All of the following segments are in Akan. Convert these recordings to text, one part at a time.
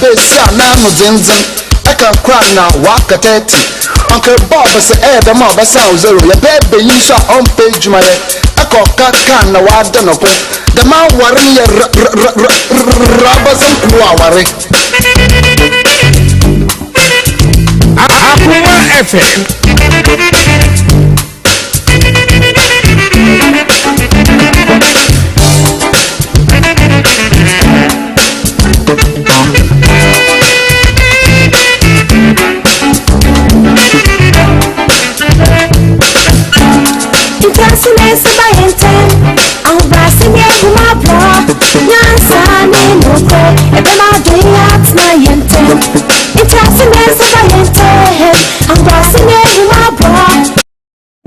Besia a n'ano dzendzen, ɛka kor a na ɔaka 30. Uncle Bob sɛ ɛyɛ dɛm a ɔbɛsan wo zero. Yɛpɛ banyin so a ɔmmpɛ edwuma yɛ, ɛkɔ ɔka kaa na ɔada no ko. Dɛm awar no yɛ r-r-r-r-r-abasɛm kuw aware. Akoma FM.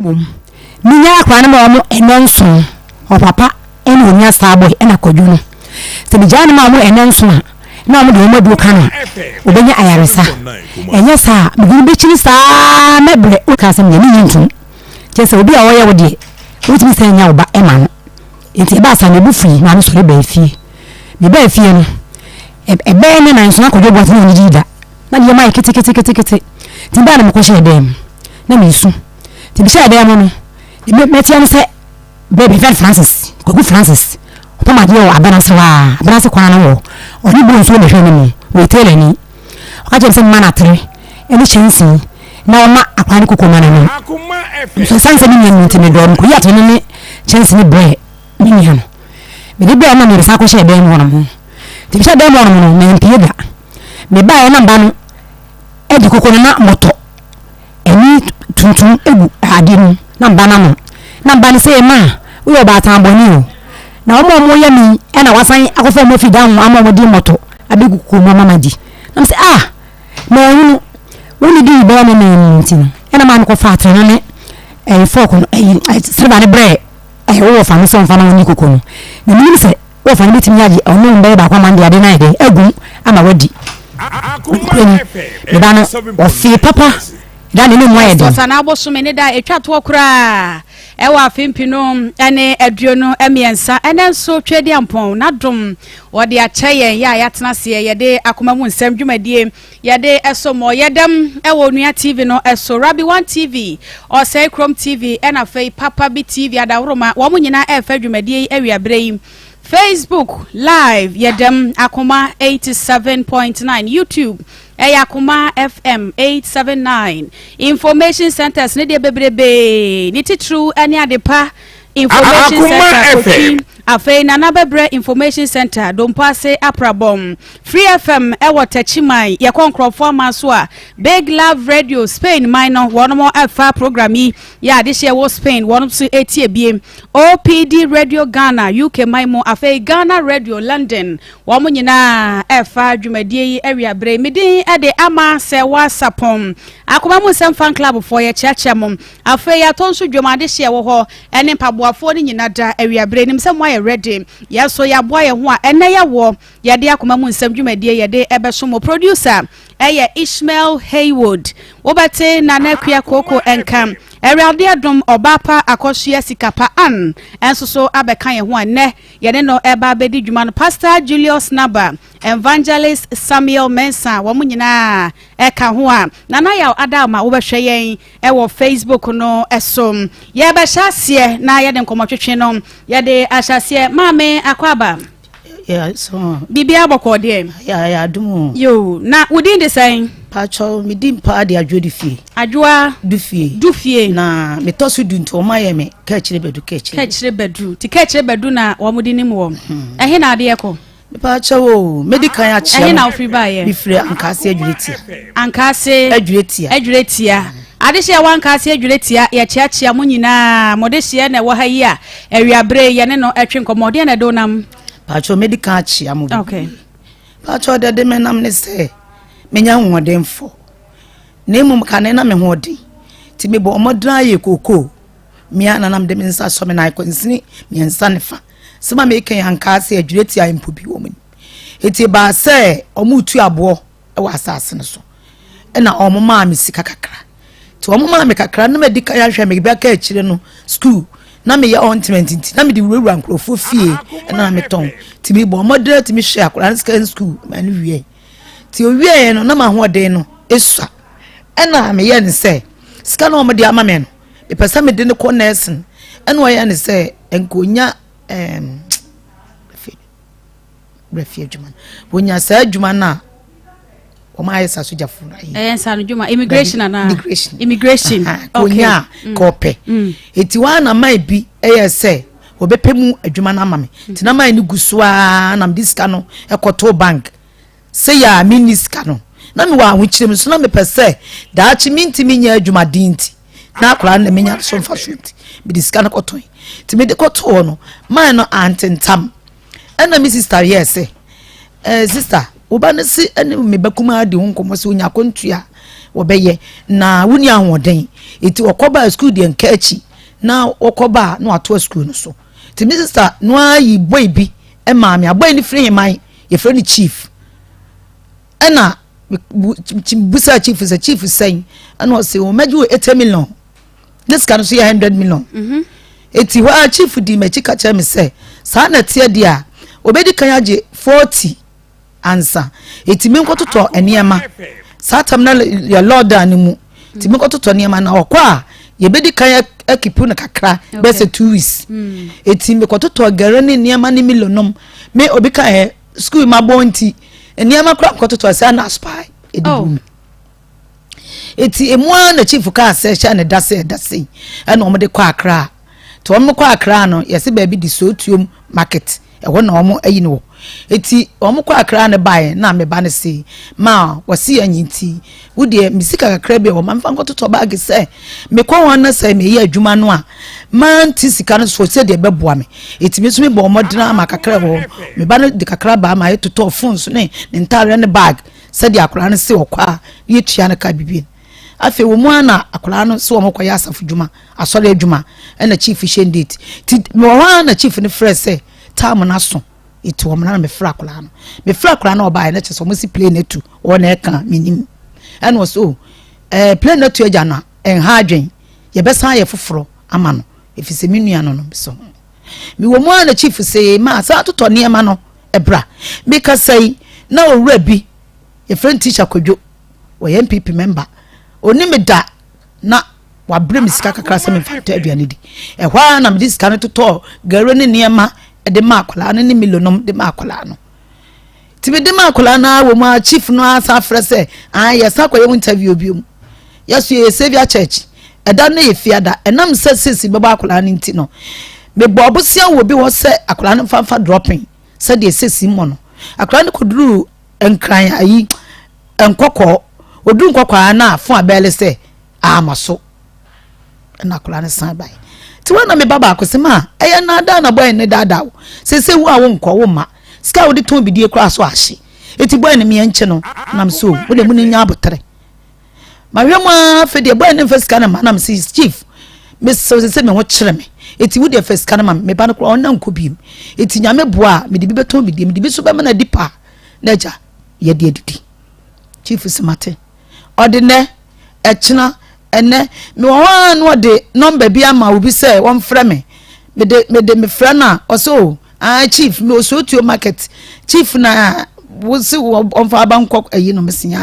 Mmom, menya akwadaa no ma wɔn nnanson, ɔpapa ne onua Starboy ɛna Kwadwo no. Sɛ megyaa no ma wɔn nnanson a, na wɔn de wɔn aduro ka no a, ɔbɛnya ayaresa. Ɛnyɛ saa a, mede no bɛkyini saa mɛbrɛ. Woka asɛm deɛ, mennye ntom. Kyerɛ sɛ obi a ɔyɛ wo deɛ, wotumi sɛ nya wo ba ma no. Nti ɛbaa saa, me bo fui maa mesɔre baa fie. Mebaa fie no, ɛbɛyɛ ne nanso na Kwadwo Boateng na ɔnnidii da. Na ne yam ayɛ keteketekete. Nti mebaa na mekɔhyɛɛ dan mu, na meresu. Nti mehyɛɛ dan mu no, deɛ mɛteɛ ne sɛ baabi yɛfrɛ no Francis, Kwaku Francis, ɔpam adeɛ wɔ Abenase hɔ ara, Abenase kwan no hɔ. Ɔne Bonsuo na ɛhwɛ anim, ɔyɛ tailorni. Ɔka kyerɛɛ me sɛ memma no atere ne kyɛnsee na ɔma akwadaa no koko ma no nom. Nso ɛsiane sɛ me nua no nti medɔɔ no, mekɔyii atere no ne kyɛnsee no brɛɛ me nua no. Mede brɛɛ no na mesan kɔhyɛɛ dan mu hɔnom. Nti mehyɛɛ dan mu hɔnom no, mampue da. Mebaeɛ na mba no de koko no na mmɔtɔ ani tuntum gu adeɛ no mu na mba no anom. Na mba no sɛ, Ma, woyɛ ɔbaatan bɔne o. Na wɔn a wɔyɛ me yi na wɔasan akɔfa wɔn afi dan ho ama wɔde mmɔtɔ abɛgu koko mu ama madi. Na mesɛ, Ah, manhunu. Wonnidii bɛyɛ ne nan mu nti no, ɛna maa mekɔfaa atere no ne ɛyi fɔɔko no, ɛyi silva no brɛɛ ɛyi wo wɔfa no sɛ ɔmfa na ɔnni koko no. Na menim sɛ Wɔfa no bɛtumi agye ɔne wo bɛyɛ baako ama no de ade no ayɛ dɛn agu mu ama wadi. Nokorɛ ni, me ba no, ɔfee papa da ne ne mu ayɛ den. Ɔsanaa bosome ne da a ɛtwa toɔ koraa ɛwɔ afe mpenu ne 23. Ɛnɛ nso Tweaduampɔn n'adom wɔde akyɛ yɛn yɛ a yɛatena aseɛ yɛde akoma mu nsɛm dwumadie yɛde ɛso mɔ yɛdam ɛwɔ Onua TV no ɛso, Rabi One TV, Ɔsɛe Krom TV ɛna afei Papa Bi TV Adaworoma, wɔn nyinaa ɛrefa dwumadie yi awiaberɛ yi. Facebook live yɛdam Akoma 87.9, YouTube ɛyɛ Akoma FM 879. Information centers ne deɛ bebrebee, ne titiriw ne Adepa Information Center Kotwi, afei Nana Bɛbrɛ Information Center Dompo ase Aprabɔm, Free FM ɛwɔ Takyiman, yɛkɔ nkurɔfoɔ aman so a, Big Love Radio Spain man no wɔnom ɛfa program yi yɛ adehyeɛ wɔ Spain wɔnom so ɛtie bie, OPD Radio Ghana UK man mu, afei Ghana Radio London wɔn nyinaa ɛfa dwumadie yi awiabere. Me din ɛde Ama Sɛ Wasapɔn. Akoma mu nsɛm fan club foɔ yɛkyeakyea mo. Afei yɛatɔ nso dwom adehyeɛ wɔ hɔ ɛne mpaboafoɔ no nyina da awiabere. Nim sɛ moayɛ ready. Yɛn nso yɛaboa yɛn ho a ɛnɛ yɛwɔ yɛde akoma mu nsɛm dwumadie yɛde ɛbɛso mo. Producer ɛyɛ Ishmael Haywood. Wobɛte Nana Akua Kooko nka. Awurade adom ɔbaa pa Akɔsoa Sikapa Ann nso so abɛka yɛn ho a nnɛ yɛne no ɛreba abɛdi dwuma no. Pastor Julius Naba, Evangelist Samuel Mensah, wɔn nyinaa ɛka ho a Nana Yaw Adalma wobɛhwɛ yɛn ɛwɔ Facebook no so. Yɛbɛhyɛ aseɛ na yɛde nkɔmmɔtwetwe no yɛde ahyɛ aseɛ. Maame Akwaaba. Biribiara bɔkɔɔ deɛ. Yɛ adum o. Yoo, na wo din de sɛn? Pakyɛw, me din paa de Adwoa Dufie. Adwoa. Dufie. Dufie. Na metɔ so du nti wɔn ayɛ me Kaakyire Badu Kaakyire. Kaakyire Badu. Ti Kaakyire Badu na wɔn de nim wɔ. Hmm. Ɛhe na adeɛ kɔ? Pakyɛw o, medi kan akyea. Ɛhe na wofiri baayɛ? Mefiri Ankaase Adwuretia. Ankaase. Adwuretia. Adwuretia. Adehyeɛ wɔ Ankaase Adwuretia, yɛkyeakyea mo nyinaa. Mo dehyeɛ na ɛwɔ ha yi a, awiabere yɛne no ɛtwe nkɔmmɔ. Deɛ na ɛde wo nam? Pakyɛw, medi kan akyea mo. Okay. Pakyɛw, deɛ ɛde me nam ne sɛ, menya ahoɔdenfo. Na mmom kane na me ho ɔden. Nti mebɔ mmɔden ayɛ kookoo. Mea na na mede me nsa sɔ me nan kwansini mmiɛnsa ne fa. Sɛ ma meka yi ankaa sɛ adwiri mpo bi wɔ mu. Eti baa sɛ wɔretu aboɔ wɔ asase no so. Ɛna wɔn maa me sika kakra. Nti wɔn maa me kakra na madi kan ahwɛ me bɛka akyire no sukuu na meyɛ ointment nti na mede wurawura nkurɔfoɔ fie ɛna metɔn. Nti mebɔ mmɔden atumi hwɛ akwadaa no sika sukuu ma no wie. Nti owieɛ no na m'ahoɔden no esua. Ɛna meyɛɛ no sɛ sika no a wɔde ama me no mepɛ sɛ mede no kɔ nursing. Ɛna ɔyɛɛ no sɛ nka onya ɛɛm werɛ fi adwuma no. Wɔnya saa adwuma no a wɔn ayɛ sa sogyafo no ayi. Ɛyɛ nsa no dwuma immigration anaa? Immigration. Immigration. Okay. Konya mm. kɔpɛ. Mm. Eti wɔn na man bi ɛyɛ sɛ wɔbɛpɛ mu adwuma no ama me. Mm. Ti na man no gu so ara na mede sika no ɛkɔtoo bank. Sɛ yɛ a menni sika no na mewɔ ahokyerɛ mu so na mepɛ sɛ daakye mentumi nyɛ adwumaden nti na akwadaa no na menya so mfaso nti mede sika no kɔtɔe. Nti mede kɔtoo no man no antentam. Ɛna me sista yɛɛ sɛ, eh, sista, wo ba no se ɛne me ba kumaa di ho nkɔmmɔ sɛ onya akwantua a wɔbɛyɛ na wonni ahoɔden. Eti ɔkɔbaa sukuu deɛ nka akyi na wɔkɔbaa na watoa sukuu no so. Nti me sista no ara yi bɔe bi maa me. Abɔe no firi heman, yɛfrɛ no chief. Ɛna busaa chief sɛ chief sɛn? Ɛna ɔse wɔmɛgye wo 80 million. Ne sika no so yɛ 100 million. Mhm. Eti hɔ a chief dii m'akyi ka kyerɛ me sɛ saa na ɛteɛ deɛ a obedi kan agye 40 ansa. Eti menkɔtotɔ nneɛma. Saa tam na yɛ lockdown no mu. Eti menkɔtotɔ nneɛma na ɔkɔ a yɛbɛdi kan akipu no kakra bɛyɛ sɛ 2 weeks. Eti mekɔtotɔ gari ne nneɛma ne milo nom. Me obi ka ɛ sukuu mabɔ nti nneɛma koraa mekɔtotɔ sɛ na asopa ɛde bu me. Eti emu ara na chief kaa sɛ hyɛ ne da sɛ ɛda sei ɛna wɔn de kɔ Accra. Nti wɔn kɔ Accra no yɛsɛ baabi de Sotuom market ɛhɔ na wɔn ayi no wɔ. Eti wɔn kɔ Accra no baeɛ na me ba no se ma wɔsi yɛn nyi nti wo deɛ me sika kakra bi a wɔn mfa nkɔtotɔ baagi sɛ mekɔ hɔ na sɛ meyɛ adwuma no a mante sika no so sɛ deɛ ɛbɛboa me. Eti me nso mebɔ mmɔden ama kakra wɔ hɔ. Me ba no de kakra baa ma yɛtotɔɔ phones ne ne ntaadeɛ ne bag. Sɛdeɛ akwadaa no se ɔkɔ a na yɛtua no ka bibie no. Afei wɔn mu ara na akwadaa no se wɔn kɔyɛ asafo dwuma, asɔre adwuma, ɛna chief hyɛn date. Ti mewɔ hɔ ara na chief no frɛ sɛ time no aso, eti wɔn na mefrɛ akwadaa no. Mefrɛ akwadaa no ɔbaeɛ na kyerɛ sɛ wɔn si plane atu, wɔn na ɛka menim. Ɛna ɔsɛ o, ɛɛ plane no atu agya no a, ɛnha adwen, yɛbɛsan ayɛ foforɔ ama no, ɛfiri sɛ me nua no no so ho. Mewɔ mu ara na chief se ma san totɔ nneɛma no bra. Mekasa yi na owura bi yɛfrɛ no Teacher Kwadwo, ɔyɛ NPP member, ɔni me da na wabrɛ me sika kakra sɛ memfa ntɔ aduane di. Ɛhɔ ara na mede sika no totɔɔ gari ne nneɛma de maa akwadaa no ne Milo nom de maa akwadaa no. Nti mede maa akwadaa no ara wɔ mu a chief no ara san frɛ sɛ ah yɛsan akɔyɛ wo interview bio mu. Yɛso yɛyɛ Saviour Church. Ɛda no yɛ fiada. Ɛnam sɛ sisi bɛbɔ akwadaa no nti no, mebɔ abosea wɔ bi hɔ sɛ akwadaa no mfa mfa dropping sɛdeɛ sisi mmɔ no. Akwadaa no kɔduruu Nkran ayi Nkɔkɔɔ. Ɔduru Nkɔkɔɔ a na fon abɛɛle sɛ ama so. Ɛna akwadaa no san bae. Nti wɔn na me ba baako sɛ ma ɛyɛ nnaadaa na bɔyɛ ne daadaa wo. Sese wo a wonkɔ wo mma. Sika a wode tɔn bidie koraa so ahye. Eti bɔyɛ no meɛ nkye no. Nam so wo de mu no nya abotere. Mahwɛ mu ara afei deɛ bɔyɛ no mfa sika no ma nam sɛ chief mesɛ sɛ me ho kyerɛ me. Eti wo deɛ fa sika no ma me. Me ba no koraa ɔnna nkɔ biem. Eti nyame boa a mede bi bɛtɔn bidie mede bi so bɛma no adi paa na agya yɛde adidi. Chief sɛ mate. Ɔde nɛ ɛkyena ɛnɛ mewɔ hɔ ara na ɔde nɔmba bi ama obi sɛ wɔmfrɛ me mede mede mefrɛ no a ɔsɛ o ah chief me osuotuo market chief na wosi ɔmfa aba nkɔ ayi no mesia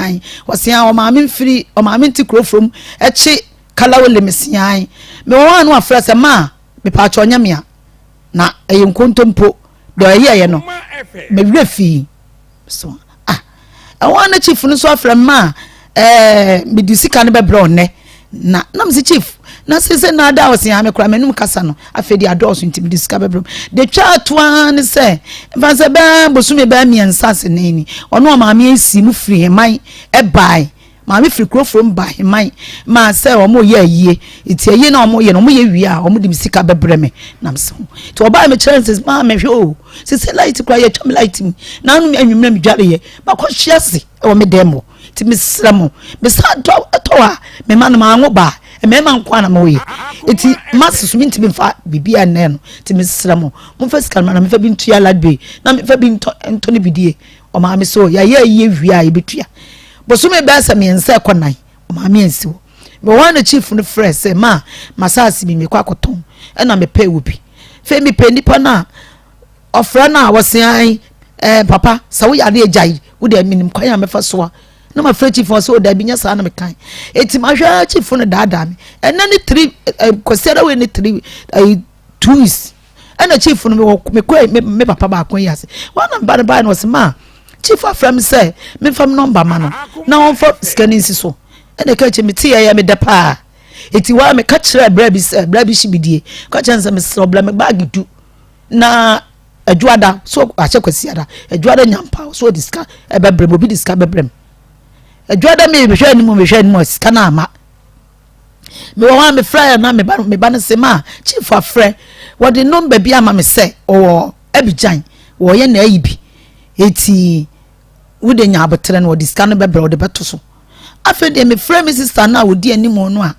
ɔsia ɔmaame mfiri ɔmaame nte kuro from ɛkye kalawole mesia mewɔ hɔ ara na wafrɛ sɛ maa mepaakyɛ ɔnyɛ mea na ɛyɛ nkontompo deɛ ɔyɛɛyɛ no mewerɛ fii so ah ɛhɔ ara na chief no nso afrɛ me ma ɛɛ mede sika no bɛbrɛ ɔnnɛ na na mese chief na sese na ada ɔse ame koraa m'anum kasa no afei de adɔɔso nti mede sika bɛbrɛ mu de twa ato ara ne sɛ mfa sɛ bɛɛ bosome bɛɛ mmiɛnsa ase ne ni ɔno ɔmaame asi mu firi heman ɛbae Maame firi Kurofurom ba Aheman maa sɛ wɔn reyɛ ayie nti ayie na wɔn reyɛ no wɔn yɛ wie a wɔn de me sika bɛbrɛ me nam se ho nti ɔbaa me kyerɛ sɛ maa mehwɛ o sese light kora yɛtwa me light mu na anum anwummerɛ me dware yɛ makɔ hwe ase wɔ me dɛm hɔ nti mesrɛ mo mesa tɔ tɔ a me ma no maa ngo baa mmarima nko a na mo yɛ nti masi so mentumi mfa biribi a nnɛ no nti mesrɛ mo momfa sika no ma na mefa bi ntua light bill na mefa bi ntɔ ntɔ ne bidie ɔmaame so yɛayɛ ayie wie a yɛbɛtua Bosome bɛyɛ sɛ mmiɛnsa ɛkɔ nan, ɔmaame ansi hɔ. Mewɔ hɔ a na chief no frɛ sɛ ma m'asaase bi mekɔ akɔtɔn ɛna mepɛ wɔ bi. Afei mepɛ nipa no a ɔfrɛ no a wɔse an. Ɛɛ papa, sɛ woyɛ adeɛ gyae, wo deɛ menim kwan a mɛfa so a. Na mafrɛ chief ɔsɛ o daabi nyɛ saa na mekan. Eti mahwɛ chief no daadaa me. Ɛnɛ ne three ɛ kwasiada wei ne three ɛyi 2 weeks. Ɛna chief no mewɔ mekɔ me me papa baako yi ase. Wɔn na meba no baa no ɔsɛ maa chief afrɛ me sɛ memfa me number ma no na ɔmfa sika no nsi so. Ɛna ɛka kyerɛ me ti yɛ yɛ me dɛ paa. Eti waa meka kyerɛ bra bi sɛ bra bi hye bidie. Ka kyerɛ no sɛ mesrɛ ɔbla me bag du na adwoada so ahyɛ kwasiada adwoada nyampa so ɔde sika ɛbɛbrɛ mu obi de sika bɛbrɛ mu adwoada mi mehwɛ anim mehwɛ anim a sika no ama mewɔ hɔ a mefrɛ yɛ na meba meba no se ma chief afrɛ wɔde number bi ama me sɛ ɔwɔ Abidjan wɔyɛ na ayi bi eti wode nya abotrɛ no wɔde sika no bɛbrɛ wɔde bɛto so afei deɛ mefrɛ me sister no a wɔdi anim no a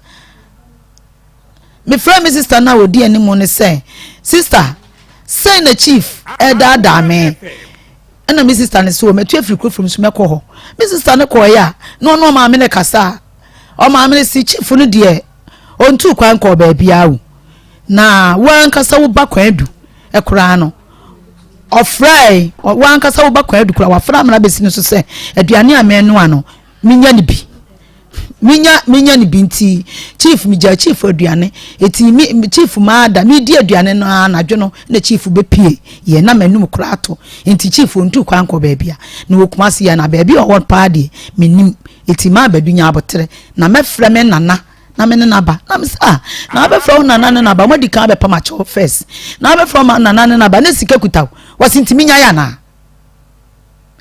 Mefrɛɛ me sista no a ɔdi anim no sɛ, Sista, sei na chief ɛredaadaa me. Ɛna me sista no sɛ, o matu afiri kuro fam so mɛkɔ hɔ. Me sista no kɔeɛ a, na ɔne ɔmaame no kasa a, ɔmaame no se chief no deɛ ɔntuu kwan kɔɔ baabiara o. Na wo ankasa wo ba Kwadu koraa no, ɔfrɛe, wo ankasa wo ba Kwadu koraa, wafrɛ amena bɛsi no so sɛ aduane a menoa no, menya no bi. Menya menya no bi nti chief megyaa chief aduane eti me chief maa da medi aduane no ara anadwo no na chief bɛpie yɛ na m'anum koraa ato nti chief ɔntu kwan kɔ baabi a na wɔ Kumasi yɛ na baabi a ɔwɔ paa deɛ menim eti maa badu nya aboterɛ na mɛfrɛ me nana na me ne naba na me sɛ ah na abɛfrɛ wo nana ne naba mo adi kan abɛpam akyɛw first na abɛfrɛ wo nana ne naba ne sika kuta wo wɔsi ntumi nya yɛ anaa.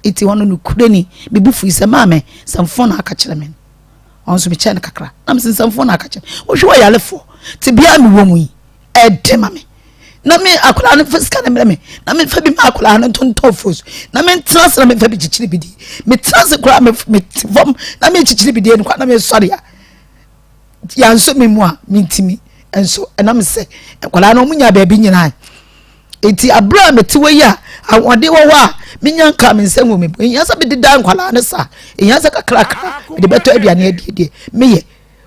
Enti hɔ no, nokorɛ ni, me bo fui sɛ, Maame, nsɛmfoo na aka kyerɛ me no. Ɔno nso mekyɛɛ no kakra. Na mese, nsɛmfoo na aka kyerɛ me. Wohwɛ ɔyarefoɔ tebea a mewɔ mu yi, ɛde ma me. Na me akwadaa no fa sika no mmerɛ me. Na memfa bi ma akwadaa no ntontɔn fos. Na mentena ase na memfa bi kyekyere bi die. Metena ase koraa mete fam na mekyekyere bi die no koraa na mesɔre a. Yɛansɔ me mu a mentumi. Nso ɛnam sɛ nkwadaa no wɔn nya baabi nyinaa. Enti abere a mete hɔ yi a ahoɔden wɔ hɔ a menya nka me nsa ngu me bo. Ehia sɛ mede da nkwadaa no saa. Ehia sɛ kakrakra mede bɛtɔ aduane adie deɛ meyɛ.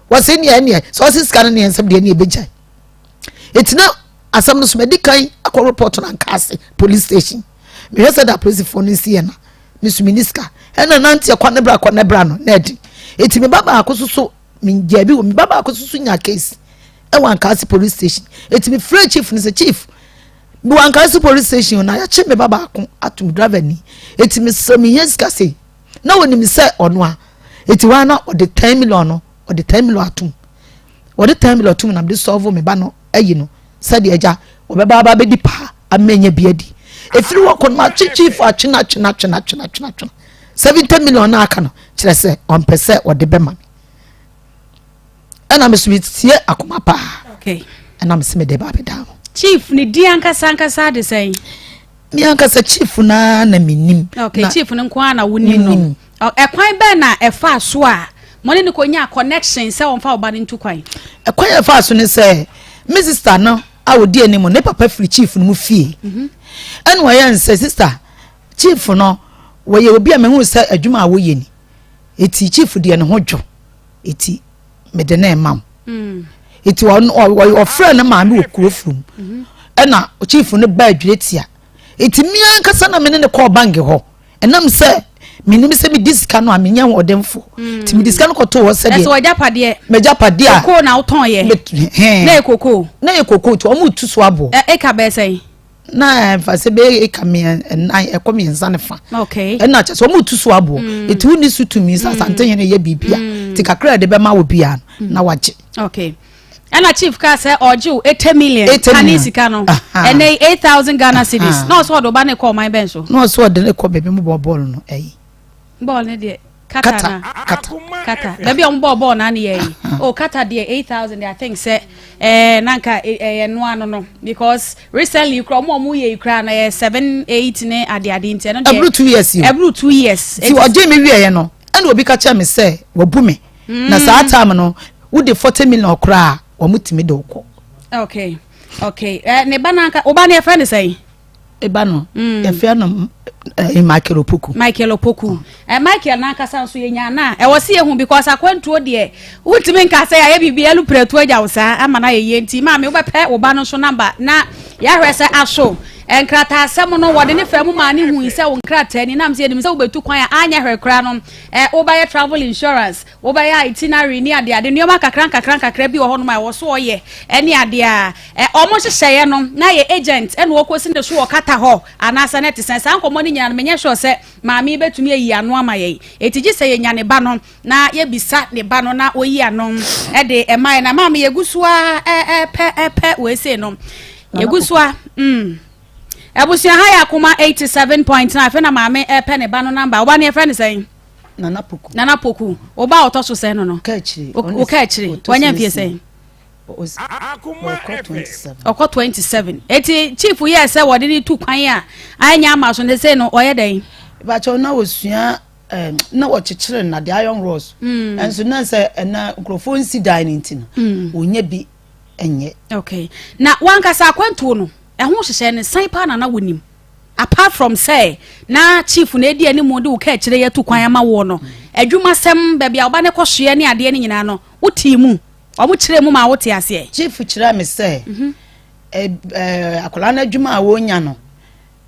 Wɔse neɛ neɛ sɛ ɔse sika no neɛ nsɛm deɛ neɛ ɛbɛgyae. Enti na asɛm no so madi kan akɔ report no anka ase police station. Mehwɛ sɛ da apolisifoɔ no nsi yɛ na me so menni sika. Ɛna nante ɛkɔ ne bra kɔ ne bra no na ɛde. Enti me ba baako so so mengyaa bi wɔ me ba baako so so nya case. Ɛwɔ Ankaase police station. Eti me frɛ chief no sɛ chief mewɔ Ankaase police station na yɛakye me ba baako atom driver ni. Eti me sɛ mehia sika sei. Na wɔnim sɛ ɔno a. Eti wɔn na ɔde 10 million no ɔde 10 million atom. Wɔde 10 million atom na mede solve me ba no ayi no sɛdeɛ agya wɔbɛba aba abɛdi paa ama anya bi adi. Efiri hɔ kɔ no matwe chief atwe no atwe no atwe no atwe no atwe no atwe no 70 million na aka no kyerɛ sɛ ɔmpɛ sɛ ɔde bɛma me. Ɛna me so metie akoma paa. Okay. Ɛna me se mede ba abɛda ho. Chief ne din ankasa ankasa de sɛn? Me ankasa chief naa na menim. Okay, na, chief no nko ara na wonim no. Ɛkwan bɛn na ɛfaa so a mo ne no kɔnyaa connection sɛ ɔmfa ɔba no ntu kwan? Ɛkwan a ɛfaa so ne sɛ me sister no a ɔdi anim ne papa firi chief no mu fie. Mhm. Ɛna ɔyɛ nsɛ sister chief no wɔyɛ obi a mehu sɛ adwuma a wɔyɛ ni. Eti chief deɛ ne ho dwo. Eti mede no rema wo. Mm. Eti ɔfrɛ ne maame wɔ kuro furu mu. Mm-hmm. Ɛna chief no baa adwire tia. Eti mi ankasa na me ne ne kɔɔ bank hɔ. Ɛnam sɛ menim sɛ medi sika no a menyɛ ahoɔdenfo. Mm. Nti mede sika no kɔtoo hɔ sɛdeɛ. Ɛsɛ w'agyapadeɛ. M'agyapadeɛ a. Kokoo na wotɔn yɛ. Na yɛ kokoo. Na yɛ kokoo nti wɔn tu so aboɔ. Eka bɛyɛ sɛn? Na ɛmfa sɛ bɛyɛ eka nnan ɛkɔ mmiɛnsa ne fa. Okay. Ɛna kyɛ sɛ wɔn tu so aboɔ. Mm. Eti wonni so tumi sɛ Asantehene yɛ biribi a. Mm. Ti kakra yɛde bɛma wɔ bia no na wagye. Okay. Ɛna chief kaa sɛ ɔgye wo 80 million. 80 Kane million. sika no. Ɛnɛ yi 8000 Ghana cedis. Na ɔsɛ ɔde ɔba ne kɔ ɔman bɛn so. Na ɔsɛ ɔde ne kɔ baabi mu bɔ bɔɔl no ɛyi. Bɔɔl ne deɛ. Kata na. Kata. Kata. Baabi a wɔn bɔɔ bɔɔl na ne yɛ yi. Oh kata deɛ 8000 deɛ I think sɛ ɛɛ nanka ɛyɛ noa no no because recently kura wɔn a wɔn yɛ yi kura na yɛ 7 8 ne ade ade nti ɛno deɛ. Ɛburu 2 years yi. Ɛburu 2 years. Ti ɔgye mi wie yɛ no ɛna obi ka kyerɛ mi sɛ wabu mi. Na saa time no wode 40 million koraa wɔn tumi de wokɔ. Okay okay ɛ ne ba nanka ɔba ne yɛfrɛ ne sɛn. Eba no yɛfrɛ no Michael Opoku. Michael Opoku. Ɛ Michael nankasa nso yɛnya na ɛwɔ se yɛhu because akwantuo deɛ wontumi nka sɛ yɛayɛ biribi ɛlu prɛto agya wo saa ama no ayɛ yie nti maame wobɛpɛ wo ba no nso namba na yɛahwɛ sɛ aso. Nkrataasɛm no, wɔde ne faa mu maa ne hui sɛ wo nkrataa ni, nam sɛ yɛnim sɛ wobɛtu kwan a anyɛ hwee koraa no, wobɛyɛ travel insurance, wobɛyɛ itinerary ne adeade, nneɛma nkakra nkakra nkakra bi wɔ hɔnom a ɛwɔ so ɔyɛ ne adeɛ a wɔn nhyehyɛeɛ no, na yɛ agent ɛna wɔkɔsi ne so wɔ kata hɔ anaasɛ ne te sɛn. Saa nkɔmmɔ no nyinaa no, menyɛ sure sɛ maame yi bɛtumi ayi ano ama yɛn. Enti gye sɛ yɛnya ne ba no na yɛbisa ne ba no na ɔyi ano de ɛma yɛn. Na maame yɛgu so a ɛpɛ ɛpɛ wei sei no, yɛgu so a abusua ha yɛ Akoma 87.9. Afei na maame ɛpɛ ne ba no namba. Wo ba no yɛfrɛ ne sɛn? Nana Poku. Nana Poku. Wo ba a ɔtɔ so sɛn no no? Ɔka akyire. Ɔka akyire. Wanya mfie sɛn? Ɔkɔ 27. Ɔkɔ 27. Eti chief yɛ sɛ wɔde ne tu kwan a anya ama so ne sɛ no ɔyɛ dɛn? Ìbàkyɛw na wɔsua na wɔkyekyere nnade iron rods. Ɛnso na sɛ ɛna nkurɔfoɔ nsi dan no nti no wɔnyɛ bi nyɛ. Okay. Na wankasa akwantuo no ɛho hyehyɛ ne san paa na na wɔnim. Apart from sɛ na chief na edi anim de wo ka akyire yɛ tu kwan ama woɔ no, adwumasɛm baabi a ɔba ne kɔsoɛ ne adeɛ no nyinaa no wotii mu, wɔn kyerɛ mu ma wote aseɛ? Chief kyerɛ me sɛ akwadaa no adwuma a wɔnya no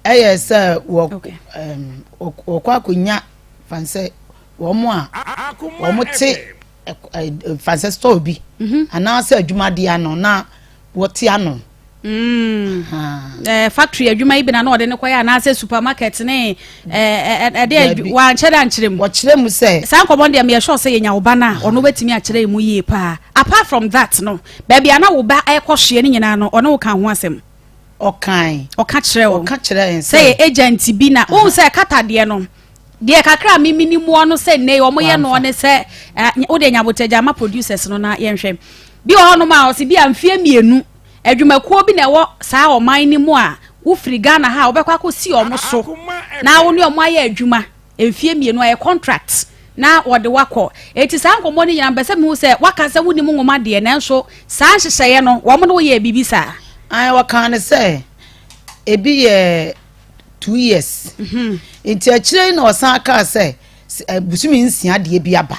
ɛyɛ sɛ wɔkɔ akɔnya fansɛ wɔn a wɔn te fansɛ store bi anaasɛ adwumadeɛ ano na wɔte ano. Factory adwuma yi bi na na ɔde ne kɔyɛ anaasɛ supermarket ne ɛde wankyɛ dɛ ankyerɛ mu? Wɔkyerɛ mu sɛ. Saa nkɔmɔ deɛ meyɛ sure sɛ yɛnya wo ba no a ɔno bɛtumi akyerɛ mu yie paa. Apart from that no, baabi a na wo ba ɛkɔ soɛ no nyinaa no, ɔne wo ka ho asɛm? Ɔkan. Ɔka kyerɛ wo? Ɔka kyerɛ yɛn sɛ yɛ agent bi na wohu sɛ kata deɛ no deɛ kakra a mimi ni muɔ no sɛ nnɛ wɔn yɛ noɔ ne sɛ wode nyabotagya ama producers no na yɛnhwɛ bi wɔ hɔnom a ɔsi bi a mfie 2 adwumakuo bi na ɛwɔ saa ɔman no mu a wofiri Ghana ha a wobɛkɔ akɔsi ɔmo so na wo ne ɔmo ayɛ adwuma mfie 2 ayɛ contract na wɔde wakɔ. Eti saa nkɔmmɔ no nyinaa mpɛ sɛ mehu sɛ waka sɛ wonim nwoma deɛ, nanso saa nhyehyɛeɛ no wɔn ne woyɛ biribi saa? Ayi, wɔka ne sɛ ebi yɛ 2 years. Nti akyire na ɔsan kaa sɛ busumi 6 deɛ bi aba.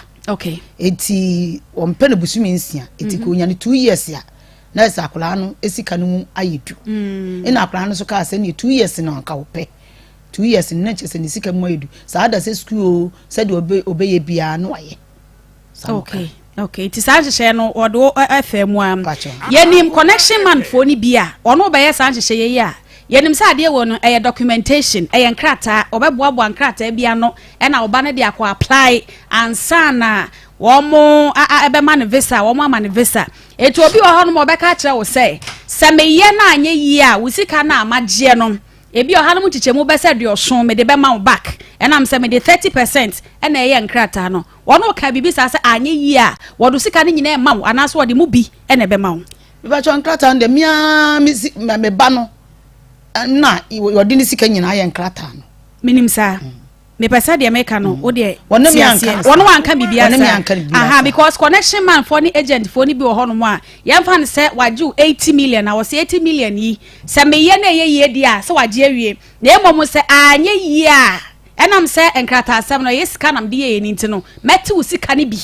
Nti wɔmpɛ no busumi 6, nti kò onya no 2 years a na ɛsɛ akwadaa no sika no mu ayɛ du. Ɛna akwadaa no nso kaa sɛ ne 2 years no anka wɔpɛ 2 years no na kyerɛ sɛ ne sika mu ayɛ du saa da sɛ sukuu o, sɛdeɛ ɔbɛyɛ biara no wayɛ. Okay, nti saa nhyehyɛeɛ no wɔde wo ɛfɛ mu a yɛnim connection man foɔ no bi a ɔno bɛyɛ saa nhyehyɛeɛ yi a yɛnim sɛ adeɛ wɔ no ɛyɛ documentation, ɛyɛ nkrataa, ɔbɛboaboa nkrataa bi ano ɛna ɔba no de akɔ apply ansa na wɔn ɛbɛma no visa, wɔn ama no visa. Etu obi wɔ hɔnom ɔbɛka akyerɛ wo sɛ sɛ meyɛ no anyɛ yie a, wo sika no a magyeɛ no ebi ɔha no mu nkyekyɛmu bɛsɛ 70 mede bɛma wo back, ɛnam sɛ mede 30% ɛna ɛyɛ nkrataa no. Wɔn ka biribi saa sɛ anyɛ yie a wɔde sika no nyinaa ɛma wo anaasɛ wɔde mu bi ɛna ɛbɛma wo? Mebatwa nkrataa no deɛ mea me si me ba no na wɔde ne sika nyinaa yɛ nkrataa no. Menim saa. Mepɛ sɛ deɛ meka no wo deɛ Wɔne me anka no saa. Wɔne wanka biribi Wɔne me anka biribi aha saa. Because connection man foɔ ne agent foɔ ne bi wɔ hɔnom a yɛmfa no sɛ wagye wo 80 million na wɔsɛ 80 million yi sɛ meyɛ na ɛyɛ yie deɛ a sɛ wagye awie, na mmom sɛ anyɛ yie a ɛnam sɛ nkrataasɛm no ɛyɛ sika nam de yɛyɛ no nti no mɛte wo sika no bi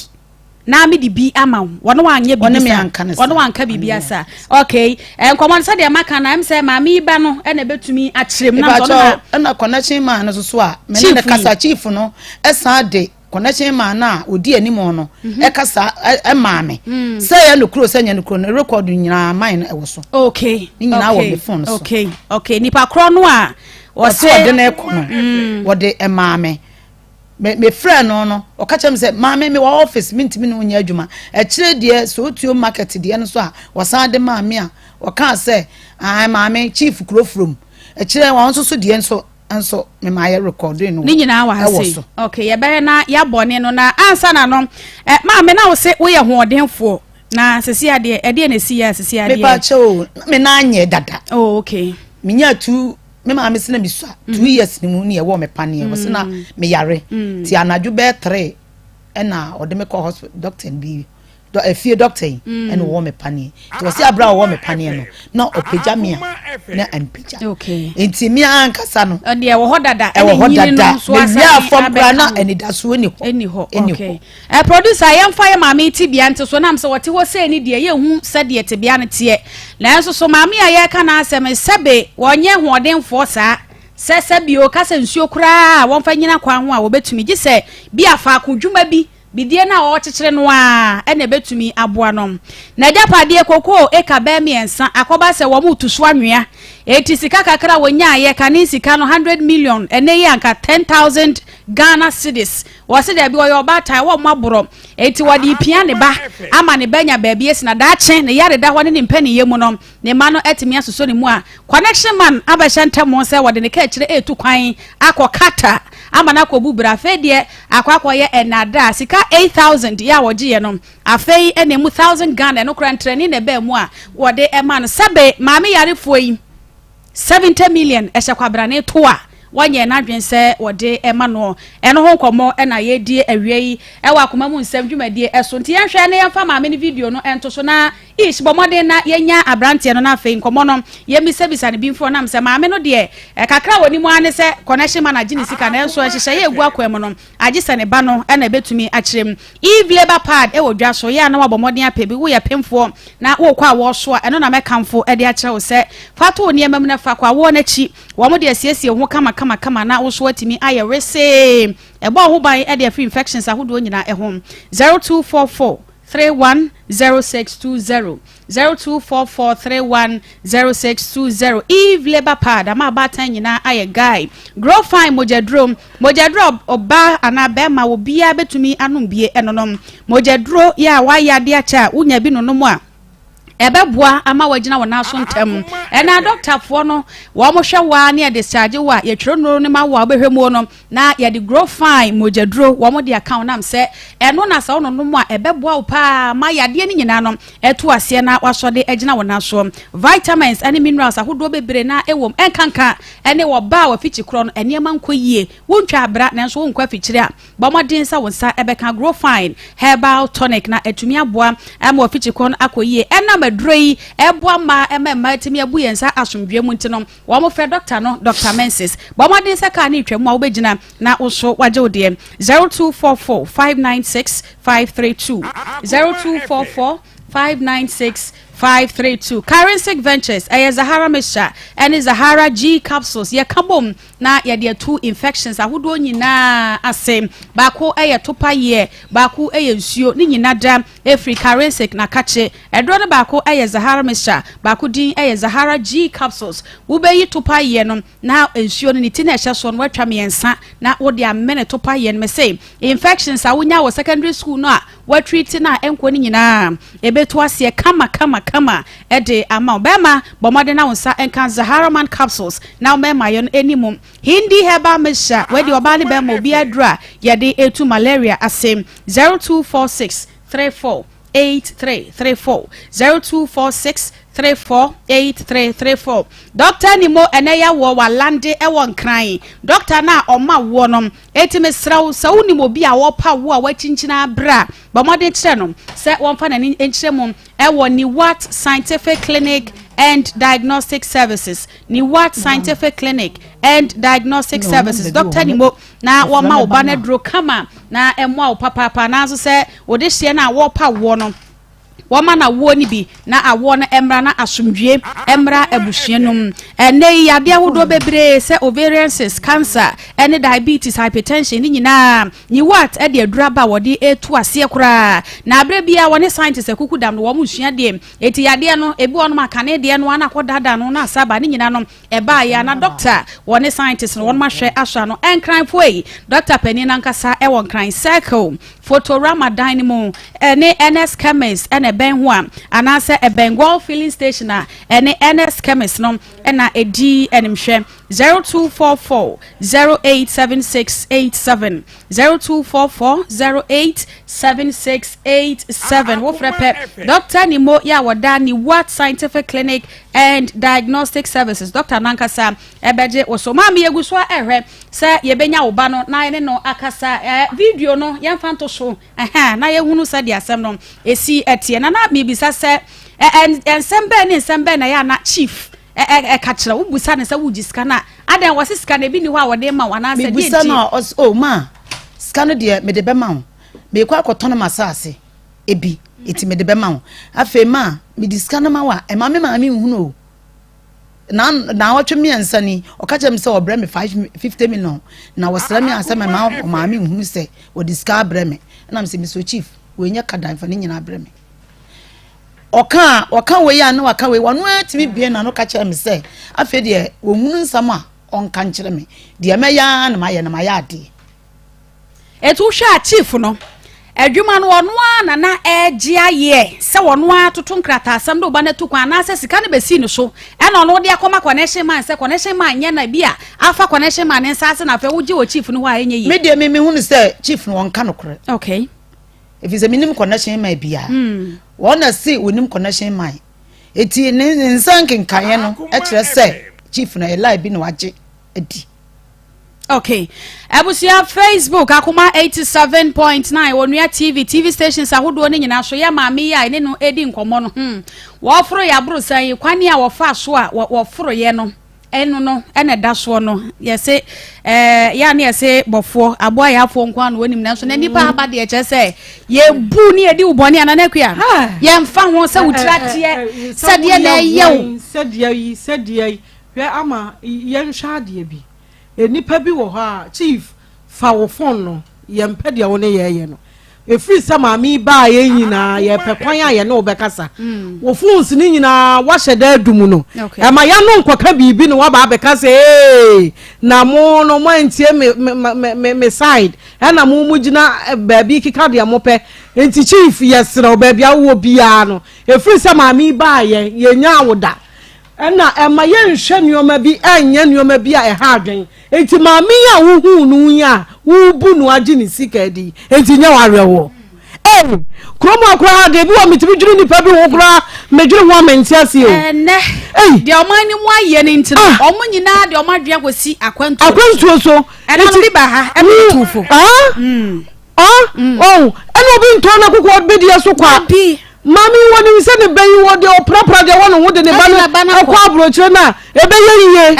na mede bi ama wo. Wɔne wanyɛ Wɔne biribi me saa? anka no saa. Wɔne wanka biribi asa. Okay, nkɔmmɔ no sɛdeɛ maka no ɛm sɛ maame yi ba no ɛna ɛbɛtumi akyerɛ mu na sɛ ɔno na mebatwa ɛna connection man no so so a me ne Chief ne yi. kasa, chief no ɛsan de connection man no a odi anim no ɛkasa ɛmaa me sɛ ɛyɛ no kuro sɛ nyɛ no kuro no record nyinaa man no ɛwɔ so. Ne nyinaa wɔ me phone so. Okay, nipa korɔ no a ɔsɛ wɔsɛ ɔde no ɛkɔ no wɔde ɛmaa me me mefrɛ no no ɔka kyerɛ me sɛ maame me wɔ office, mentumi ne wo nyɛ adwuma. Akyire deɛ sɛ otuo market deɛ no so a wɔsan de maa me a ɔkaa sɛ ae maame chief kuro furom akyire wɔn nso so deɛ nso mema ayɛ recording no. Ne nyinaa wɔ ha ɛwɔ sei so. Okay, yɛbɛyɛ na yɛabɔ ne no na ansa na no maame na wo se woyɛ hoɔdenfoɔ na sisi adeɛ ɛdeɛ na esi yɛ a sisi adeɛ? Mepa kyɛ o, me nan nyɛ dada. Oh, okay. Menya two me maame sɛ na mesua 2 years ne mu ne ɛwɔ me paneɛ wɔ sɛ na meyare nti anadwo bɛyɛ 3 ɛna ɔde me kɔ hospital, doctor bi. Dɔ efie dɔkta yi ɛna ɔwɔ me paneɛ nti ɔsi abira ɔwɔ me paneɛ no na ɔpagya me a na mpagya nti me ankasa no ɛdeɛ ɛwɔ hɔ dada ɛwɔ hɔ dada mewia afɔm koraa na anidasoɔ ni hɔ ɛni hɔ okay ɛ producer yɛmfa yɛ maame tibea nte so nam sɛ wɔte hɔ sɛ ni deɛ yɛhu sɛdeɛ tebea no teɛ nanso so maame a yɛreka n'asɛm sɛbe wɔnyɛ hoɔdenfoɔ saa sɛ sɛbi o kasa nsuo koraa a wɔmfa nyina kwan ho a wɔbɛtumi gye sɛ bi a faako dwuma bi Bidie no a ɔrekyekyere no ara na ɛbɛtumi aboa no. N'agyapadeɛ, kokoo eka bɛyɛ mmiɛnsa, akɔba sɛ wɔretu so anwea. Enti sika kakra a wɔnyaeɛ, kane sika no, 100 million, ɛnnɛ yi anka 10,000 Ghana cedis. Wɔse daabi, ɔyɛ ɔbaatan, wɔmmɔ aborɔ. Enti wɔde repia ne ba ama ne ba anya baabi asi na daakye ne yareda hɔ ne ne mpaninnyɛ mu no, ne mma no atumi asosɔ ne mu a Connection Man abɛhyɛ ntam sɛ wɔde ne kaakyire retu kwan akɔ Qatar ama no akɔbu bra. Afei deɛ akɔ akɔyɛ nnaadaa. Sika 8,000 yɛ a wɔgyeeɛ no, afei na ɛmu 1,000 Ghana, ɛno koraa ntrani na ɛbaa mu a wɔde maa no. Sɛbe maame yarefoɔ yi 70 million ɛhyɛ kwabrane to a wɔnyɛɛ n'adwene sɛ wɔde ma noɔ. Ɛno ho nkɔmmɔ na yɛredie awia yi wɔ Akoma Mu Nsɛm dwumadie so. Nti yɛnhwɛ na yɛmfa maame no video no nto so na Ish, bɔ mmɔden na yɛnya aberanteɛ no na afei nkɔmmɔ no yɛmmisabisa no bi mfiri hɔ. Nam sɛ maame no deɛ kakra a ɔnim ara ne sɛ connection man agye ne sika nanso nhyehyɛeɛ a ɛgu akwan mu no agye sɛ ne ba no na ɛbɛtumi akyerɛ mu. Eve labour pad wɔ dwa so, yɛ a na woabɔ mmɔden apɛ bi, woyɛ pemfoɔ na worekɔ awoɔ so a, ɛno na mɛkamfo de akyerɛ wo sɛ fa to wo nneɛma mu na fa kɔ awoɔ no akyi. Wɔn de asiesie wo ho kamakamakama na wo so atumi ayɛ wesee. Ɛbɔ wo ho ban de afiri infections ahodoɔ nyinaa ho. 0244 310620 0244 310620 Eve labour pad ama abaatan nyinaa ayɛ guy. Grow fine mogyaduro mogyaduro a ɔbaa anaa bɛrima obiara bɛtumi anom bie ɛnonom mogyaduro yɛ a wayɛ adeɛ akyɛ a wonya bi nonom a ɛbɛboa ama wagyina wɔn nan so ntɛm. Ɛna dɔktafoɔ no wɔn hwɛ wo ara ne yɛde discharge wo a yɛtwerɛ nnuro no ma wo a wobɛhwɛ muo no na yɛde grow fine mogyaduro wɔn de aka wo nam sɛ ɛno na sɛ wononom a ɛbɛboa wo paa ma yadeɛ no nyinaa no ɛto aseɛ na wasɔ de agyina wɔn nan soɔ. Vitamins ne minerals ahodoɔ bebree na ɛwɔ mu ɛnkanka ɛne wɔba a wafikyi korɔ no nneɛma nkɔ yie wontwa abra nanso wonkɔ afikyire a Bɔ mmɔden sɛ wo nsa bɛka Grow Fine Herbal Tonic na atumi aboa ma w'afikyikɔ no akɔ yie. Ɛnam aduro yi ɛboa mmaa ma mmaa atumi abu yɛn nsa asomdwoeɛ mu nti no, wɔfrɛ dɔkta no Dɔkta Menses. Bɔ mmɔden sɛ kaa no retwa mu a wobɛgyina na wo nso woagye wo deɛ. 0244 596 532 0244 596 532 Karensic Ventures ɛyɛ Zahara Mixture ɛne Zahara G Capsules yɛka bom na yɛde atu infections ahodoɔ nyinaa ase. Baako yɛ topayeɛ, baako yɛ nsuo, ne nyina da ɛfiri Karensic na kakye. Ɛduro no baako yɛ Zahara mixture, baako din yɛ Zahara G capsules. Wobɛyi topayeɛ no na nsuo no ne ti na ɛhyɛ soɔ no woatwa mmiɛnsa na wode amene topayeɛ no. Mese infections a wonya wɔ secondary school no a Woatreat no a ɛnkɔ no nyinaa ɛbɛtu aseɛ kama kama kama de ama wo. Bɛrima, bɔ mmɔden na wo nsa nka Zaharaman capsules na wo mmarima yɛ no ɛni mu. Hindi herbal mixture, wei deɛ ɔbaa ne bɛrima obiara aduru a yɛde ɛtu malaria ase. 0246 34 8334 0246 34 8334 Dɔkta Nimo ɛnɛ yɛawoɔ walande ɛwɔ Nkran. Dɔkta no a ɔma woɔ no Enti mesrɛ wo, sɛ wonim obi a ɔrepaw wo a wakyinkyin abrɛ a, bɔ mmɔden kyerɛ no sɛ wɔmfa n'ani nkyerɛ mu wɔ Niwat Scientific Clinic and Diagnostic Services, Niwat Scientific Clinic and Diagnostic Services, Dɔkta Nimo, na wɔma wo ba no aduro kama na ɛmmoa wo papaapa. Nanso sɛ wode hyeɛ no a wɔrepaw woɔ no, Wɔma no awoɔ no bi na awoɔ no mmra na asomdwie mmra abusua no mu. Ɛnnɛ yi yadeɛ ahodoɔ bebree sɛ ovarian cyst, cancer ne diabetes, hypertension ne nyinaa Niwat de aduru aba a wɔde retu aseɛ koraa. Na aberɛ biara wɔne scientists akuku dam no wɔn resua deɛ enti yadeɛ no ebi wɔ nom a kane deɛ no ara na akɔdaadaa no na asa aba ne nyinaa no Ɛbaeɛ a na dɔkta a wɔne scientist no wɔnom ahwɛ asɔ ano. Nkranfoɔ yi, dɔkta panin no ankasa wɔ Nkran Circle, Photorama dan no mu, ɛne Ernest Chemist na ɛbɛn ho a, anaasɛ ɛbɛn Gold Filling Station a ɛne Ernest Chemist no na ɛdi animhwɛ. 0244 087687 0244 087687 Wofrɛ pɛ, Dɔkta Nimo yɛ a wɔda Niwat Scientific Clinic and Diagnostic Services. Dɔkta no ankasa ɛbɛgye wo so. Maame, yɛgu so a ɛhwɛ sɛ yɛbɛnya wo ba no na yɛne no akasa. Video no yɛmfa nto so ɛhɛn na yɛhunu sɛdeɛ asɛm no ɛsi ɛteɛ. Na na miribisa sɛ nsɛm bɛn ne nsɛm bɛn na ɛyɛ ana chief ɛka kyerɛ wobusa ne sɛ wogye sika no a, adɛn, wɔse sika no ebi ni hɔ a wɔde ma wo anaasɛ deɛ? Mebusa nti no a, ɔs o ma sika no deɛ, mede bɛma wo, meekɔ akɔtɔn m'asase ebi, eti mede bɛma wo. Afei ma mede sika no ma wo a, ɛma me maame nhunu o. Na naawɔtwe 3 ni, ɔka kyerɛ me sɛ ɔbrɛ me 50 million na wɔsrɛ me a sɛ mɛma ɔmaame nhunu sɛ wɔde sika abrɛ me. Ɛnam sɛ mesɛ, "Chief, wɔnyɛ kadan fa ne nyinaa brɛ me." Ɔka a ɔka wei a ne waka wei, ɔno ara tumi bie n'ano ka kyerɛ me sɛ afei deɛ wɔhunu nsɛm a ɔnka nkyerɛ me deɛ, mɛyɛ ara na mayɛ na mayɛ adeɛ. Etu wohwɛ a, chief no adwuma no, ɔno ara na na ɛgye ayɛ sɛ ɔno ara toto nkrataasɛm de ɔba no atu kwan, anaasɛ sika no bɛsii ne so ɛna ɔno de akɔma connection man, sɛ connection man nyɛ na bi a afa connection man ne nsa ase na afei wogye wɔ chief no hɔ a, ɛnyɛ yie? Me deɛ, me mehunu sɛ chief no ɔnka nokorɛ ɛfiri sɛ menim connection man biara. Wɔn na se wɔnim connection man, eti ne nsa nkenkaeɛ no kyerɛ sɛ chief no ɛyɛ lie bi na wagye adi. Okay, abusua, Facebook Akoma 87.9, Onua TV, TV stations ahodoɔ no nyinaa so, yɛ maame yi a ɛne no edi nkɔmmɔ no, wɔforo yɛ aborosan yi kwan a wɔfa so a wɔforo yɛ no, ɛno no ɛna ɛda soɔ no. Yɛse yɛ a ne yɛse bɔfoɔ aboa yɛ afoɔ nko ano wɔnim, nanso na nipa aba deɛ, kyerɛ sɛ yɛbu ne yɛdi wo bɔne ana na akua yɛmfa ho sɛ wo tiri ateɛ sɛdeɛ na ɛyɛ wo. Sɛdeɛ yi, sɛdeɛ yi, hwɛ, ama yɛnhwɛ adeɛ bi. Nipa bi wɔ hɔ a, chief, fa wo phone no, yɛmpɛ deɛ wo ne yɛyɛ no. Ɛfiri sɛ maame yi baa, yɛn nyinaa yɛpɛ kwan a yɛne wo bɛkasa. Wo phones no nyinaa wahyɛ da adum no, ɛma yɛano nkɔka biribi na waba abɛka sɛ, ee, na mo no mo antie me me me me side, ɛna mo mo gyina baabi keka deɛ mopɛ. Nti chief, yɛserɛ wo, baabi a wowɔ biara no, ɛfiri sɛ maame yi baa, yɛ yɛnyaa wo da, ɛna ɛma yɛnhwɛ nneɛma bi, ɛnyɛ nneɛma bi a ɛha adwen. Nti maame yi a wohuu no yi a wobu no agye ne sika di, nti nyɛ wawerɛhoɔ. Ee, kurom akora deɛ bi wɔ, metumi dwene nipa bi ho koraa, medwene ho a mente ase o. Ɛnɛ deɛ ɔman no mu ayɛ no nti no, ɔmo nyinaa deɛ, ɔmo adwene akɔsi akwantuo. Akwantuo so. Ɛna no bi ba ha, ɛna tufo. Oh, ɛna obi ntɔn na koko bɛdi so kwa. Maame wɔ ne sɛ ne bɛyi wɔ deɛ ɔprapra deɛ wɔ ne ho de ne ba no ɛkɔ aburokyire no a, ɛbɛyɛ yie.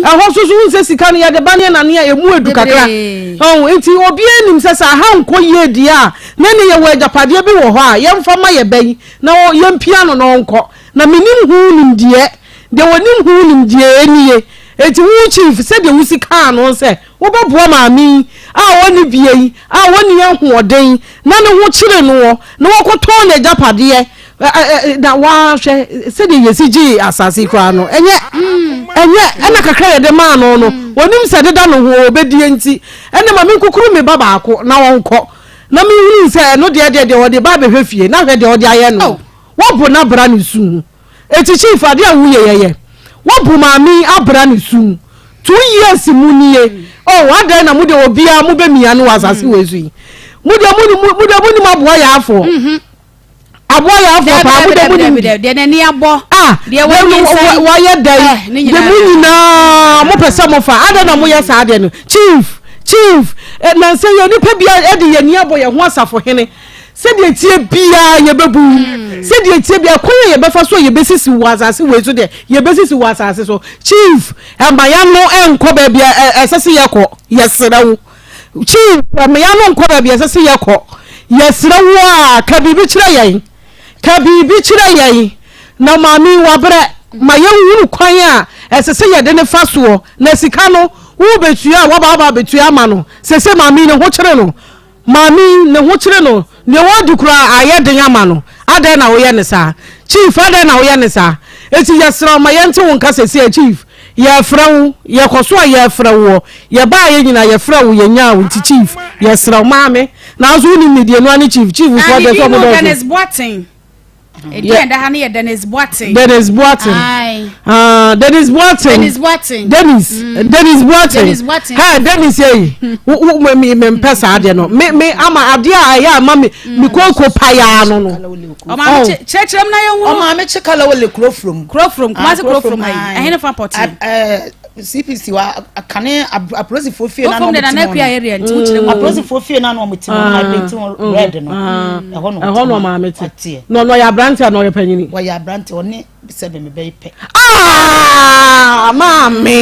Ɛhɔ so so sɛ sika no yɛde ba ne nane a ɛmu edu kakra. Ɔn nti obiara nim sɛ aha nkɔ yie deɛ a, na ne yɛwɔ agyapadeɛ bi wɔ hɔ a yɛmfa ma yɛ bɛyi na yɛmpia no na ɔnkɔ. Na menim ho nimdeɛ deɛ, wɔnim ho nimdeɛ nie. Eti wo chief, sɛdeɛ wosi kaa no sɛ wobɛboa maame yi a ɔne bie yi a wɔnni ahoɔden na ne ho kyere noɔ na wɔkɔtɔn n'agyapadeɛ, na wahwɛ sɛdeɛ yɛsi gyee asase yi koraa no, ɛnyɛ ɛna kakra yɛde maa no no, onim sɛ deda no ho ɔbɛdie. Nti ɛne ma menkukuru me ba baako na ɔnkɔ na mehunu sɛ ɛno deɛ wɔde ba abɛhwɛ fie na hwɛ deɛ ɔde ayɛ no. Wɔbo n'abra ne su. Eti chief, adeɛ a woyɛ yɛyɛ wɔbo maame abra ne su 2 years mu nie. Oh, adan na mo de obiara mo bɛ mia no wɔ asase wɔ esu yi. Mo de mo mo de mo nim aboa yɛ afoɔ, aboa yɛ afoɔ paa. Mo de mo nim deɛ n'ani abɔ. Ah, deɛ wɔnyɛ. Wɔyɛ dɛn de mo nyinaa mo pɛ sɛ mo fa adan na mo yɛ saa adeɛ no. Chief, nansa yɛ nipa bi ɛde yɛ ni abɔ yɛn ho asafo hene. Sɛdeɛ tie biara yɛbɛbu, sɛdeɛ tie biara kwan a yɛbɛfa so a yɛbɛsisi wɔ asase wei so deɛ, yɛbɛsisi wɔ asase so. Chief, ɛma yɛano ɛnkɔ baabi a ɛsɛ sɛ yɛkɔ. Yɛserɛ wo, chief, ɛma yɛano nkɔ baabi a ɛsɛ sɛ yɛkɔ. Yɛserɛ wo a, ka biribi kyerɛ yɛn, ka biribi kyerɛ yɛn na maame wabrɛ ma yɛnhunu kwan a ɛsɛ sɛ yɛde ne fa soɔ. Na sika no wobɛtua a, wɔba aba abɛtua ama no sɛ maame ne ho kyerɛ no, maame ne ho kyerɛ no, nea wɔdi koraa ayɛ den ama no. Adɛn na woyɛ ne saa, chief? Adɛn na woyɛ ne saa? Eti yɛsrɛ wo, ma yɛnte wo nka sɛsi. Chief, yɛfrɛ wo, yɛkɔ so a yɛfrɛ woɔ, yɛbaa yɛ nyinaa yɛfrɛ wo, yɛnyaa wo. Nti chief, yɛsrɛ wo. Maame, nanso wonim ne deɛ nua ne chief, chief foɔ deɛ sɛ ɔmo dɔɔso. Dennis Boateng. Edin a ɛda ha no yɛ Dennis Boateng. Dennis Boateng. Aye. Ah, Dennis Boateng. Dennis Boateng. Dennis. Mm. Dennis Boateng. Dennis Boateng. Hey, Dennis yɛ wo wo me me me mpɛ saa adeɛ no. Me me ama adeɛ a ɛyɛ ama me me kooko payaa no no. Ɔmaame oh. kyerɛkyerɛ mu na yɛn hunu. Ɔmaame kye kala wɔ le kuro from. Kuro from Kumasi kuro from ha yi. Ɛhɛn fa pɔtee. CPC wa kane apolisifoɔ fie na na wɔn ti mu no apolisifoɔ fie na na wɔn ti mu no na ti mu red no ɛhɔ na ɛhɔ na ɔmaame te na ɔno ɔyɛ aberante a na ɔyɛ panyini ɔyɛ aberante ɔne sɛ bɛmɛ bɛyɛ pɛ aa maame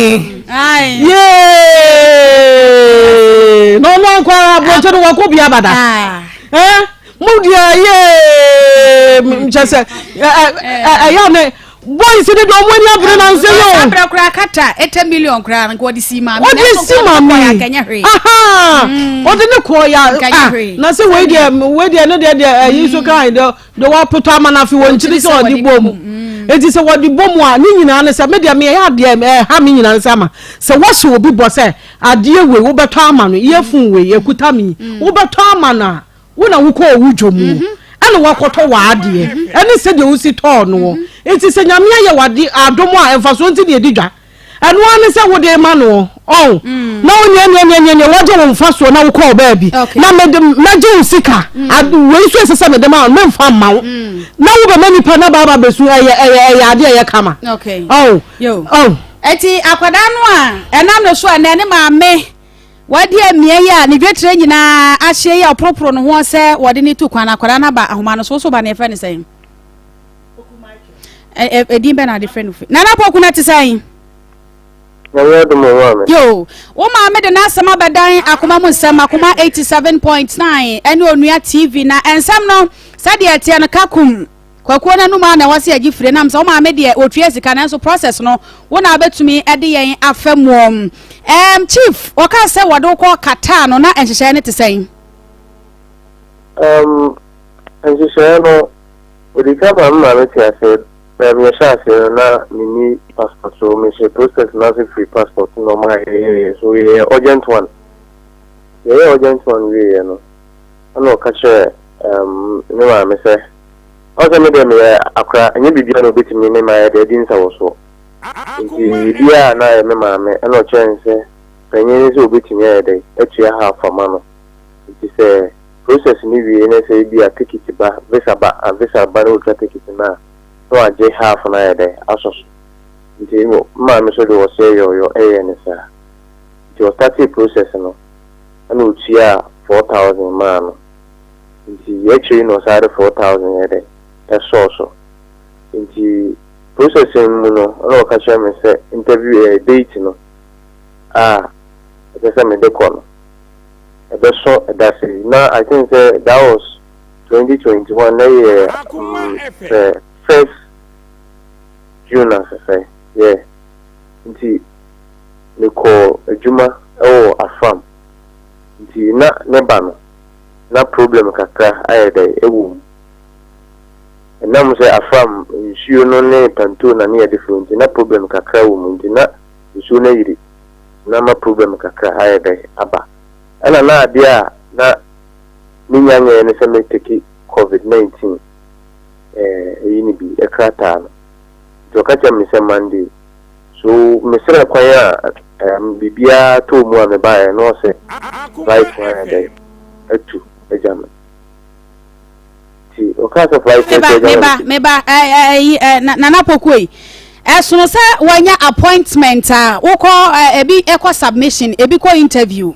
yee na ɔno ankɔ aburokye no wakɔ bi abada ɛɛ mo deɛ yee nkyɛ sɛ ɛyɛ ne. Boys ni de ɔmo ani abere na nsɛ yɛ o. Abere koraa kata eta million koraa nka ɔde si maame. Ɔde si maame. Ɔde ne kɔɔ ya ah na sɛ wei deɛ wei deɛ ne deɛ deɛ ɛyi so kan deɛ deɛ wapotɔ ama na afei wɔn kyiri sɛ ɔde bɔ mu. Eti sɛ wɔde bɔ mu a ne nyinaa ne sɛ me deɛ me ɛyɛ adeɛ ɛha me nyinaa ne sɛ ama sɛ wɔhyɛ obi bɔ sɛ adeɛ wei wobɛtɔ ama no earphone wei ekuta mi wobɛtɔ ama no a. Wo na wokɔɔ wo dwom o, ɛna woakɔtɔ w'adeɛ, ɛne sɛdeɛ wosi tɔɔ noɔ. Nti sɛ Nyame ayɛ w'ade adom a, mfasoɔ nti na yɛdi dwa. Ɛno ara ne sɛ wode rema noɔ, ɔn, na woneɛneɛneɛneɛ woagye wo mfasoɔ na wokɔɔ baabi, na mede mɛgye wo sika, ad, wei nso ɛsɛ sɛ mede ma wo no, memfa mma wo. Na wobɛma nipa no aba aba abɛsu, ɛyɛ, ɛyɛ, ɛyɛ adeɛ a ɛyɛ kama. Ɔn, ɔn. Enti akwadaa no a ɛnam ne so a ɛnnɛ ne maame Wadi amia yi a ne dwetire nyinaa ahyeɛ yi a ɔporoporo ne ho sɛ wɔde no tu kwan no, akwadaa no aba ahoma no so. Wo so ba no yɛfrɛ no sɛn? Ɛdin bɛ na ade frɛ no fi. Nana Poku na te sɛn? Nyame adom o maame. Yo, wo maame de n'asɛm abɛdan akoma mu nsɛm, akoma 87.9 ɛne Onua TV na nsɛm no sɛdeɛ ɛteɛ no kakum. Kwakuo no anum ara na ɛwɔ sɛ yɛgye fire nam sɛ wo maame deɛ ɔtua sika nanso process no wo na wobɛtumi de yɛn afa muo. Um, Chief, wɔkaa sɛ wɔde wo kɔ Qatar no na nhyehyɛeɛ no te sɛn? Um, nhyehyɛeɛ no, wɔde ka ma me maame te aseɛ baabi yɛhyɛ aseɛ no na menni passport so mehyɛ process no ase firi passport na ɔma yɛyɛyɛ so yɛyɛ urgent one yɛyɛ urgent one wieɛ no ɛna ɔka kyerɛ um, me maame sɛ Ɔn sɛ me deɛ meyɛ akora, ɛnyɛ biribiara na obetumi ne mayɛ deɛ adi nsawɔsoɔ. Nti biribiara a na ayɛ me maame ɛna ɔkyerɛ no sɛ panyin no sɛ obetumi ayɛ dɛn atua half ama no. Nti sɛ process no wie na sɛ ebia ticket ba, visa ba, a visa ba na otwa ticket no a, na wagye half no ayɛ dɛn asɔ so. Nti me maame nso de ɔseɛ yɔɔyɔ ɛyɛɛ no saa. Nti ɔstartee process no ɛna otuaa 4000 maa no. Nti akyiri na ɔsan de 4000 yɛ dɛ ɛsɔɔ so. Nti process no mu no ɛna ɔka kyerɛ me sɛ interview ɛɛ date no a ɛsɛ sɛ mede kɔ no ɛbɛso ɛda sei. Na I think sɛ that was 2021 na yɛ mm, sɛ first June asesɛ yeah. Nti mekɔɔ adwuma ɛwɔ Afram. Nti na ne ba no na problem kakra ayɛ dɛn wɔ mu. Ɛnam sɛ afram nsuo no ne pantoo na ne yɛde foro nti na problem kakra wɔ mu nti na nsuo no ayiri na ama problem kakra ayɛ dɛn aba. Ɛna na adeɛ a na menya nyɛɛ ne sɛ me take covid 19 eh, ɛyi no bi, krataa no. Nti ɔka kyerɛ me sɛ Monday. So mesrɛ kwan a um, biribiara tɔɔ mu a mebaeɛ na ɔsɛ flight no ayɛ dɛn atu agya me. Nti ɔkaa sɛ flight no atu agya me. Meba, meba, ɛyi, Nana Pokuei. Ɛsono sɛ wanya appointment a wokɔ ebi ɛkɔ submission, ebi kɔ interview.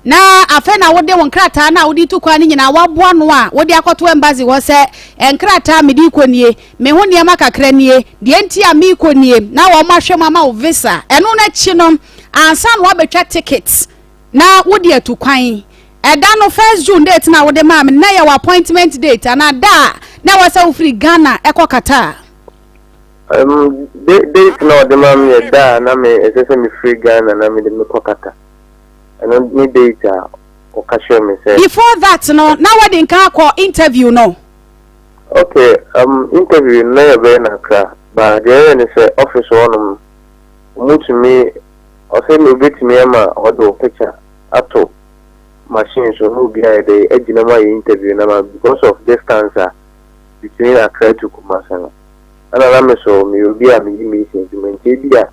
Na afei na wode wo nkrataa no a wode tu kwan no nyinaa woaboa ano a wode akɔto embassy hɔ sɛ, Nkrataa a mede rekɔ nie, me ho nneɛma kakra nie, deɛ nti a merekɔ nie, na wɔahwɛ mu ama wo visa. Ɛno no akyi no, ansa na woabɛtwa ticket na wode atu kwan. Ɛda no, first June date no a wode maa me no, na ɛyɛ wo appointment date anaa da a na ɛwɔ sɛ wofiri Ghana kɔ Qatar? Um, date na ɔde maa me yɛ da a na me ɛsɛ sɛ mefiri Ghana na mede mekɔ Qatar. Ɛno ne date a ɔka kyerɛɛ me sɛ. Before that no, na wadi nkan akɔ interview no? Okay, um, interview no na yɛbɛyɛ no Accra, but deɛ ɛyɛ ne sɛ office hɔ nom no, wɔtumi, ɔsɛ ne obetumi ama ɔde wo picture ato machine so na obi ayɛ dɛ agyina mu ayɛ interview no ama because of distance a. between Accra to Kumasi no. Ɛna na me so meyɛ obi a meyi mason adwuma nti ebi a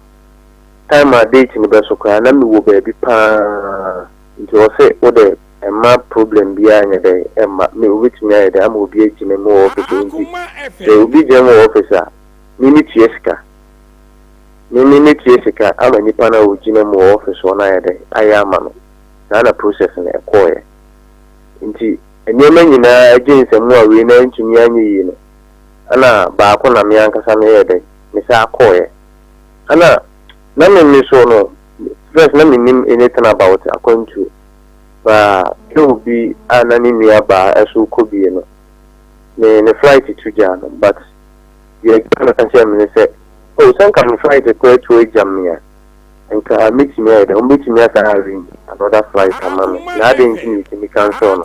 time a date no bɛso koraa na mewɔ baabi paa nti ɔse wo de mma problem biara nyɛ dɛn ɛmma me obetumi ayɛ dɛn ama obi agyina mu wɔ office hɔ nti sɛ obi gyina mu wɔ office a me metua sika me me metua sika ama nipa no a ogyina mu wɔ office hɔ no ayɛ dɛn ayɛ ama no saa na process no ɛkɔɔeɛ nti nneɛma nyinaa gye nsɛm a wei na ntumi anyɛ yie no ɛna baako na me ankasa meyɛɛ dɛn mesaa kɔɔeɛ ɛna na me me so no first na mennim anything about akwantuo ba girl bi a na ne nua baa ɛso kɔ bie no ne ne flight tu gyaa no but deɛ girl no ka kyerɛɛ me ne sɛ oh sɛ nka me flight koraa tu agya me a nka mɛtumi ayɛ dɛ wɔbɛtumi asan arrange another flight ama me na adɛn nti na yɛtumi cancel no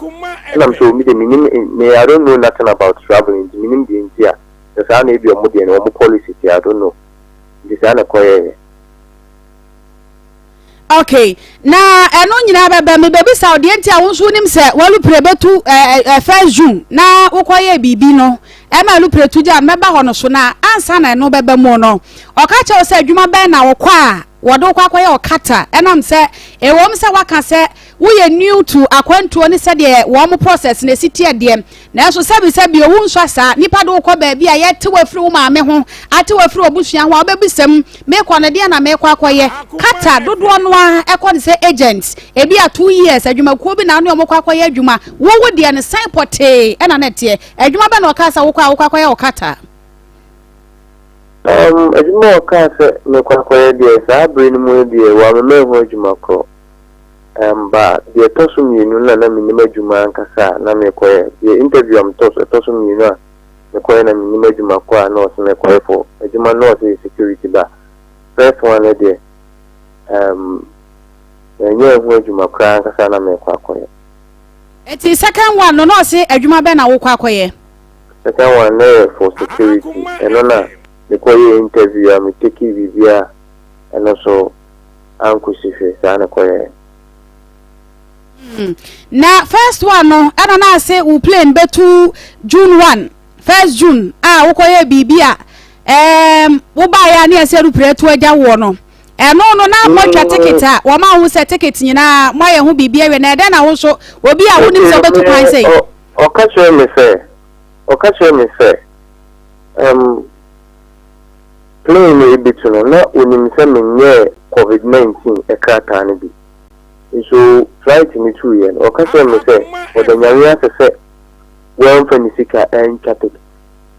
ɛna me sɛ oh me deɛ menim me I don't know nothing about travelling nti menim deɛ nti a sɛ saa na ebi ɔmo deɛ no ɔmo policy ti I don't know nti saa na ɛkɔyɛeɛ. Okay, na ɛno nyinaa bɛbɛ mebɛbisa wo deɛ nti a wo nso wonim sɛ walupere bɛtu ɛɛ ɛ first June na wokɔyɛ biribi no ɛma alupere tu gya no mɛba hɔ no so na ansa na ɛno bɛbɛ mu no ɔka kyerɛ wo sɛ adwuma bɛn na wokɔ a wɔde wokɔ akɔyɛ ɔkata ɛnam sɛ ɛwom sɛ waka sɛ woyɛ new to akwantuo ne sɛdeɛ wɔn process na ɛsi teɛ deɛ Nanso sɛbisɛbi owu nsɔ saa. Nnipa de wo kɔ baabi a yɛte wo afiri wo maame ho, ate wo afiri w'abusua ho a, wobɛbisa mu, mekɔ no deɛn na merekɔ akɔyɛ? Qatar, dodoɔ no ara ɛkɔ no sɛ agents, ebi a 2 years, adwumakuo bi na wo ne wɔn kɔ akɔyɛ adwuma. Wo wo deɛ no sɛn pɔtee ɛna na ɛteɛ? Adwuma bɛn na wɔkaa sɛ wokɔ a wokɔ akɔyɛ wɔ Qatar? Adwuma a wɔkaa sɛ mekɔ akɔyɛ deɛ, saa bere no mu no deɛ, wɔamma manhu adwuma korɔ. Ɛmba deɛ ɛtɔ so mmienu no na na mennim adwuma ankasa a na merekɔyɛ. Deɛ interview a metɔ so ɛtɔ so mmienu a mekɔyɛ na mennim adwuma kɔ a na ɔse mekɔyɛ for adwuma no na ɔse yɛ security ba first one no deɛ um, manyɛ ɛho adwuma koraa ankasa a na merekɔ akɔyɛ. Nti second one no na ɔse adwuma bɛn na wokɔ akɔyɛ? Second one no yɛ for security ɛno na mekɔyɛɛ interview a me take biribiara ɛno so ankosi hwee, saa na ɛkɔyɛɛ. Hmm. Na first one no, ɛna na ase wo plane bɛtu June 1, first June a wokɔyɛ biribi a ɛɛm wobaeɛ a ne yɛsɛ rupere to agya woɔ no. Ɛno no na moatwa mm. ticket a wɔma wo sɛ ticket nyinaa moayɛ ho biribi awie na ɛdɛn na wo nso obi a wonim sɛ wobɛtu kwan sɛ. Ɔka kyerɛ me sɛ ɔka kyerɛ me sɛ ɛm Plane no rebetu no, na onim sɛ menyɛɛ Covid 19 krataa no bi. Nso flight no tuiɛ no, ɔka kyerɛɛ me sɛ ɔda Nyame ase sɛ wamfa ne sika antwa ticket.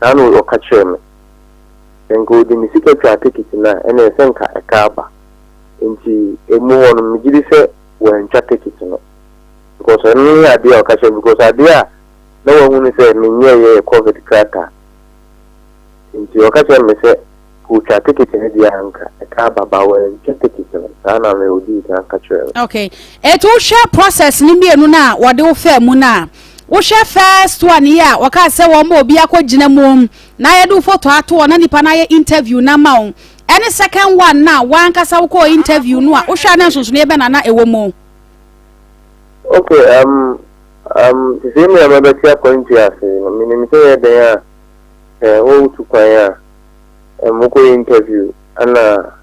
Saa na ɔka kyerɛɛ me. Sɛ nka ɔde ne sika twaa ticket no a, ɛneɛ sɛ nka ɛka aba. Nti ɛmu hɔ no, megye di sɛ wantwa ticket no. Because ɛno ne adeɛ a ɔka kyerɛɛ me, because adeɛ a na wahunu sɛ menyɛeɛ yɛ Covid krataa. Nti ɔka kyerɛɛ me sɛ otwa tekiti no deɛ a anka ɛka aba but wantwa tekiti no, saa na me odii kan ka kyerɛɛ me. Okay, eti wohwɛ process no mmienu no a wɔde wo faa mu no a, wohwɛ first one yi a wɔkaa sɛ wɔn ma obi akɔgyina mu na yɛde wo photo ato hɔ na nipa no ayɛ interview no ama wo, ɛne second one no a w'ankasa wokɔɔ interview no a, wohwɛ a na nsonsonoeɛ bɛn na na ɛwɔ mu? Okay, um, te sɛ me a mabɛte akwantuo ase no, menim sɛ ɛyɛ dɛn a Sɛ wotu kwan a, mokɔyɛ interview ɛna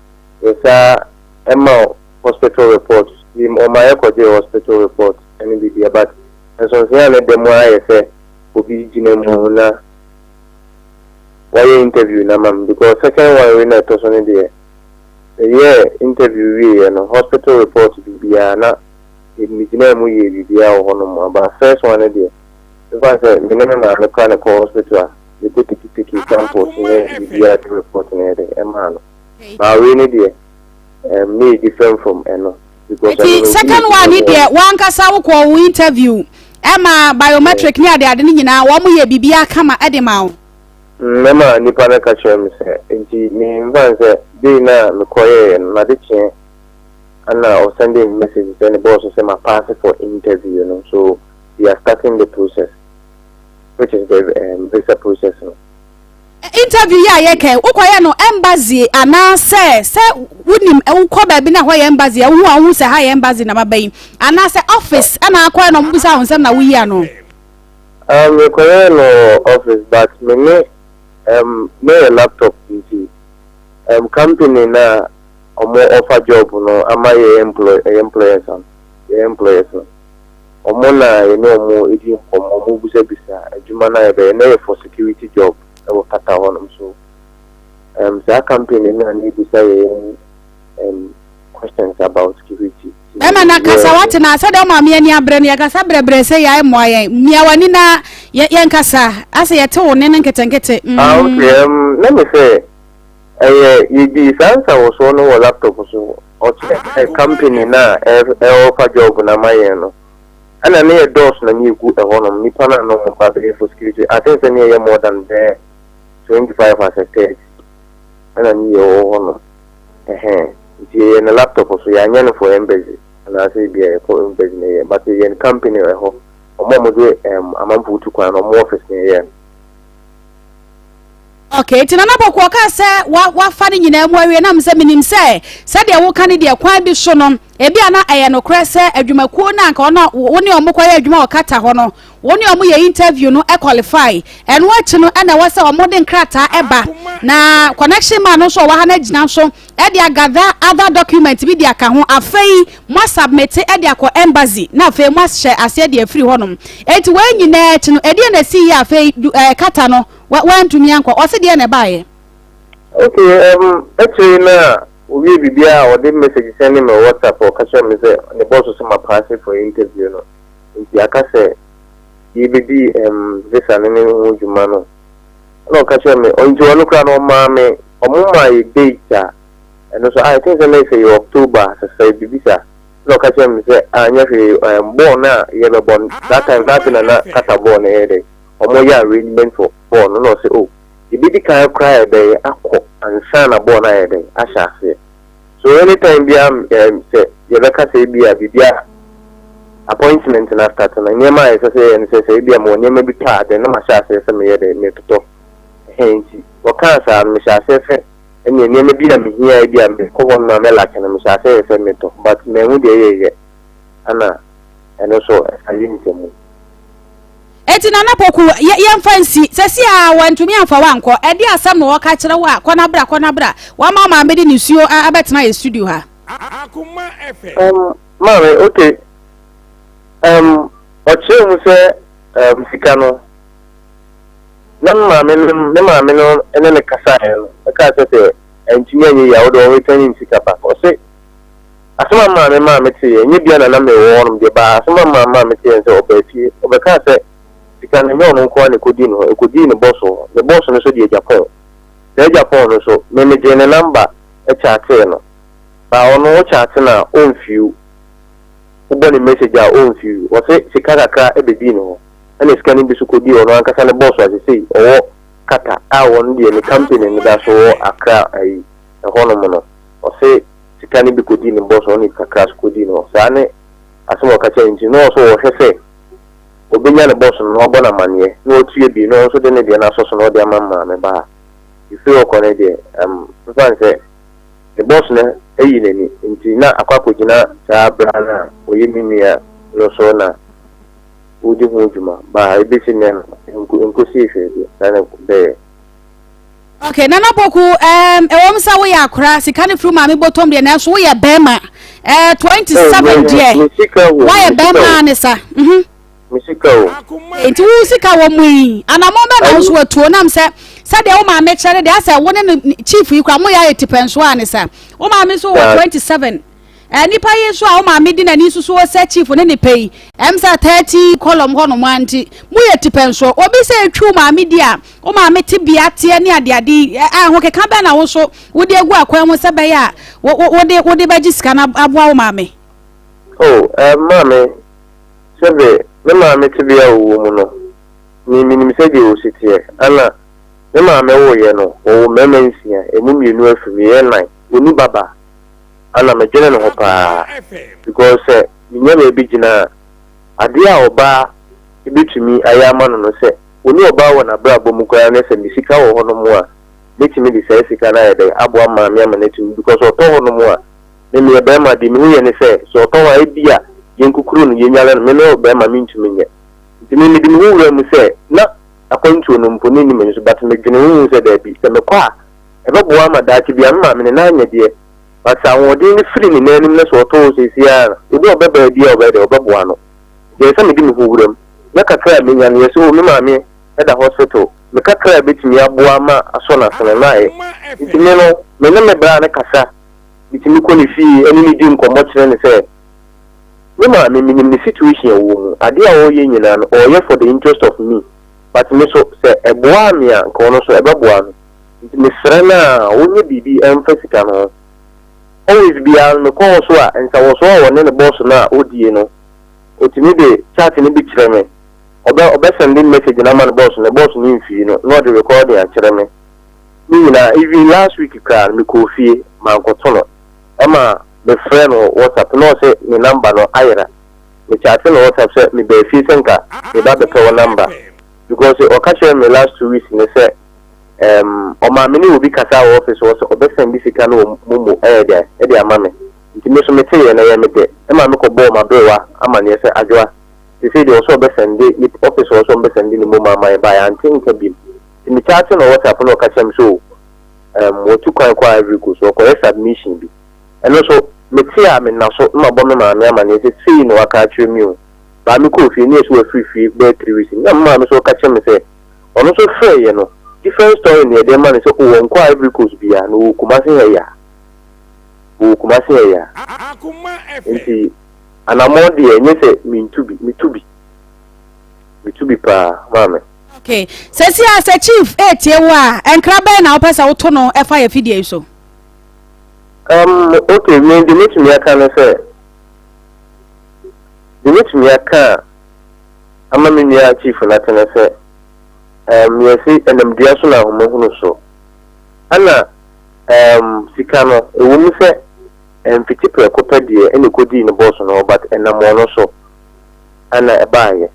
yɛsaa ɛma wo hospital report bi ɔma yɛkɔgyee hospital report ɛne biribiara but nsonsonoeɛ a na ɛda mu ara yɛ sɛ obi gyina mu na wayɛ interview no ama me because second one wei na ɛtɔ so no deɛ meyɛɛ interview wieɛ no hospital report biribiara na megyinaa mu yɛɛ biribiara wɔ hɔnom but first one no deɛ Mefa no sɛ me ne me maame koraa na ɛkɔɔ hospital a, yɛkɔ tiki tiki samples ne biribiara de report no yɛ dɛ ɛmaa no. But wei ne deɛ, um, ne yɛ different from ɛno. Because ɛno no, second one ne deɛ, wankasa wokɔɔ wo interview, ɛma biometric ne ade ade no nyinaa, wɔn yɛ biribiara kama ɛde ma wo. Mɛma nipa no ka kyerɛ me sɛ, nti me mfa no sɛ day no a mekɔyɛeɛ no, n'ade kyeɛ ɛna ɔsɛndee me message sɛ ne boss sɛ ma pass for interview no, so we are starting the process which is the visa process no. Interview yi a yɛkɛ wokɔyɛ no embassy anaasɛ sɛ wonim wokɔ baabi na hɔ yɛ embassy a wohu a wohu sɛ ha yɛ embassy na maba yi anaasɛ office ɛna akɔyɛ na ɔmo bisa wo nsɛm na woyi ano. Um, mekɔyɛɛ no wɔ office but me ne um, na yɛ laptop nti um, company no a ɔmo offer job no ama yɛ employ yɛ employers no yɛ employers no ɔmo na yɛne ɔmo edi nkɔmmɔ ɔmo bisabisa adwuma no a yɛbɛyɛ na yɛ for security job ɛwɔ Qatar hɔnom so um, saa company no a na ebisa yɛn um, questions about security. Bɛma na kasa wate na sɛdeɛ wo maame ani abere no yɛkasa brɛbrɛ sɛ yɛae mmoa yɛn mia w'ani na yɛnkasa asɛ yɛte wo ne no nketenkete mm. Ah okay um, na me sɛ ɛyɛ yɛdii saa nsawɔsoɔ no wɔ laptop so ɔkyerɛ sɛ company no a ɛɔfa job no ama yɛn no ɛna ne yɛ dɔɔso na ne yɛgu ɛhɔnom nipa no a na ɔmo ba bɛyɛ for security I think sɛ ne yɛyɛ more than bɛyɛ 25 as a 30 ɛna ne yɛwɔ hɔnom Ɛhɛn, ntsi yɛyɛ no laptop so, yɛannyɛ no for embassy anaasɛ bi a yɛkɔ embassy na yɛyɛ but yɛyɛ no company wɔ hɔ, wɔn a wɔdze ɛɛm amamfo tu kwan no wɔn office na yɛyɛ no. Okay, nti Nana Poku ɔkaa sɛ wa wafa ne nyinaa mu awie nam sɛ menim sɛ sɛdeɛ woka ne deɛ kwan bi so no ebi a na ɛyɛ nokorɛ sɛ adwumakuo no anka ɔno wo ne ɔmo kɔyɛ adwuma wɔ Qatar hɔ no Wo ne wɔn yɛ interview no qualify. Ɛno akyi no ɛna ɛwɔ sɛ wɔn de nkrataa ɛba na connection man no nso ɔwɔ ha no agyina nso ɛde agather other document bi de aka ho. Afei mo asubmit ɛde akɔ embassy na afei mo ahyɛ aseɛ de afiri hɔnom. Enti wei nyinaa akyi no ɛdeɛ na ɛsii yɛ afei ɛɛ Qatar no wantumi ankɔ. Ɔse deɛ na ɛbaeɛ. Okay, um, akyire no a owie biribiara a ɔde message send me wɔ WhatsApp ɔka kyerɛ me sɛ ne boss sɛ ma paase for interview no. Nti aka sɛ yɛbɛdi ɛɛm visa no ne ho dwuma no, ɛna ɔka kyerɛɛ me, nti ɔno koraa no ɔmaa me, ɔmo maa yɛ date a, ɛno nso I think sɛ na sɛ yɛ October sɛsɛɛ biribi saa, ɛna ɔka kyerɛɛ me sɛ ah nyɛ hwee ɛɛm bɔɔl no a yɛbɛbɔ no, that time na afei na na Qatar bɔɔl no ɛyɛ dɛn, ɔmo yɛ arrangement for bɔɔl no, ɛna ɔse oh yɛbɛdi kan koraa ayɛ dɛn akɔ ansa na bɔɔl no ayɛ dɛn ahyɛ aseɛ. So anytime biara ɛɛm sɛ yɛbɛka sɛ ebia biribi a appointment no astart no nneɛma a ɛsɛ sɛ yɛyɛ no sɛ sɛ ebia mewɔ nneɛma bi tɔ a then na mahyɛ aseɛ sɛ meyɛ dɛ metotɔ ɛhɛn nti wɔkaa saa no mehyɛ aseɛ sɛ ɛneɛ nneɛma bi a mehia ebia mekɔ hɔ nom a mɛlake no mehyɛ aseɛ yɛ sɛ metɔ but manhu deɛ ɛyɛyɛ ɛna ɛno nso ɛfa yɛ ntɛmu. Enti Nana Poku, yɛ, yɛmfa nsi, sɛsi a wantumi amfa wo ankɔ, ɛdeɛn asɛm na ɔɔka kyerɛ wo a, kɔ na bra, kɔ na bra, wama wo maame de nisuo a, abɛtena yɛ studio ha. Um, maame, okay, um, ɔkyerɛɛ mu sɛ, um, sika no, na me maame no, me maame no ne no kasaeɛ no, ɛkaa sɛ sɛ antumi anyɛ yie a, wode ɔreturn ne sika back. Ɔse, Asɛm a maame maa meteeɛ, ɛnyɛ bia na na mewɔ hɔnom deɛ, but asɛm a maame maa meteeɛ ne sɛ ɔbaa fie, ɔbɛkaa sɛ sika no ɛnyɛ ɔno nko ara na ɛkɔdii ne hɔ, ɛkɔdii ne bɔs hɔ, ne bɔs no nso deɛ Japan. Saa Japan no nso, me megyee ne number kyaatee no, but ɔno wo kyaate no a ɔmfiw, wobɔ no message a ɔmfiw, ɔse sika kakra bɛdii ne hɔ, ɛna sika no bi nso kɔdii ɔno ankasa ne bɔs a sesei ɔwɔ Qatar a ɔno deɛ ne company no da so wɔ Accra ayi ɛhɔnom no, ɔse. sika no bi kɔdii ne bɔs ɔne kakra nso kɔdii no hɔ. Saa ne asɛm a ɔka kyerɛɛ no nti na ɔwɔ sɛ ɔhwɛ sɛ ɔbɛnya ne bɔs no na wabɔ no amaneɛ na watua bi na ɔno nso de ne deɛ no asɔ so na ɔde ama maame ba a ɛfiri hɔ kɔ no deɛ ɛm mfa no sɛ ne bɔs no ayi n'ani nti na akɔ akɔgyina saa bra no a ɔyɛ me nua no so na ɔredi ho dwuma ba a ɛbɛsi nnɛ no nkɔsii hwee deɛ saa na ɛbɛyɛ. Okay, Nana Poku, um, ɛwɔ mu sɛ woyɛ akora, sika no firi maame bɔtɔm deɛ, nanso woyɛ bɛrima. Eh, 27 deɛ, woayɛ bɛrima ne sa. Mhm. Me sika o. Nti wo sika wɔ mu yi, anammɔn bɛ na wo so atuo nam sɛ sɛdeɛ wo maame kyerɛ no deɛ asɛ wo ne no chief yi kora moyɛ ayɛ tipɛnso a ne sa. Wo maame nso wɔ 27. Eh, nipa yi nso a wo maame di n'ani nso so sɛ chief ne ne pɛ yi, ɛm sɛ 30 kɔlɔm hɔ nom a nti moyɛ tipɛnso. Obi sɛ etwi wo maame di a, Wo maame tebea teɛ ne adeade yi, ahokeka bɛn na wo nso wode agu akwan mu sɛ ɛbɛyɛ a wode wode bɛgye sika no aboa wo maame? Oh, eh, maame, sɛbe me maame tebea a ɔwɔ mu no, me menim sɛdeɛ ɔsi teɛ. Ana me maame woeɛ no, wɔwoo mmarima nsia, ɛmu mmienu afiri mu, yɛyɛ nnan. Ɔnni babaa. Ana medwene ne ho paa, because sɛ menya baabi gyina a, adeɛ a ɔbaa bɛtumi ayɛ ama no no sɛ, Ɔnni ɔbaa wɔ n'abrabɔ mu koraa ne sɛ me sika wɔ hɔ nom a mɛtumi de saa sika no ayɛ dɛn aboa maame ama no atumi because ɔtɔ hɔ nom a me meyɛ barima deɛ mehu yɛ ne sɛ sɛ ɔtɔ hɔ a ebia yɛnkukuru no yɛnyale no me meyɛ barima mentumi nyɛ nti. Nti me mede me ho wuraa mu sɛ na akwantuo no mpo na ɛnni m'ani so but medwene ho huu sɛ daabi, sɛ mekɔ a ɛbɛboa ama daakye biara me maame ne nan anyɛ deɛ but sɛ ahoɔden no firi ne nan no mu na sɛ ɔtɔ hɔ seesei ara a, obi a ɔbɛba ha biara ɔbɛyɛ dɛn, ɔbɛboa no. Nti ɛsɛ sɛ mede me ho wura mu na kakra a menya no yɛse oh me maame da hospital, me kakra a ɛbɛtumi aboa ama asɔ n'asene no ayɛ. Nti me no, me ne me bra no kasa, metumi kɔ ne fie ne no di nkɔmmɔ kyerɛ no sɛ, Me maame, menim ne situation a ɔwɔ mu, adeɛ a ɔreyɛ nyinaa no, ɔreyɛ for the interest of me, but me nso, sɛ ɛboaa me a, nka ɔno nso ɛbɛboa no. Nti mesrɛ no a, ɔnyɛ biribi mfa sika no ho. Always biara no, mekɔ hɔ so a, nsawɔsoɔ a ɔne ne boss no a ɔdie no, ɔtumi de chat no bi kyerɛ me. Ɔbɛ ɔbɛ sɛnde message no ama ne boss no, ne boss no mfii no, na ɔde recording akyerɛ me. Ne nyinaa, even last week koraa no, mekɔɔ fie, mankɔto no. Ɛma mefrɛɛ no wɔ WhatsApp na ɔse ne number no ayera. Me chaate no WhatsApp sɛ mebaa fie sɛ nka meba abɛpɛ wo number because ɔka kyerɛɛ me last 2 weeks no sɛ ɛɛm ɔmaa me ne obi kasaa wɔ office hɔ sɛ ɔbɛ sɛnde sika no wɔ momo ɛyɛ dɛn ɛde ama me. Nti me nso meteeɛ na ɛyɛ me dɛ ɛma me kɔbɔɔ m'aberewa amaneɛ sɛ Adwoa sesei deɛ ɔse ɔbɛ sɛnde ne office hɔ sɛ ɔmo bɛ sɛnde ne momo ama yɛn but yɛante nka biom. Nti me chaate no wɔ WhatsApp na ɔka kyerɛɛ me sɛ oh um watu kwan kɔ Ivory Coast, ɔkɔyɛ submission bi. Ɛno nso, mete a menna so na mabɔ me maame amanneɛ sɛ sei na waka akyerɛ me o. Baa mekɔɔ fie no, na yɛse wafiri fie bɛyɛ 3 weeks ni. Na me maame nso reka kyerɛ me sɛ ɔno nso frɛeɛ no, different story na yɛde rema no sɛ oh ɔnkɔɔ Ivory Coast biara, na ɔwɔ Kumasi ha yi a. Ɔwɔ Kumasi ha yi a. Nti anammɔn deɛ ɛnyɛ sɛ mentu bi, metu bi. Metu bi paa, maame. Okay. Sɛsi a sɛ chief etie wo a, nkra bɛn na wopɛ sɛ woto no ɛfa yɛ fidie yi so? Okay, me de metumi aka ne sɛ, de metumi aka a ama me nua chief no ate ne sɛ, yɛse ɛnam dua so na ahoma hunu so. Ɛna sika no, ɛwɔ mu sɛ ɛmfiti prɛko pɛ deɛ ɛna ɛkɔdii ne bɔs no hɔ, but ɛnam ɔno so ɛna ɛbaayɛ.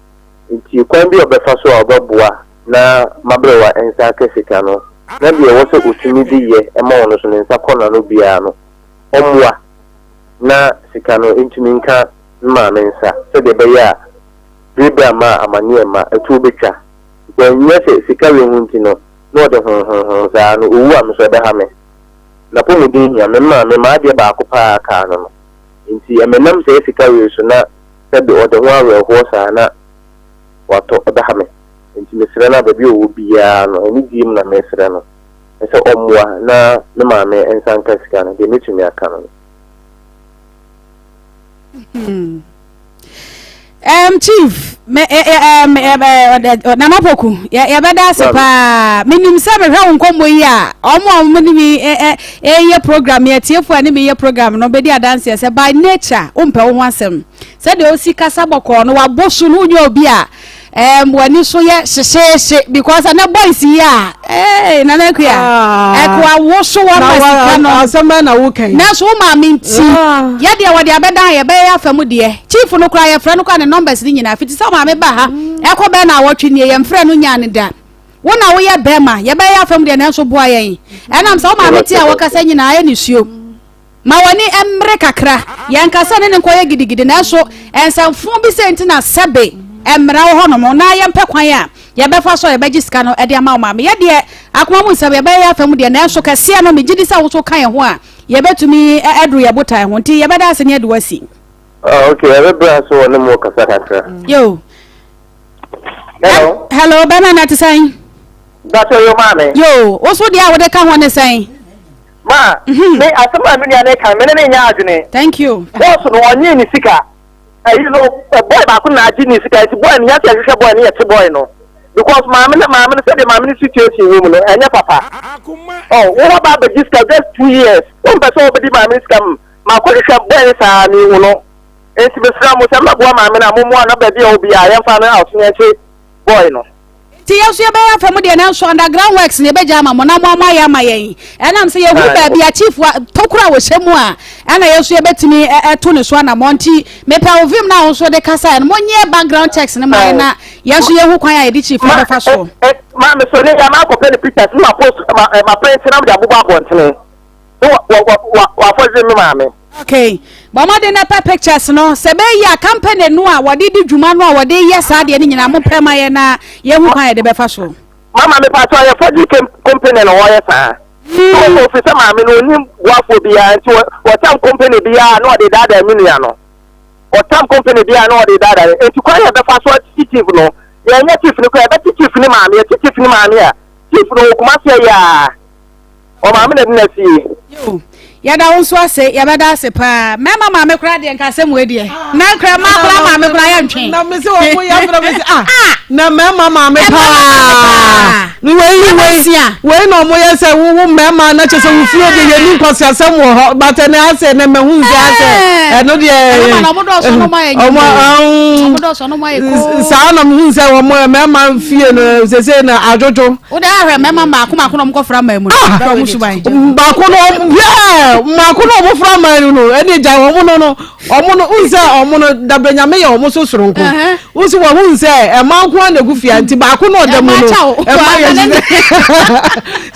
Nti kwan bi a ɔbɛfa so a ɔbɛboa na m'aberewa nsa aka sika no, na deɛ ɛwɔ sɛ ɔtumi de yɛ ma ɔno nso ne nsa kɔ n'ano biara no, ɔmmoa na sika no ntumi nka me maame nsa sɛdeɛ ɛbɛyɛ a bere bi amma a amaneɛ mma, atuo bɛtwa. Because ɛnyɛ sɛ sika wei ho nti no na ɔde honhonhon saa no, ɔwu a me nso ɛbɛha me. N'apɔmuden hia me, me maame, m'adeɛ baako paa a aka ano no. Nti ɛmɛnam saa sika wei so na sɛbe ɔde ho awerɛhoɔ saa na watɔ, ɛbɛha me. Nti mesrɛ no a baabi a ɔwɔ biara no, anidie mu na mesrɛ no sɛ ɔmmoa na me maame nsa nka sika no, deɛ mɛtumi aka no no. Chief, me, eh, eh, um, eh, eh, eh, Nana Poku, yɛbɛda ase paa. Menim sɛ mehwɛ wo nkɔmmɔ yi a, ɔmo a ɔmo ne me ɛyɛ program, yɛ tiefo a ne me yɛ program no bɛdi adanseɛ sɛ by nature wompɛ wo ho asɛm. Sɛdeɛ osi kasa bɔkɔɔ no, wabɔ su no, wonyɛ obi a w'ani so yɛ hyehyeehye because ɛnɛ boys yi a ee Nana Akua ah. ɛko awo so wɔn ma sika no asɛm bɛn na woka yi nanso wo maame nti ah. yɛ deɛ wɔde abɛdan yɛ bɛyɛ afa mu deɛ chief no koraa yɛfrɛ no koraa ne numbers ne nyinaa fiti sɛ maame ba ha mm. ɛkɔ bɛn na awɔtwe nie yɛmfrɛ no nyaa ne da wo na woyɛ bɛrima yɛbɛyɛ afa mu deɛ nanso boa yɛn ɛnam sɛ wo maame te a wɔkasa nyinaa ɛyɛ nisuo. Ma w'ani mmere kakra. Yɛnka sɛ ne no nkɔyɛ gidigidi, nanso nsɛmfoo bi sei nti na sɛbe mmara wɔ hɔnom na yɛmpɛ kwan a yɛbɛfa so a yɛbɛgye sika no de ama wo maame. Yɛ deɛ, akoma mu nsɛm, yɛbɛyɛ yɛn afa mu deɛ, nanso kɛseɛ no, megye di sɛ wo nso woka yɛn ho a, yɛbɛtumi aduru yɛn botae ho. Nti yɛbɛda ase ne yɛde wo asi. Ah, okay, ɛbɛbrɛ ase wɔ ne mo kasa kakra. Yo. Hello. Hello, bɛma na te sɛn? Dɔkta yo maame. Yo, wo so deɛ a wode ka ho ne sɛn? Ma, me asɛm a me nua no reka no, me ne no nyɛ adwene. Thank you. Boss no, ɔnyee ne sika. Ɛyi no, boy baako na agye ne sika, nti boy no, yɛn sɛ yɛhwehwɛ boy no, yɛte boy no. Because maame no, maame no, sɛdeɛ maame no situation wɔ mu no, ɛnyɛ papa. Oh, wo hɔ ba abɛgye sika just 2 years, wompɛ sɛ wobɛdi maame no sika mu, makɔhwehwɛ boy no saa, menhu no. Nti mesrɛ mo, sɛ mobɛboa maame no a, mommoa no na baabi a ɔwɔ biara, yɛmfa no out na yɛnkye boy no. Nti yɛn nso yɛbɛyɛ afa mu deɛ nanso underground works na yɛbɛgya ama mo na mo a moayɛ ama yɛn. Ɛnam sɛ yɛhu baabi a chief a tokuro a wɔhyɛ mu a ɛna yɛn nso yɛbɛtumi ɛto ne so anammɔn. Nti mepɛ wo vim no a wo nso de kasaeɛ no monyɛ background checks no ma yɛn na yɛn nso yɛhu kwan a yɛde chief no bɛfa soɔ. Maame so ne yɛ makɔpɛ ne pictures ne ma post ma print na mede abobɔ abɔntene ne wa wa wa wafɔdze me maame. Okay. Bɔ mmɔden na pɛ pictures no. Sɛ ɛbɛyɛ yie a, company no a wɔde di dwuma no a wɔde yɛ saa adeɛ no nyinaa, mompɛ ma yɛn na yɛnhu kwan a yɛde bɛfa so. Mama mepakyɛw ɛyɛ forgery company na wɔyɛ saa. So ofiri sɛ maame no onim boafoɔ biara nti wɔtam company biara na ɔde daadaa me nua no. Ɔtam company biara na ɔde daadaa no. Nti kwan yɛ bɛfa so ati chief no, yɛnyɛ chief no koraa yɛbɛte chief ne maame, yɛte chief ne maame a, chief no wɔ Kumasi ɛyɛ a. Ɔmaame na ɛde no asie. Yoo, yɛda wo nso ase, yɛbɛda ase paa. Mɛma maame koraa deɛ nka asɛm wei deɛ. Na nkura mmaa koraa maame koraa yɛ ntwe. Na me sɛ wɔn yɛ afra me sɛ ah, ah na mɛma maame paa. Wei wei wei na wɔn yɛ sɛ wowo mɛma na kyɛ sɛ wo fie deɛ yɛ ni nkwasi asɛm wɔ hɔ but ɛnɛ asɛ na mɛ hu sɛ asɛ ɛno deɛ. Ɛno na wɔn dɔɔso no ma yɛ nyɛ. Wɔn dɔɔso no ma yɛ koo. Saa na mo hu sɛ wɔn mɛma fie no sese na adwodwo. Wo de ahwɛ mmarima mmaako mmaako na wɔkɔfra mmaa mu no, ah! hwɛ wɔn suban. Mmaako no yɛ mmaako no wɔfra mmaa mu no ɛne gya wɔn no no wɔn no n sɛ wɔn no dabere nyame yɛ wɔn so soronko n sɛ wɔn n sɛ ɛma nko ara na egu fia nti baako na ɔda mu no ɛma yɛ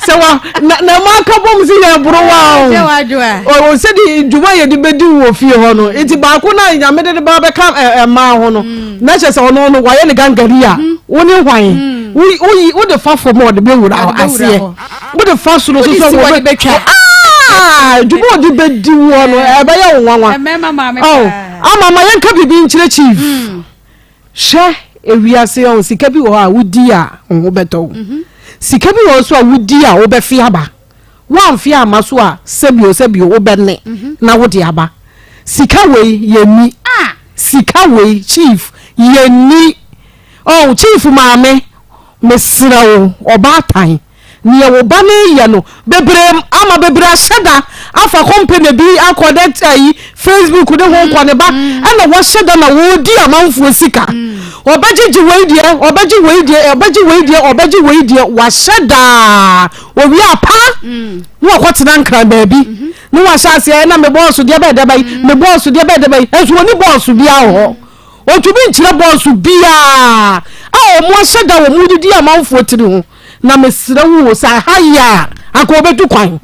sɛ wa na na ɛma aka bom si yɛ boro wa o o sɛ de dwuma yɛ de bɛdi wɔ fie hɔ no nti baako na nyame de de ba bɛka ɛmaa ho no na kyerɛ sɛ ɔno no wayɛ ne gangari a wo ne hwan. Woyi wode fa fam a ɔde bɛwura hɔ aseɛ wode fa soro so sɛ wɔde bɛtwa dwuma ɔde bɛdi woɔ no ɛbɛyɛ wo nwanwa ama ma yɛnka biribi nkyerɛ chief mm. hwɛ ewiase ɔn sika bi wɔ hɔ a wodi a wo ho bɛtɔ wo mhm. sika bi wɔ hɔ so a wodi a wobɛfe aba woamfe ama so a sɛbio sɛbio wobɛne mhm. na wode aba sika wei yɛnni ah. sika wei chief yɛnni Oh chief maame mesrɛ wo ɔbaatan neɛ wo ba no yɛ no bebree ama bebree ahyɛ da afa company bi akɔ dɛ ayi Facebook ne ho nkɔ ne ba ɛna wɔhyɛ da na wɔdi amanfoɔ sika ɔbɛgyegye wei deɛ ɔbɛgye wei deɛ ɔbɛgye wei deɛ ɔbɛgye wei deɛ wahyɛ daa owie apa na wakɔtena nkran baabi na wahyɛ aseɛ ɛna me bɔɔso deɛ bɛyɛ dɛ bɛyi me bɔɔso deɛ bɛyɛ dɛ bɛyi ɛnso wɔni bɔɔso biara wɔ hɔ. Ɔntumi nkyerɛ bɔɔso biara a wɔn ahyɛ da wɔn didi amanfoɔ tiri ho na mesrɛ wo o sɛ aha yɛ a anka ɔbɛtu kwan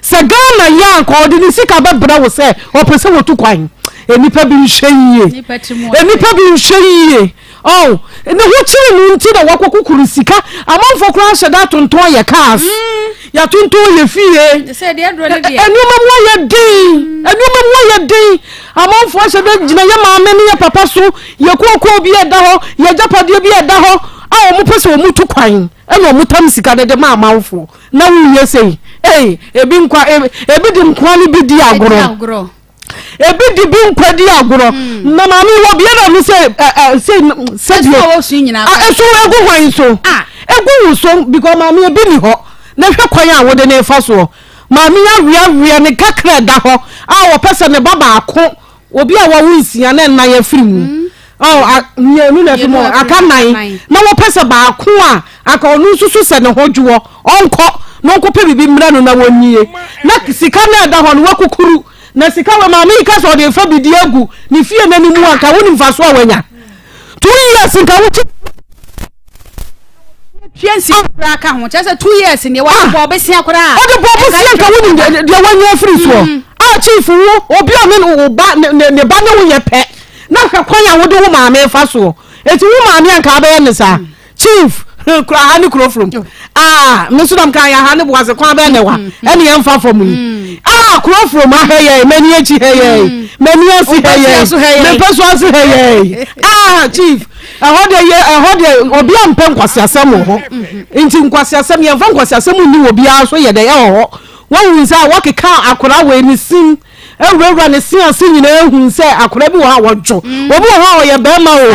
sɛ Ghana yɛ a anka ɔde ne sika bɛbrɛ wo sɛ ɔpɛ sɛ wɔtu kwan nnipa bi nhwɛ yie nnipa bi nhwɛ yie oh ne ho kyere no nti na wakɔ kukuru sika amanfoɔ koraa ahyɛ da atontɔn yɛ cars mm. yɛatontɔn yɛ fie nneɛma mu ayɛ den nneɛma mu ayɛ den Amanfoɔ ahyɛ da gyina yɛ maame ne yɛ papa so, yɛ kookoo bi a ɛda hɔ, yɛ agyapadeɛ bi a ɛda hɔ a wɔpɛ sɛ wɔtu kwan ɛna wɔtam sika no de ma amanfoɔ na woyɛ sei. Ei, ebi nkwa, ebi de nkoa no bi di agorɔ. Ebi de bi nkwa di agorɔ. Hmm. Na maame wɔ bia na no sɛ ɛ ɛ sɛ sɛdeɛ ɛso egu hwan so? Ah. Egu wo so because maame ebi ni hɔ. Na hwɛ kwan a wode ne fa soɔ. Maame yi aweawea ne kakra a ɛda hɔ a ɔpɛ sɛ ne ba baako, obi a wawo nsia na nnan afiri mu, oh, mmienu na afiri mu, aka nnan, na wɔpɛ sɛ baako a aka ɔno nso so sɛ ne ho dwoɔ, ɔnkɔ na ɔnkɔpɛ biribi mmrɛ no na wɔnnie. Na sika no a ɛda hɔ no, wakukuru. Na sika wɔ maame yi ka sɛ ɔde refa biribi agu ne fie no anim a, nka wonim mfasoɔ a wanya. 2 years nka wogye. Tua nsi koraa ka ho kyerɛ sɛ 2 years deɛ wɔde ah. bɔ ɔbɛsia koraa. Ɔde bɔ ɔbɛsia nka wonim deɛ wanya afiri soɔ. Mm. A ah, chief wo obi a ne wo ba ne ba ne wo yɛ pɛ na hwɛ kwan a wode wo maame fa soɔ eti wo maame anka abɛyɛ ne saa mm. chief kura ha ne kuro from ah me nso nam kan yɛ ha ne boase kwan bɛn ne wa mm. ɛne yɛn fa fam yi mm. ah kuro from ha hɛ yɛ mɛni akyi hɛ yɛ mɛni ase hɛ yɛ mɛpɛ so ase hɛ yɛ ah chief. Ɛhɔ deɛ yɛ ɛhɔ deɛ obi a mpɛ nkwaseasɛm wɔ hɔ nti nkwaseasɛm yɛmfa nkwaseasɛm nni wɔ biara so yɛ dɛ ɛwɔ hɔ wɔhu sɛ wɔkeka akwadaa wei ne sin awurawura ne sin ase nyinaa ehu sɛ akwadaa bi wɔ hɔ a wɔdwo mm. obi wɔ hɔ a ɔyɛ bɛrima o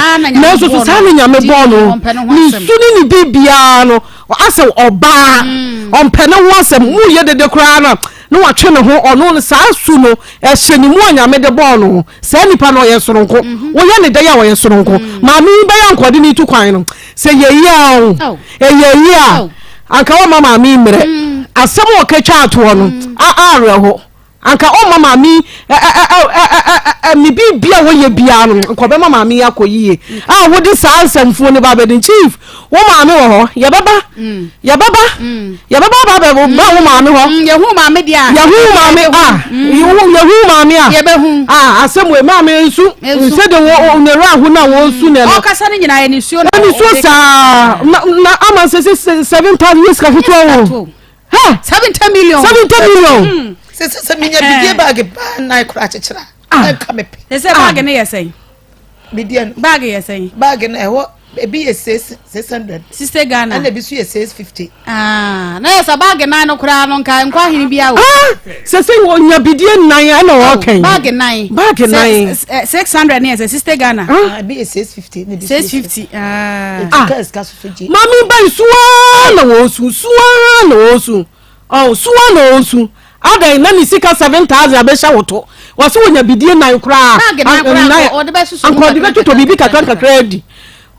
nanso so saa ne nyame bɔɔ no ne su ne ne biribiara no asɛ ɔbaa mm. ɔmpɛ ne ho asɛm mu yɛ dede koraa no na watwe ne ho ɔno no saa su no ɛhyɛ ne mu a nyame de bɔɔ no saa nipa no ɔyɛ soronko mhm. woyɛ ne dɛn a ɔyɛ soronko mm. maame yi bɛyɛ nkɔde ne tu kwan no sɛ yɛyi a o ɛyɛ yi a anka wɔma maame yi mmerɛ mm. asɛm a ɔka twa atoɔ no mm. awerɛho. Anka ɔmma maame yi ɛ ɛ ɛ ɛ ɛ ɛ ɛ ne biribi a wɔyɛ biara no nka ɔbɛma maame yi akɔ yie a wode saa nsɛmfuo no ba abɛdi chief wo maame wɔ hɔ yɛbɛba mm. yɛbɛba mm. yɛbɛba aba abɛba mm. wo maame hɔ yɛhu maame deɛ a yɛhu maame a yɛhu maame a yɛbɛhu a asɛm wei maame nsu nsɛ de wɔ ne werɛ aho na wɔsu ne no ɔkasa no nyinaa yɛ nisuo na nisuo saa na ama sɛ sɛ 7000 yɛ sika ketewa o. Hɛ! 70 million. 70 million. Sɛ sɛ sɛ minya bidie baage paa nan kora akyekyere a. Ah. Ɛnka me pɛ. Sɛ sɛ baage no yɛ sɛn? Bidie no. Baage yɛ sɛn? Baage no ɛwɔ ebi yɛ 600. 60 Ghana. Ɛna ebi nso yɛ 650. Ah, na yɛ sɛ baage nan no koraa no nka nkɔ ahene bi awo. Ah, sɛ sɛ wɔnya bidie nan ɛna ɔɔkɛn. Baage nan. Baage nan. 600 ne yɛ sɛ 60 Ghana. Ah, ebi yɛ 650. 650. Ah. Ah. Maame ba yi suaa na wɔresu, suaa na wɔresu, ɔn suaa na wɔresu. Adɛn na ne sika 7000 abɛhyɛ wo to? Wɔse wɔnya bidie nan koraa. Baage nan koraa anka ɔde bɛsusu mu anka ɔde bɛtotɔ biribi kakra nkakra adi.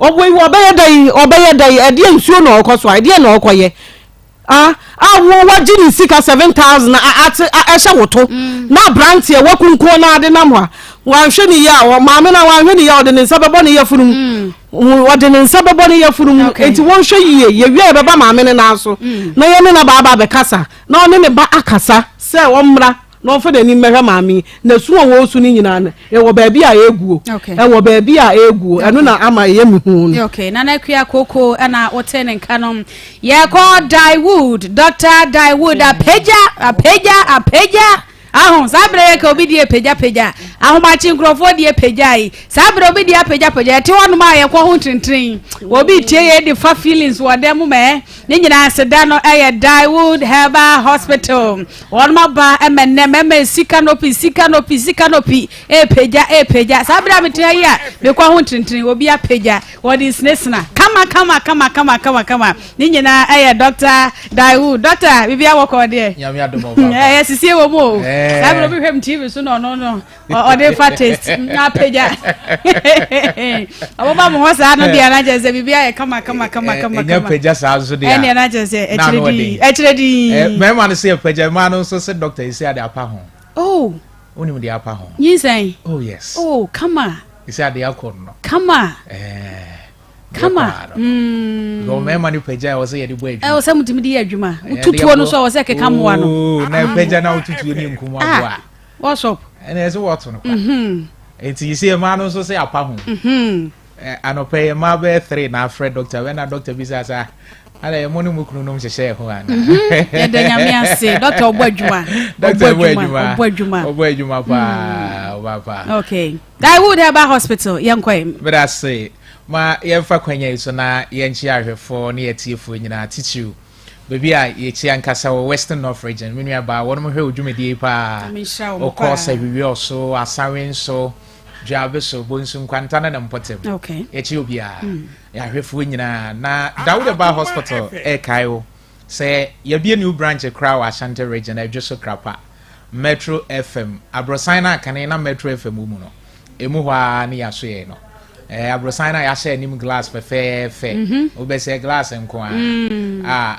Ɔwɔ yi ɔbɛyɛ dɛn? Ɔbɛyɛ dɛn? Ɛdeɛ nsuo na ɔkɔ so a, ɛdeɛ na ɔkɔyɛ? A a wo wagye ne sika 7000 a ate a ɛhyɛ wo to na aberanteɛ wakunkuo na ade nam hɔ a wanhwɛ ne yie a maame no a wanhwɛ ne yie a ɔde ne nsa bɛbɔ ne yafunu mu ɔde ne nsa bɛbɔ ne yafunu mu enti wɔnhwɛ yie yɛwie a yɛbɛba maame no nan so na yɛne no aba aba abɛkasa na ɔne ne ba akasa sɛ ɔmmra na ɔmfa n'ani mmɛhwɛ maame yi na su a wɔresu no nyinaa no ɛwɔ baabi a ɛreguo ɛwɔ baabi a ɛreguo ɛno na ama ɛyɛ me hu no. Okay, Nana Akua Koko ɛna wote ne nka no yɛkɔ Daewood Dr. Daewood apagya apagya apagya aho saa berɛ yɛ ka obi deɛ pagyapagya ahomakye nkurɔfoɔ deɛ pagya yi saa berɛ obi deɛ apagyapagya yɛte hɔnom a yɛkɔ ho ntirintiri obi tie yɛ de fa feelings wɔ dɛm mu mɛ ne nyinaa aseda no ɛyɛ Daewood Herbal Hospital Wɔnom aba ma nnɛ mɛma si canopy si canopy si canopy repagya repagya saa bere a mete ha yi a mekɔ ho ntirintiri obi apagya wɔde sinasina kama kama kama kama kama kama ne nyinaa ɛyɛ Dr. Daiwu Dr. bibi awɔkɔ deɛ Nyame adom ɔba ɛyɛ sisie wɔ mu o saa bere obi hwɛ m TV so na ɔno no ɔde fa taste na apagya ɔbɛba mo hɔ saa no deɛ na kyerɛ sɛ biribi ayɛ kama kama kama kama ɛnyɛ pagya saa nso deɛ ɛnneɛ na kyerɛ sɛ ɛkyerɛ di ɛkyerɛ di mmarima no sɛ yɛpagya mmaa no nso sɛ dɔkta yi sɛ ade apa ho oh wonim deɛ apa ho nyinsɛn oh yes oh kama sɛ ade akɔ no kama ɛɛ kama mm. mmarima no pagya ɛwɔ sɛ yɛde bɔ adwuma ɛwɔ sɛ motumi de yɛ adwuma wotutuo no so ɛwɔ sɛ keka mmoa no oh, na pagya na wotutuo ne nkum aboa ah. What's up? Ɛna ɛsɛ wɔto no kwa. Mhm. Nti sɛ mmaa no nso sɛ apa ho. Mhm. Anɔpɛ yɛ mmaa bɛyɛ three na afrɛ doctor bɛ na doctor bi sɛ asa ala yɛ mo ne mo kunu nom hyehyɛ ho ana. Mhm. Yɛda nyame ase doctor ɔbɔ adwuma. Doctor ɔbɔ adwuma. Ɔbɔ adwuma. Ɔbɔ adwuma paa ɔba paa. Okay. Daewood Herbal Hospital yɛn kɔ yi. Bɛda ase ma yɛmfa kwanya yi so na yɛnkyia ahwɛfoɔ ne yɛtiefoɔ nyinaa titiriw. Baabi a yɛkyi ankasa wɔ Western North Region. Me nua baa, wɔnom hwɛ wo dwumadie yi paa. Wokɔ Sahwiwiɔ so, Asawen so, Dwabe so, Bonsu Nkwanta ne ne mpɔtam. Okay. Yɛkyi obiara. Mm. Yɛahwɛfoɔ nyinaa. Na Dawuda Bar Hospital ɛrekae wo sɛ yɛabie new branch koraa wɔ Ashanti Region, Adwo so Krapa. Metro FM, aborosan no a kane na Metro FM wɔ mu no, emu hɔ ara ne yɛasoɛe no. Eh, aborosan no a yɛahyɛ anim glass fɛfɛɛfɛ, mhm. wobɛsɛ glass nko a, mm. a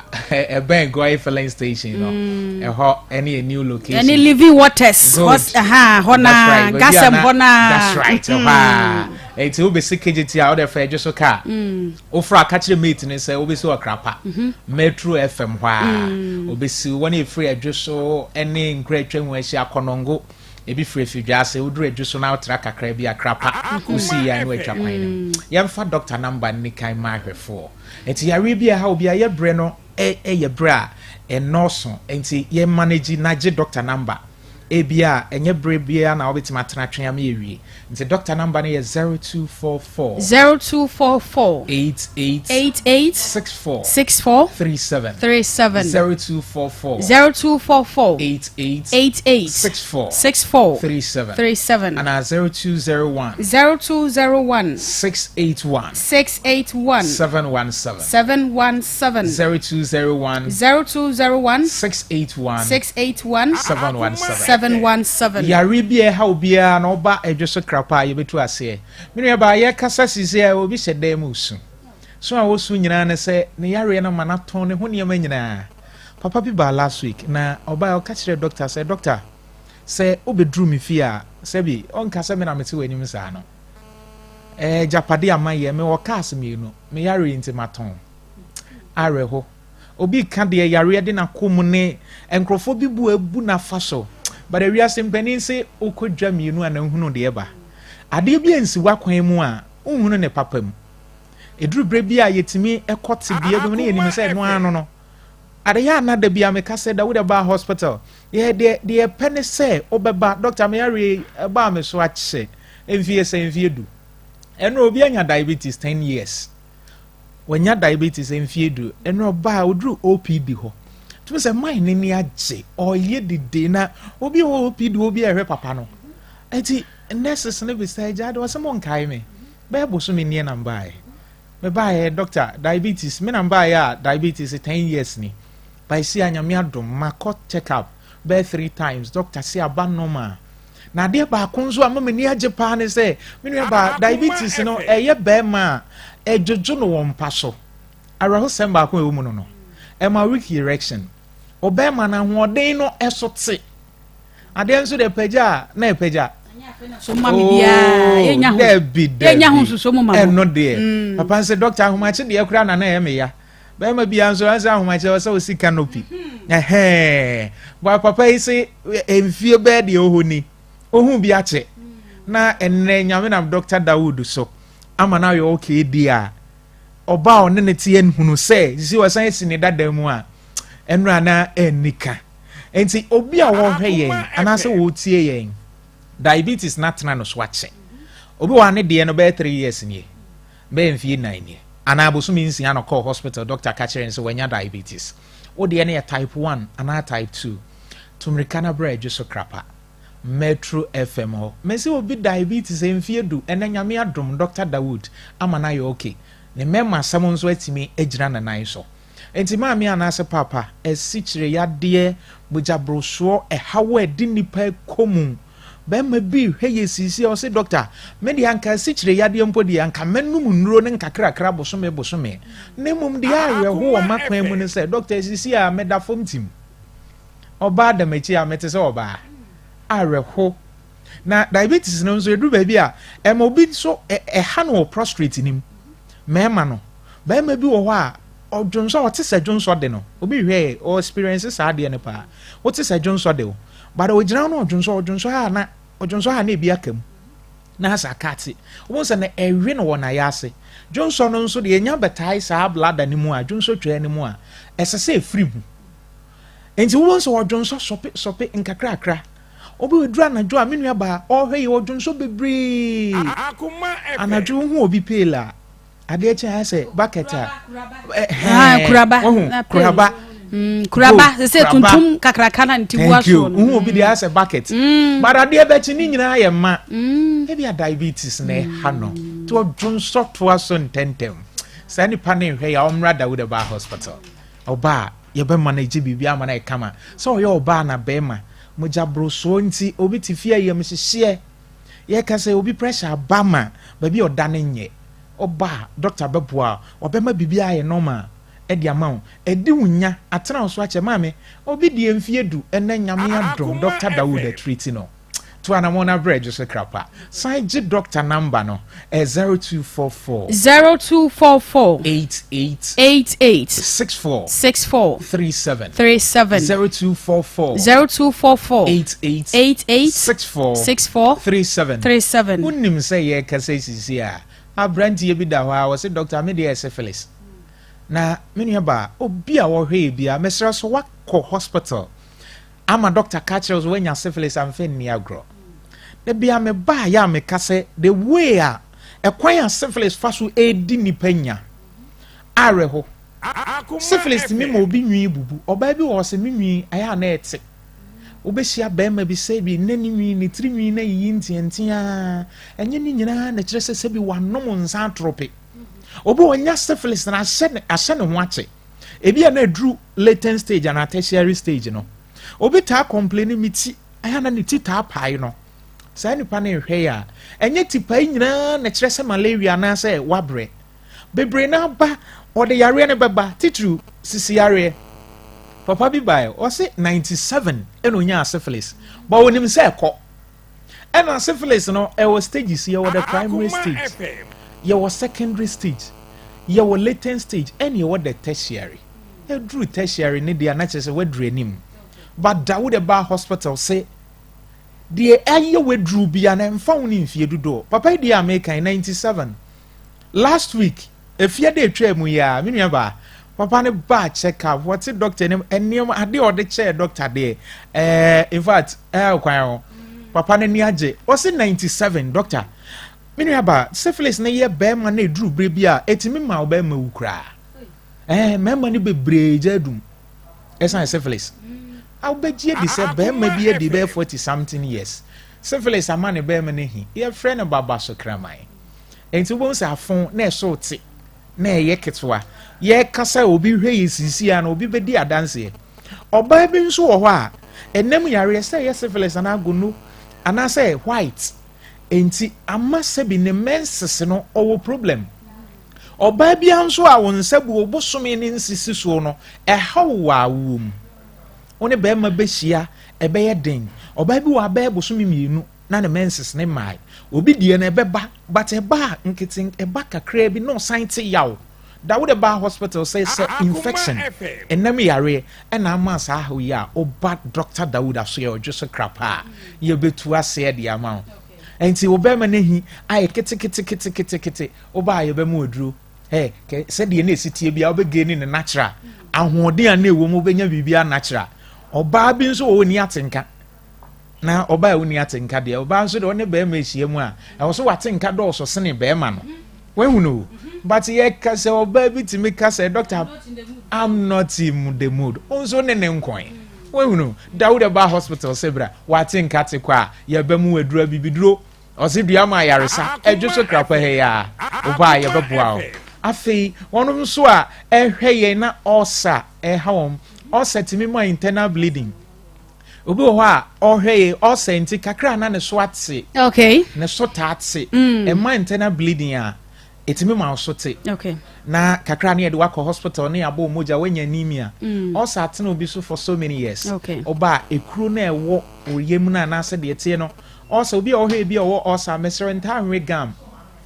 ɛbɛn Goy filling station no, mm. ɛhɔ ɛne a new location. Ɛne Living Waters, hɔ na, Gasɛm hɔ na. That's right, ɛhɔ a. Mm. Eti wobɛsi KJT a wode fɛ adwo so kaa. Wofra ka kyerɛ mate no sɛ wobɛsi Ɔkrapa, Metro FM hɔ a. Wobɛsi wɔn a ɛfiri adwo so ne nkura atwa ho ahyia Akɔnɔngo, ebi firi Afidwa ase, woduru adwo so na wotra kakra bi Akrapa, wosi yɛ a na watwa kwan no mu. Yɛmfa dɔkta namba nni kan mma ahwɛfoɔ. Nti yareɛ bi a ɛha obi a yɛ berɛ no yɛ berɛ a ɛnnɔɔso nti yɛ manage na gye dɔkta namba. Ebia ɛnyɛ bere biara na wobɛtumi atena atwɛn ama yɛawie. Nti dɔkta namba no yɛ 0244. 0244. 88. 88. 64. 64. 37. 37. 0244. 0244. 88. 88. 64. 64. 37. 37. Anaa 0201. 0201. 681. 681. 717. 717. 0201. 0201. 681. 681. 717. 717. Yareɛ bi a ɛha obiara na ɔba adwo so krapa a yɛbɛtu aseɛ. Me nua baa yɛkasa sisi a obi hyɛ dan mu su. Su a ɔsu nyinaa ne sɛ ne yareɛ no ma no atɔn ne ho nneɛma nyinaa. Papa bi baa last week na ɔbaa ɔka kyerɛɛ doctor sɛ doctor. Sɛ wobɛduru me fie a, sɛbi ɔnka sɛ me na mete w'anim saa no. Ɛɛ agyapade a mayɛ, mewɔ cars mmienu, me yareɛ nti matɔn. Awerɛho. Obi reka deɛ yareɛ de no akɔ mu ne nkurɔfoɔ bi bu abu no afa so. But awiase mpanin se wokɔ dwa mmienu a na wohunu deɛ ɛba. Adeɛ bi ansi w'akwan mu a, wonhunu ne papa mu. Ɛduru berɛ bi a yɛtumi kɔ tebea bi mu ne yɛnim sɛ ɛno ara no no. Adeyɛ a na da bi a meka sɛ Dawuda baa hospital, yɛ deɛ deɛ yɛpɛ ne sɛ wobɛba, doctor me yareɛ yi ɛbaa me so akyɛ mfie sɛ mfie du. Ɛno obi anya diabetes 10 years. Wanya diabetes mfie du. Ɛno ɔbaa oduru OPD hɔ. Tumi sɛ man n'ani agye, ɔyɛ dede na obi wɔ OPD obi a ɛhwɛ papa no. Eti nurses no bisa agya de ɔsɛ mo nkae me. Bɛyɛ bosome nie na mbaeɛ. Mebaeɛ doctor diabetes me na mbaeɛ a diabetes 10 years ni. By si a nyame adom makɔ check up bɛyɛ 3 times doctor se aba normal. Na adeɛ baako nso a ma m'ani agye paa ne sɛ me nua baa diabetes no ɛyɛ bɛrima a ɛdwodwo no wɔ mpa so. Awerɛhosɛm baako a ɛwɔ mu no no ɛma weak erection. Ɔbɛrima no ahoɔden no ɛso te. Adeɛ nso deɛ pagya a na ɛpagya. Oh, dabi dabi ɛno deɛ mm. papa nsɛ dɔkta ahomakye deɛ koraa na na ɛyɛ me ya bɛrima biara nso ɛsɛ ahomakye ɛwɔ sɛ osi canopy mhm. ɛhɛn bɔ papa yi se mfie bɛɛ deɛ ɔhɔ ni ohun bi akyɛ na ɛnɛ nyame nam dɔkta Dawood so ama no ayɛ okay di a ɔba a ɔne ne teɛ nhunu sɛ sisi ɔsan esi ne dada mu a ɛno ana ɛnnika. Enti obi a wɔrehwɛ yɛn anaasɛ wɔretie yɛn, diabetes no atena no so akyɛ. Obi wɔ ha ne deɛ no bɛyɛ 3 years nie, bɛyɛ mfie 4 nie, anaa bosome 6 na ɔkɔɔ hospital, doctor ka kyerɛ no sɛ wanya diabetes. Wo deɛ no yɛ type 1 anaa type 2. Tu mmirika na bra Adwo so Krapa, Metro FM hɔ. Mese obi diabetes mfie 10, ɛnɛ Nyame adom, Doctor Dawood ama no ayɛ okay. Ne mmarima asɛm nso atumi agyina ne nan so. Enti maame anaasɛ paapa, asikyire yadeɛ, mogyaborosoɔ, ɛhaw a ɛde nnipa kɔ mu. Barima bi rehwɛ yɛ seesei a ɔse dɔkta, me deɛ anka asikyire yadeɛ mpo deɛ anka mɛnom nnuro no nkakrakra bosome bosome. Na mmom deɛ awerɛho wɔ m'akwan mu ne sɛ dɔkta seesei a meda fam tim. Ɔbaa da m'akyi a mete sɛ ɔbaa. Awerɛho. Na diabetes no nso ɛduru baabi a ɛma obi nso ɛha no wɔ prostrate no mu. Mmarima no, barima bi wɔ hɔ a ɔdwonsɔ a ɔte sɛ dwonsɔ de no. Obi hwɛ ɔ experience saa adeɛ no paa. Wote sɛ dwonsɔ de wo. But ɔgyina hɔ na ɔdwonsɔ, ɔdwonsɔ a na ɔdwonsɔ a na ebi aka mu. Na asɛ aka ate. Wobɛhu sɛ na ɛwe no wɔ n'ayɛ ase. Dwonsɔ no nso deɛ ɛnya bɛtae saa bladder no mu a, dwonsɔ twaa no mu a, ɛsɛ sɛ ɛfiri mu. Nti wobɛhu sɛ ɔdwonsɔ sɔpe sɔpe nkakrakra. Obi wɔ duru anadwo a me nua baa ɔhwɛ yi ɔdwonsɔ bebree. Anadwo wohu obi pale a adeɛ kye ayɛ sɛ bucket a. Kuraba. Kuraba. Kuraba sɛ tuntum kakraka na nti bu aso no. Wohu obi deɛ ayɛ sɛ bucket. But adeɛ bɛkye ne nyinaa yɛ ma. Ebi a diabetes na ɛha no. Nti ɔdwonsɔ toa so ntɛntɛm. Saa nipa ne nhwɛ yɛ ɔmmra Dawuda Bar Hospital. Ɔbaa yɛbɛma no agye biribi ama no ayɛ kama. Sɛ ɔyɛ ɔbaa na bɛrima mogya borosoɔ nti obi te fie ayamhyehyeɛ. Yɛka sɛ obi pressure aba ma baabi a ɔda no nyɛ. Ɔba a doctor bɛboa wo, ɔbɛma biribi ayɛ normal de ama wo. Ɛdi wo nya, atena wo so akyɛ. Maame, obi deɛ mfie 10 ɛnɛ Nyame adom Doctor Dawood atreati no. To anamɔn na brɛ dwo so krapa. San gye doctor number no, ɛyɛ 0244. 0244. 88. 88. 64. 64. 37. 37. 0244. 0244. 88. 88. 64. 64. 37. 37. Wonim sɛ yɛrekasa sisi a, aberanteɛ bi da hɔ a ɔse doctor me deɛ yɛ syphilis. Na me nua baa, obi a ɔhwɛ yɛ biara, mesrɛ so wakɔ hospital ama doctor ka kyerɛ wo sɛ woanya syphilis amfa nni agorɔ. Da bia me baa yɛ a meka sɛ the way a ɛkwan a syphilis fa so ɛredi nipa nya awerɛho. Syphilis tumi ma obi nwi bubu. Ɔbaa bi wɔ hɔ sɛ me nwi ayɛ a na ɛte. Wobɛhyia barima bi sɛ bi na ne nwi ne tiri nwi na yiyi nteanteaa. Ɛnyɛ ne nyinaa na kyerɛ sɛ sɛbi wanom nsa atorope. Obi ɔnya syphilis na ahyɛ ne ho akyɛ. Ebi a na aduru latent stage anaa tertiary stage no. Obi taa complain me ti ayɛ na ne ti taa pae no. Saa nipa no nhwɛ yɛ a ɛnyɛ ti pae nyinaa na kyerɛ sɛ malaria anaasɛ wabrɛ. Bebree na aba ɔde yareɛ no bɛba titiriw sisi yareɛ. Papa bi bae, ɔse 97 ɛna onyaa syphilis, but onim sɛ ɛkɔ. Ɛna syphilis no ɛwɔ stages, yɛwɔ the primary stage, yɛwɔ secondary stage, yɛwɔ latent stage, ɛna yɛwɔ the tertiary. Ɛduru tertiary ne deɛ, na kyerɛ sɛ waduru anim. But da wo de ba hospital sɛ deɛ ɛyɛ waduru bia na ɛmfa wo ne mfie dodoɔ. Papa yi deɛ a mekan 97, last week efie de etwa mu yi a, me nua baa, papa ne ba check up, wɔte doctor ne nneɛma adeɛ a ɔde kyɛɛ doctor deɛ, in fact, ɛɛ kwan ho papa n'ani agye. Ɔsi 97, doctor, me nua baa, syphilis ne yɛ bɛrima na eduru bere bi a etimi ma ɔbɛrima wu koraa. Mmarima no bebree gya adum ɛsan syphilis. Awobɛgye adi sɛ bɛrima bi adi bɛyɛ 40 something years, syphilis ama ne bɛrima no hi, yɛfrɛ no baba so kraman. Nti wobɛhu sɛ afo na ɛso te na ɛyɛ ketewa. Yɛkasa, obi hwɛ yɛ sisi a na obi bɛdi adanseɛ. Ɔbaa bi nso wɔ hɔ a ɛnam yareɛ sɛ ɛyɛ syphilis anaa gono anaasɛ white nti ama sɛbi ne menses no ɔwɔ problem. Ɔbaa biara nso a wɔn nsa bu obosome ne nsisi soɔ no, ɛhaw wɔ awoɔ mu, wɔn ne bɛrima bɛhyia ɛbɛyɛ den. Ɔbaa bi wɔ abɛɛ bosome 2 na ne menses ne mmaa. Obi deɛ no ɛbɛba, but ɛba a nkete, ɛba kakraa bi na ɔsan te yaw. Da wo de ba hospital sɛ infection, ɛnam yareɛ ɛna ama saa ahaw yi a, ɔba Dr Dawood aso yɛ ɔdwo so krapa a yɛbɛtu aseɛ de ama wo. Nti wo bɛrima no hi ayɛ keteketeketekete, ɔba a yɛbɛmu aduro ɛ kɛ sɛdeɛ ne esi tie bi a wobɛgye ne ne natural ahoɔden a ne ɛwɔ mu, wobɛnya biribi a natural. Ɔbaa bi nso wɔ ni atenka na ɔbaa a woni atenka deɛ, ɔbaa nso deɛ, ɔne bɛrima ahyia mu a, ɛwɔ so watenka dɔɔso sene bɛrima no. Wahu no, but yɛka sɛ ɔbaa bi tumi ka sɛ, "Doctor, I'm not in the mood," nso ne ne nkɔn. Wahu no, Dawud ba hospital sɛ bra wate nka te kɔ a, yɛbɛ mu aduro bibiduro. Ɔse dua ma ayaresa ɛdwo so krapa ha yi a, ɔbaa yɛbɛboa wo. Afei wɔn nso a ɛhwɛ yɛn na ɔsa ɛha wɔn, ɔsa tumi ma internal bleeding. Obi wɔ hɔ a ɔhwɛ yɛ ɔsa nti kakra na ne so ate, ne so taa te. Ɛma internal bleeding a ɛtumi ma wo so te na kakra ne yɛde wakɔ hospital ne yɛabɔ mogya, woanya anemia. Ɔsa atena obi so for so many years. Ɔba a, ekuro no a ɛwɔ oyam no anaasɛ deɛ teɛ no, ɔsa obi a ɔhwɛ bi a ɔwɔ ɔsa, mesrɛ, ntaa nwe gum.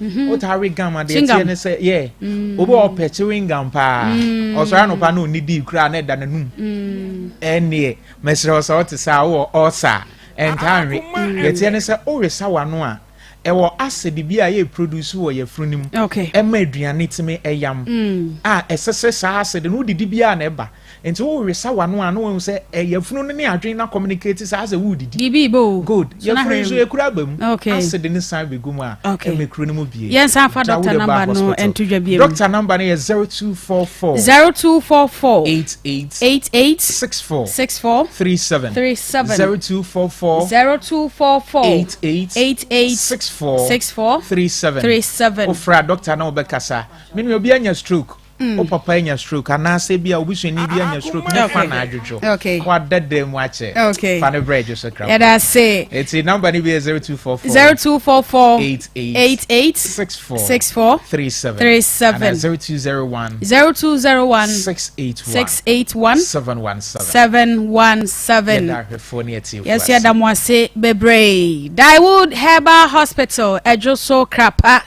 Wotaa we gum a, deɛ Chewing gum. teɛ ne sɛ yɛ obi a ɔpɛ chewing gum paa, ɔsɔre anɔpa na ɔnidi kura na ɛda n'anum. Ɛneɛ mesrɛ wo, sɛ wote saa wowɔ ɔsa a, ɛntaa nwe. Deɛ teɛ ne sɛ woresa w'ano a, ɛwɔ acid bi a yɛ produce wɔ yɛfunu no mu ɛma aduane tumi ɛyam a ɛsɛ sɛ saa acid no wodidi biara na ɛba. Nti woresa w'ano a, na wahu sɛ yɛfunu no ne adwene na communicate saa sɛ wodidi. Biribi bo. Good. So na yɛfunu hwɛ nso mu. yɛkura aba mu. Acid ne san bɛgu mu a, ɛma kuro no mu bie. Yɛnsan fa Gya doctor wode ba number no hospital. nto dwa bio. Doctor number no yɛ 0244 0244 88 88 64 64 37. 37. 0244 0244 88 88 64 64 37. 37. Wofra doctor na wobɛkasa. Mene obi anya stroke, wo papa anya stroke anaasɛ bi a obusuani bi anya stroke ne fa na adwodwo wada dan mu akyɛ, fa no brɛ adwo so kra. Yɛda ase. Ɛti number no bi yɛ 0244 0244 88 88 64 64 37 37. Ana 0201 0201 681 681 717. 717. Yɛda ahwɛfoɔ ne atiefoɔ Yɛsɛ ase. yɛda mo ase bebree. Daewood Herbal Hospital, ɛdwo so krapa,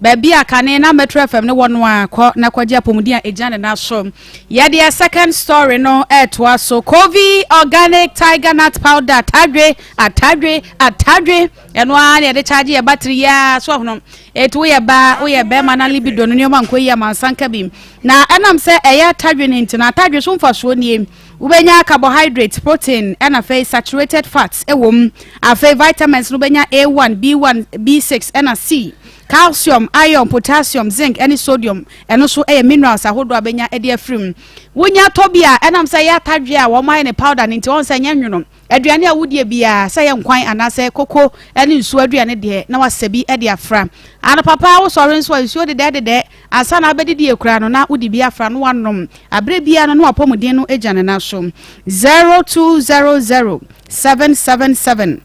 baabi a kane na Metro FM ne wɔ no a, kɔ na kɔgye apɔmuden a ɛgyina ne nan so. Yɛde a second story no ɛɛtoa so. Kovi Organic Tiger Nut Powder, atadwe, atadwe, atadwe, ɛno ara na yɛde charge yɛ battery yi so ahono. Etu woyɛ baa, woyɛ bɛrima na libido no nneɛma nkɔ yi amansanka bi na ɛnam sɛ ɛyɛ atadwe ne ntina. Atadwe so mfasoɔ nie: wobɛnya carbohydrate, protein, ɛna afei saturated fats ɛwɔ mu. Afei vitamins no, wobɛnya A1, B1, B6 ɛna C, calcium, iron, potassium, zinc ɛne sodium. Ɛno nso ɛyɛ minerals ahodoɔ a bɛnya ɛde afiri mu. Wonya tɔ bi a, ɛnam sɛ ɛyɛ atadwe a wɔn ayɛ ne powder ne nti, wɔn sɛ ɛnyɛ nwono. Aduane a wodie biara, sɛ ɛyɛ nkwan anaasɛ koko ne nsuo aduane deɛ, na wasɛ bi de afra. Anɔpa paa wosɔre nso a, nsuo dedɛɛdedɛɛ ansa na wabɛdidie koraa no, na wode bi afra na wanom. Aberɛ biara no, na w'apɔmuden no gya ne nan so. 0200 777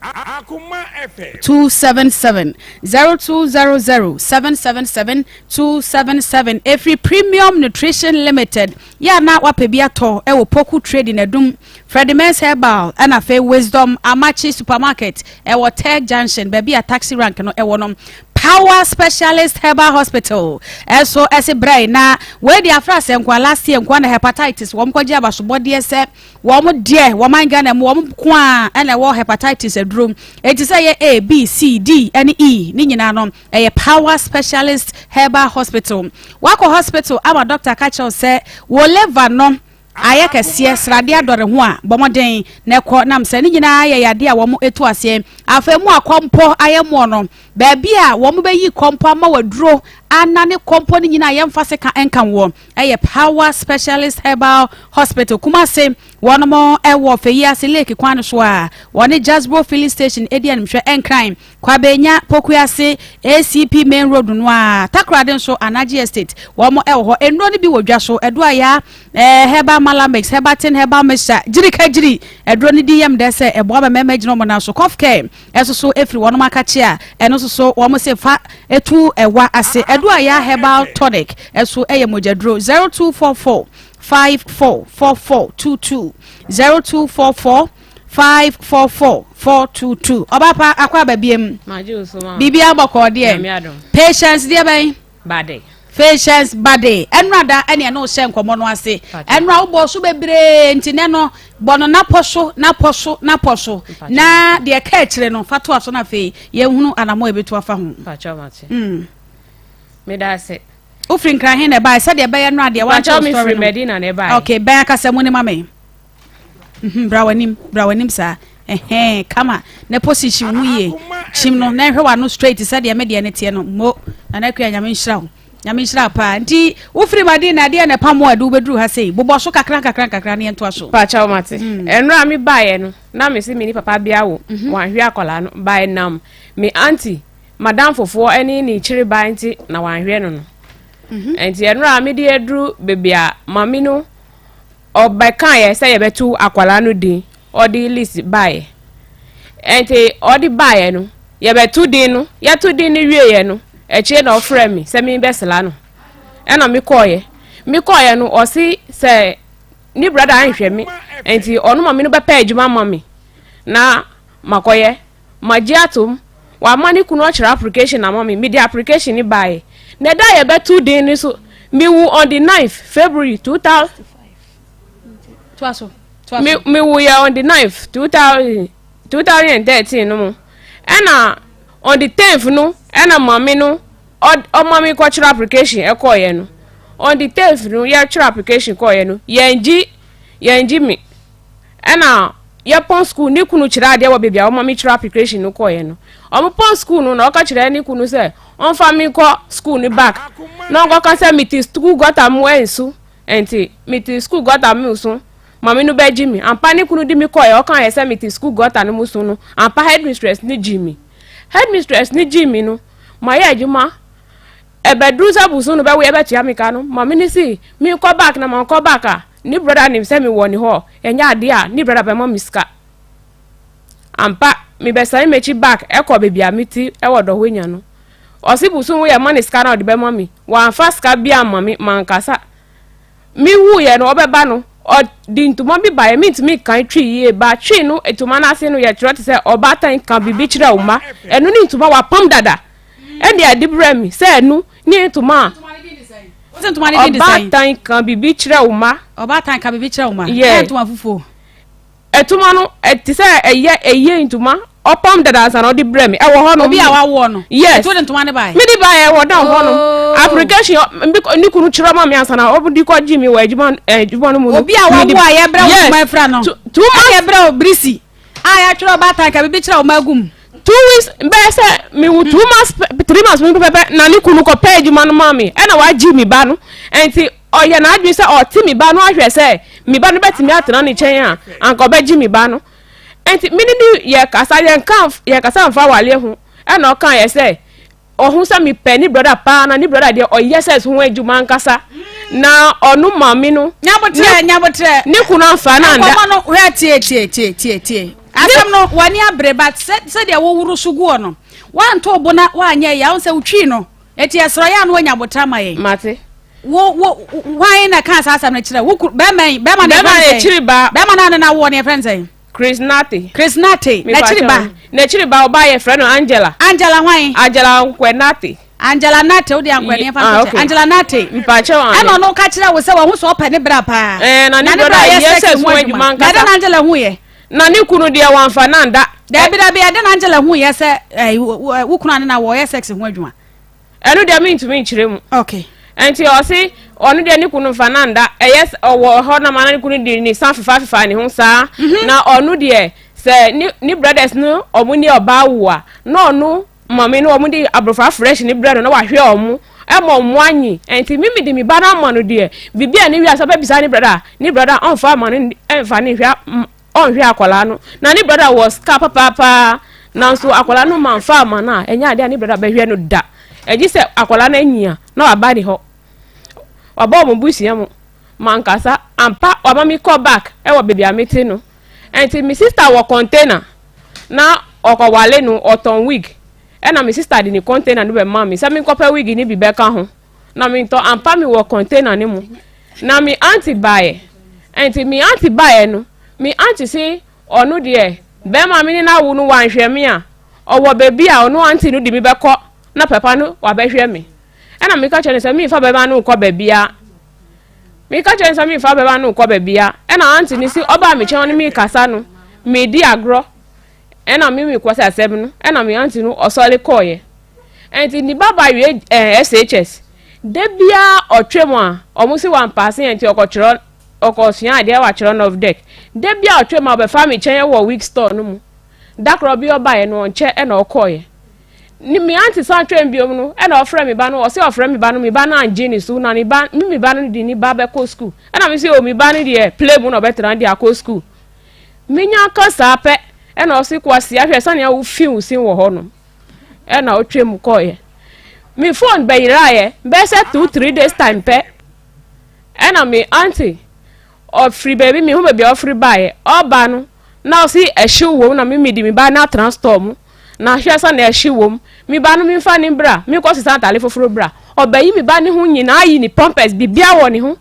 277 0200 777 277 Ɛfiri Premium Nutrition Limited yɛ a na wapɛ bi atɔ wɔ Poku Trading Adum Freddie Mens Herbal ɛna afei Wisdom Amakye Supermarket ɛwɔ Tech Junction baabi a taxi rank no ɛwɔ no. Power Specialist Herbal Hospital ɛso ɛse brɛ na wei de afra sɛ nkoa last year nkoa na hepatitis wɔn kɔgye abasobɔdeɛ sɛ wɔn deɛ wɔn man Ghana mu wɔn ko a ɛna ɛwɔ hepatitis aduro eti sɛ yɛ A B C D ɛne E ne nyinaa no ɛyɛ Power Specialist Herbal Hospital. Wakɔ hospital ama doctor ka kyerɛw sɛ wɔ liver no ayɛ kɛseɛ, sradeɛ adɔre ho a, bɔ mmɔden na kɔ nam sɛ ne nyinaa yɛ yadeɛ a wɔn tu aseɛ. Afei mu a kɔmpɔ ayɛ moɔ no, baabi a wɔn bɛyi kɔmpɔ ama waduro anane kɔmpɔ no nyinaa yɛmfa seka nka woɔ ɛyɛ Power Specialist Herbal Hospital, Kumase. Wɔn wɔ Feyiase Lake kwan no so a wɔne Jasbro Filling Station di animhwɛ, Nkran. Kwabenya, Pokuase, ACP Main Road no ara, Takoradi nso, Anagye Estate, wɔn wɔ hɔ. Nnuro no bi wɔ dwa so, Aduaya, eh, Herbal Mala Mix, Herbatin Herbal Mixture, Gyiri ka gyiri. Aduro no din yam dɛ sɛ ɛboa ma mmarima gyina wɔn nan so. Cough Care ɛso so ɛfiri wɔn akakye a ɛno nso so wɔn se fa ɛtu ɛwa ase. Aduaya Herbal Tonic ɛso ɛyɛ mogyaduro. 0244 544422 0244 544 422 Ɔba pa akɔ aba biem. Biribiara bɔkɔɔ deɛ. Patience deɛ bɛn? Bade. Patience Bade. Ɛnora da ɛne ɛne wohyɛ nkɔmmɔ no ase. Ɛnora wobɔ so bebree nti nɛ no bɔ no napɔ so napɔ so napɔ so na deɛ ɛka akyire no fa toa so na afei yɛnhunu anammɔ a yɛbɛtu afa ho. Meda ase. Wofiri Nkran he na ɛbae sɛdeɛ ɛbɛyɛ no adeɛ wankyɛ wo story no. Medina na ɛbae. Okay, bɛn akasa mu ne ma me. Mhm, bra w'anim, bra w'anim saa. Ɛhɛn, kama. Na position wo ho yie. Kyim no, na nhwɛ w'ano straight sɛdeɛ me deɛ ne teɛ no. Mo, Nana Akua, Nyame nhyira wo. Nyame nhyira wo paa. Nti, wofiri Madina, adeɛ na ɛpam wo a ɛde wobɛduru ha sei. Bobɔ so kakra nkakra nkakra na yɛntoa so. Pakyɛw mate. Ɛnora me baeɛ no, na me se me ne papa bi awo. Wanhwɛ akwadaa no. Bae nam me auntie, madamfofoɔ ne ne kyiri ba nti na wanhwɛ no no. Nti ɛnora me de aduru baabi a mame no Ɔbɛkaeɛ sɛ yɛbɛto akwadaa no din, ɔde list baeɛ. Ɛnti ɔde baeɛ no, yɛbɛto din no, yɛto din no wieeɛ no, akyire na ɔfrɛ me sɛ mebɛsra no. Ɛna mekɔeɛ. Mekɔeɛ no, ɔse sɛ ne brada anhwɛ me, ɛnti ɔno ma me no bɛpɛ adwuma ama me na makɔyɛ. Magye atom. Wama ne kunu akyerɛ application ama me. Mede application no baeɛ. Na ɛda a yɛbɛto din no so, mewu on the 9th February 2000. Me mewuiɛ on the 9th 2000 2013 no mu. Ɛna on the 10th no, ɛna maame no ɔma me kɔkyerɛ application ɛkɔɔyɛ no. On the 10th no, yɛkyerɛ application kɔɔyɛ no, yɛngye yɛngye me. Ɛna yɛpɔn sukuu, ne kunu kyerɛ adeɛ wɔ baabi a wɔma me kyerɛ application no kɔeɛ no. Wɔpɔn sukuu no na ɔka kyerɛ ne kunu sɛ ɔmfa me nkɔ sukuu no back na ɔnkɔka sɛ mete sukuu gɔta mu nsu nti mete sukuu gɔta mu nsu maame no bɛgye me. Ampa ne kunu de me kɔeɛ ɔkaeɛ sɛ mete sukuu gɔta no mu su no ampa headmistress no gyee me. Headmistress no gyee me no mayɛ adwuma Ɛbɛduru sɛ bosom no bɛwo yɛbɛtua me ka no, maame no se menkɔ back na mankɔ back a, ne brɔda nim sɛ mewɔ ne hɔ, ɛnyɛ adeɛ a ne brɔda bɛma me sika. Ampa, mebɛsane m'akyi back kɔ baabi a mete wɔ Dɔhwenya no. Ɔse bosom wo yɛma no sika na ɔde bɛma me, wamfa sika biara amma me, mankasa. Me wuiɛ no ɔbɛba no ɔde ntoma bi baeɛ mentumi nkan twi yie ba twi no ntoma no ase no yɛtwerɛ te sɛ ɔbaatan ka biribi kyerɛ wo mma ɛno ne ntoma wapam dada ɛne ɛde brɛ me sɛ ɛno ne ntoma a ɔbaatan ka biribi kyerɛ wo mma ɔbaatan ka biribi kyerɛ wo mma yɛ ntoma fufuo Ɛtoma no ɛte sɛ ɛyɛ ɛyie ntoma ɔpam dada ansa na ɔde brɛ me ɛwɔ hɔ nom. Obi a wawoɔ no. Yes. Ɛto de ntoma no bae. Me de bae ɛwɔ down hɔ nom. Oh. Application ne kunu kyerɛ ma me ansa na ɔde kɔ gye me wɔ adwuma adwuma no mu no. Obi a wawoɔ a yɛbrɛ wo ntoma afira no. Two months. Ɛna yɛbrɛ wo birisi a yɛatwerɛ ɔbaatan ka biribi kyerɛ wo ma agum. 2 weeks bɛyɛ sɛ mewu 2 months 3 months mu pɛpɛpɛ na ne kunu kɔ pɛ adwuma no maa me ɛna wagye me ba no ɛnti Ɔyɛ n'adwene sɛ ɔte me ba no ahwɛ sɛ me ba no bɛtumi atena ne nkyɛn a, anka ɔbɛgye me ba no. Nti me ne no yɛ kasa yɛnka yɛnkasa mfa awareɛ ho ɛna ɔka yɛ sɛ ɔho sɛ mepɛ ne brɔda paa na ne brɔda deɛ ɔyɛ sɛs ho adwuma ankasa na ɔno maame no nyabotrɛ nyabotrɛ ne kunu amfa no anda nkɔmɔ no hwɛ tie tie tie tie tie asɛm no wani abere but sɛdeɛ woworo so guɔ no wanto bo na wanyɛ yɛ ahun sɛ wotwi no eti ɛsrɛ yɛ ano wanya abotra ma yɛn mate wo wo hwan na kaa saa asɛm no kyerɛ wo bɛrima yi bɛrima no bɛrima no akyiri ba bɛrima no ano na awoɔ no yɛfrɛ no sɛn Chris Nartey. Chris Nartey, n'akyiri ba. N'akyiri ba ɔbaa yɛfrɛ no Angela. Angela hwan? Angela Nkwɛ Nartey. Angela Nartey, wode Ankwɛ ne yɛmfa nto kyɛ. Angela Nartey. Mpakyɛw ane. Ɛna ɔno ka kyerɛ wo sɛ wahu sɛ ɔpɛ ne bra paa. Ɛɛ na ne bra yɛ sex ho adwuma nkasa. Na ɛdɛ na Angela hu yɛ? Na ne kunu deɛ wamfa no anda. Dabi dabi ɛdɛ na Angela hu yɛ sɛ ɛɛ wo kunu ane na wɔyɛ sex ho adwuma? Ɛno deɛ mentumi nkyerɛ mu. Okay. Nti ɔse ɔno deɛ ne kunu nfa no nda ɛyɛ ɔwɔ hɔ na ma ne kunu de ne sa fefa fefa ne ho saa mhm. na ɔno deɛ sɛ ne ne brothers no ɔmo ne ɔbaa wo a na ɔno maame no ɔmo de abrofa fresh ne brɛ no na wahwɛ ɔmo ɛma ɔmo anyi nti mi mi de mi ba no ama no deɛ biribi a ne wiase ɔbɛbisa ne brother ne brother ɔnfa ama no ɛnfa ne hwɛ ɔnhwɛ akwadaa no na ne brada wɔ sika papaapa nanso akwadaa no manfa ama no a ɛnyɛ adeɛ a ne brada bɛhwɛ no da ɛgye sɛ akwadaa no anyia na waba ne hɔ waba wɔn busua mu mankasa ampa wama mi kɔ back ɛwɔ baabi a mete no ɛnti me sister wɔ container na ɔkɔwale no ɔtɔn wig ɛna me sister de ne container no bɛma me sɛ menkɔpɛ wig no bi bɛka ho na mentɔ ampa me wɔ container no mu na me aunty baeɛ nti me aunty baeɛ no me aunty se ɔno deɛ bɛrima me ne no awo no wanhwɛ me a ɔwɔ baabi a ɔno aunty no de me bɛkɔ na papa no wabɛhwɛ me ɛna meka kyerɛ no sɛ memfa bɛrima no nkɔ baabia meka kyerɛ no sɛ memfa bɛrima no nkɔ baabia ɛna aunty no si ɔbaa me kyɛn ɔne me kasa no medi agorɔ ɛna me mekɔ sɛ asɛm no ɛna me aunty no ɔsɔre kɔɔyɛ Ɛnti ne ba ba wie ɛɛ SHS. Da biara ɔtwa mu a, ɔmo se wampaase yɛn nti ɔkɔtwerɛ ɔkɔsua adeɛ watwerɛ Novdec. Da biara ɔtwa mu a ɔbɛfa me kyɛn wɔ week store no mu. Da korɔ bi ɔbaeɛ no ɔnkyɛ ɛna ɔkɔeɛ. Ne me aunty san twam biom no ɛna ɔfrɛ me ba no ɔse ɔfrɛ me ba no me ba no angye ne so na ne ba me me ba no de ne ba bɛkɔ school. Ɛna me se o me ba no deɛ play mu na ɔbɛtena de akɔ school. Menya ka saa pɛ ɛna ɔse Kwasi ahwɛ sɛnea wo fi wo sin wɔ hɔ no. ɛna ɔtwam kɔeɛ. Me phone bɛyeraeɛ bɛyɛ sɛ 2 3 days time pɛ ɛna me aunty ɔfiri baabi mehu baabi a ɔfiri baeɛ ɔba no na ɔsi ɛhyew wom na me mede me ba no atena store mu na hwɛ sɛ na ɛhyew wom me ba no memfa ne bra menkɔ sesa atale foforɔ bra ɔbɛyi me ba ne ho nyinaa ayi ne pampers biribiara wɔ ne ho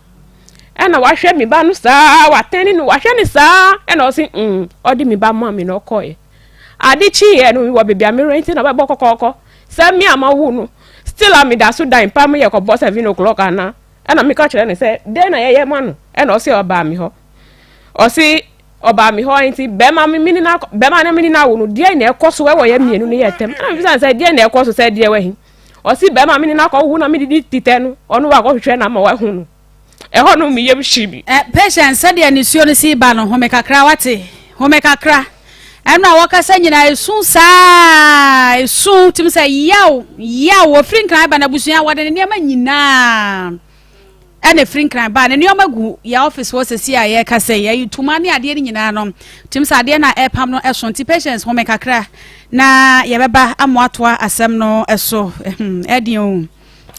ɛna wahwɛ me ba no saa watɛne no wahwɛ ne saa ɛna ɔsi mm ɔde me ba maa me na ɔkɔeɛ Ade kyeeɛ no mewɔ baabi a me rente na ɔbɛbɔ kɔkɔɔkɔ sɛ me a mawo no still a meda so dan pa meyɛ kɔbɔ 7 o'clock anaa. Ɛna meka kyerɛ no sɛ dɛn na yɛyɛ ma no? Ɛna ɔse ɔbaa me hɔ, ɔse ɔbaa me hɔ nti bɛrima me mene na bɛrima na mene na awo no deɛn na ɛkɔ so ɛwɔ yɛ mmienu no yɛ tɛm. Ɛna mebisa no sɛ deɛn na ɛkɔ so sɛ deɛ wahi? Ɔse bɛrima mene na akɔwo na mede ne titɛ no ɔno wakɔhwehwɛ na ama wahu no. Ɛhɔ no me yam hye me. Eh, Patience, sɛdeɛ nisuo no si ba no, home kakra, wate? Home kakra. Ɛno a wɔkasa nyinaa, esu saa, esu, tim sɛ yaw, yaw, wɔfiri Nkran ba n'abusua, wɔde ne nneɛma nyinaa ɛna efiri Nkran ba, ne nneɛma gu yɛ office hɔ sɛsi a yɛrekasa yi, ɛyi tuma ne adeɛ no nyinaa no, tim sɛ adeɛ no a ɛrepam no ɛso, nti Patience, home kakra, na yɛbɛba amoatoa asɛm no ɛso, ɛdeɛ o.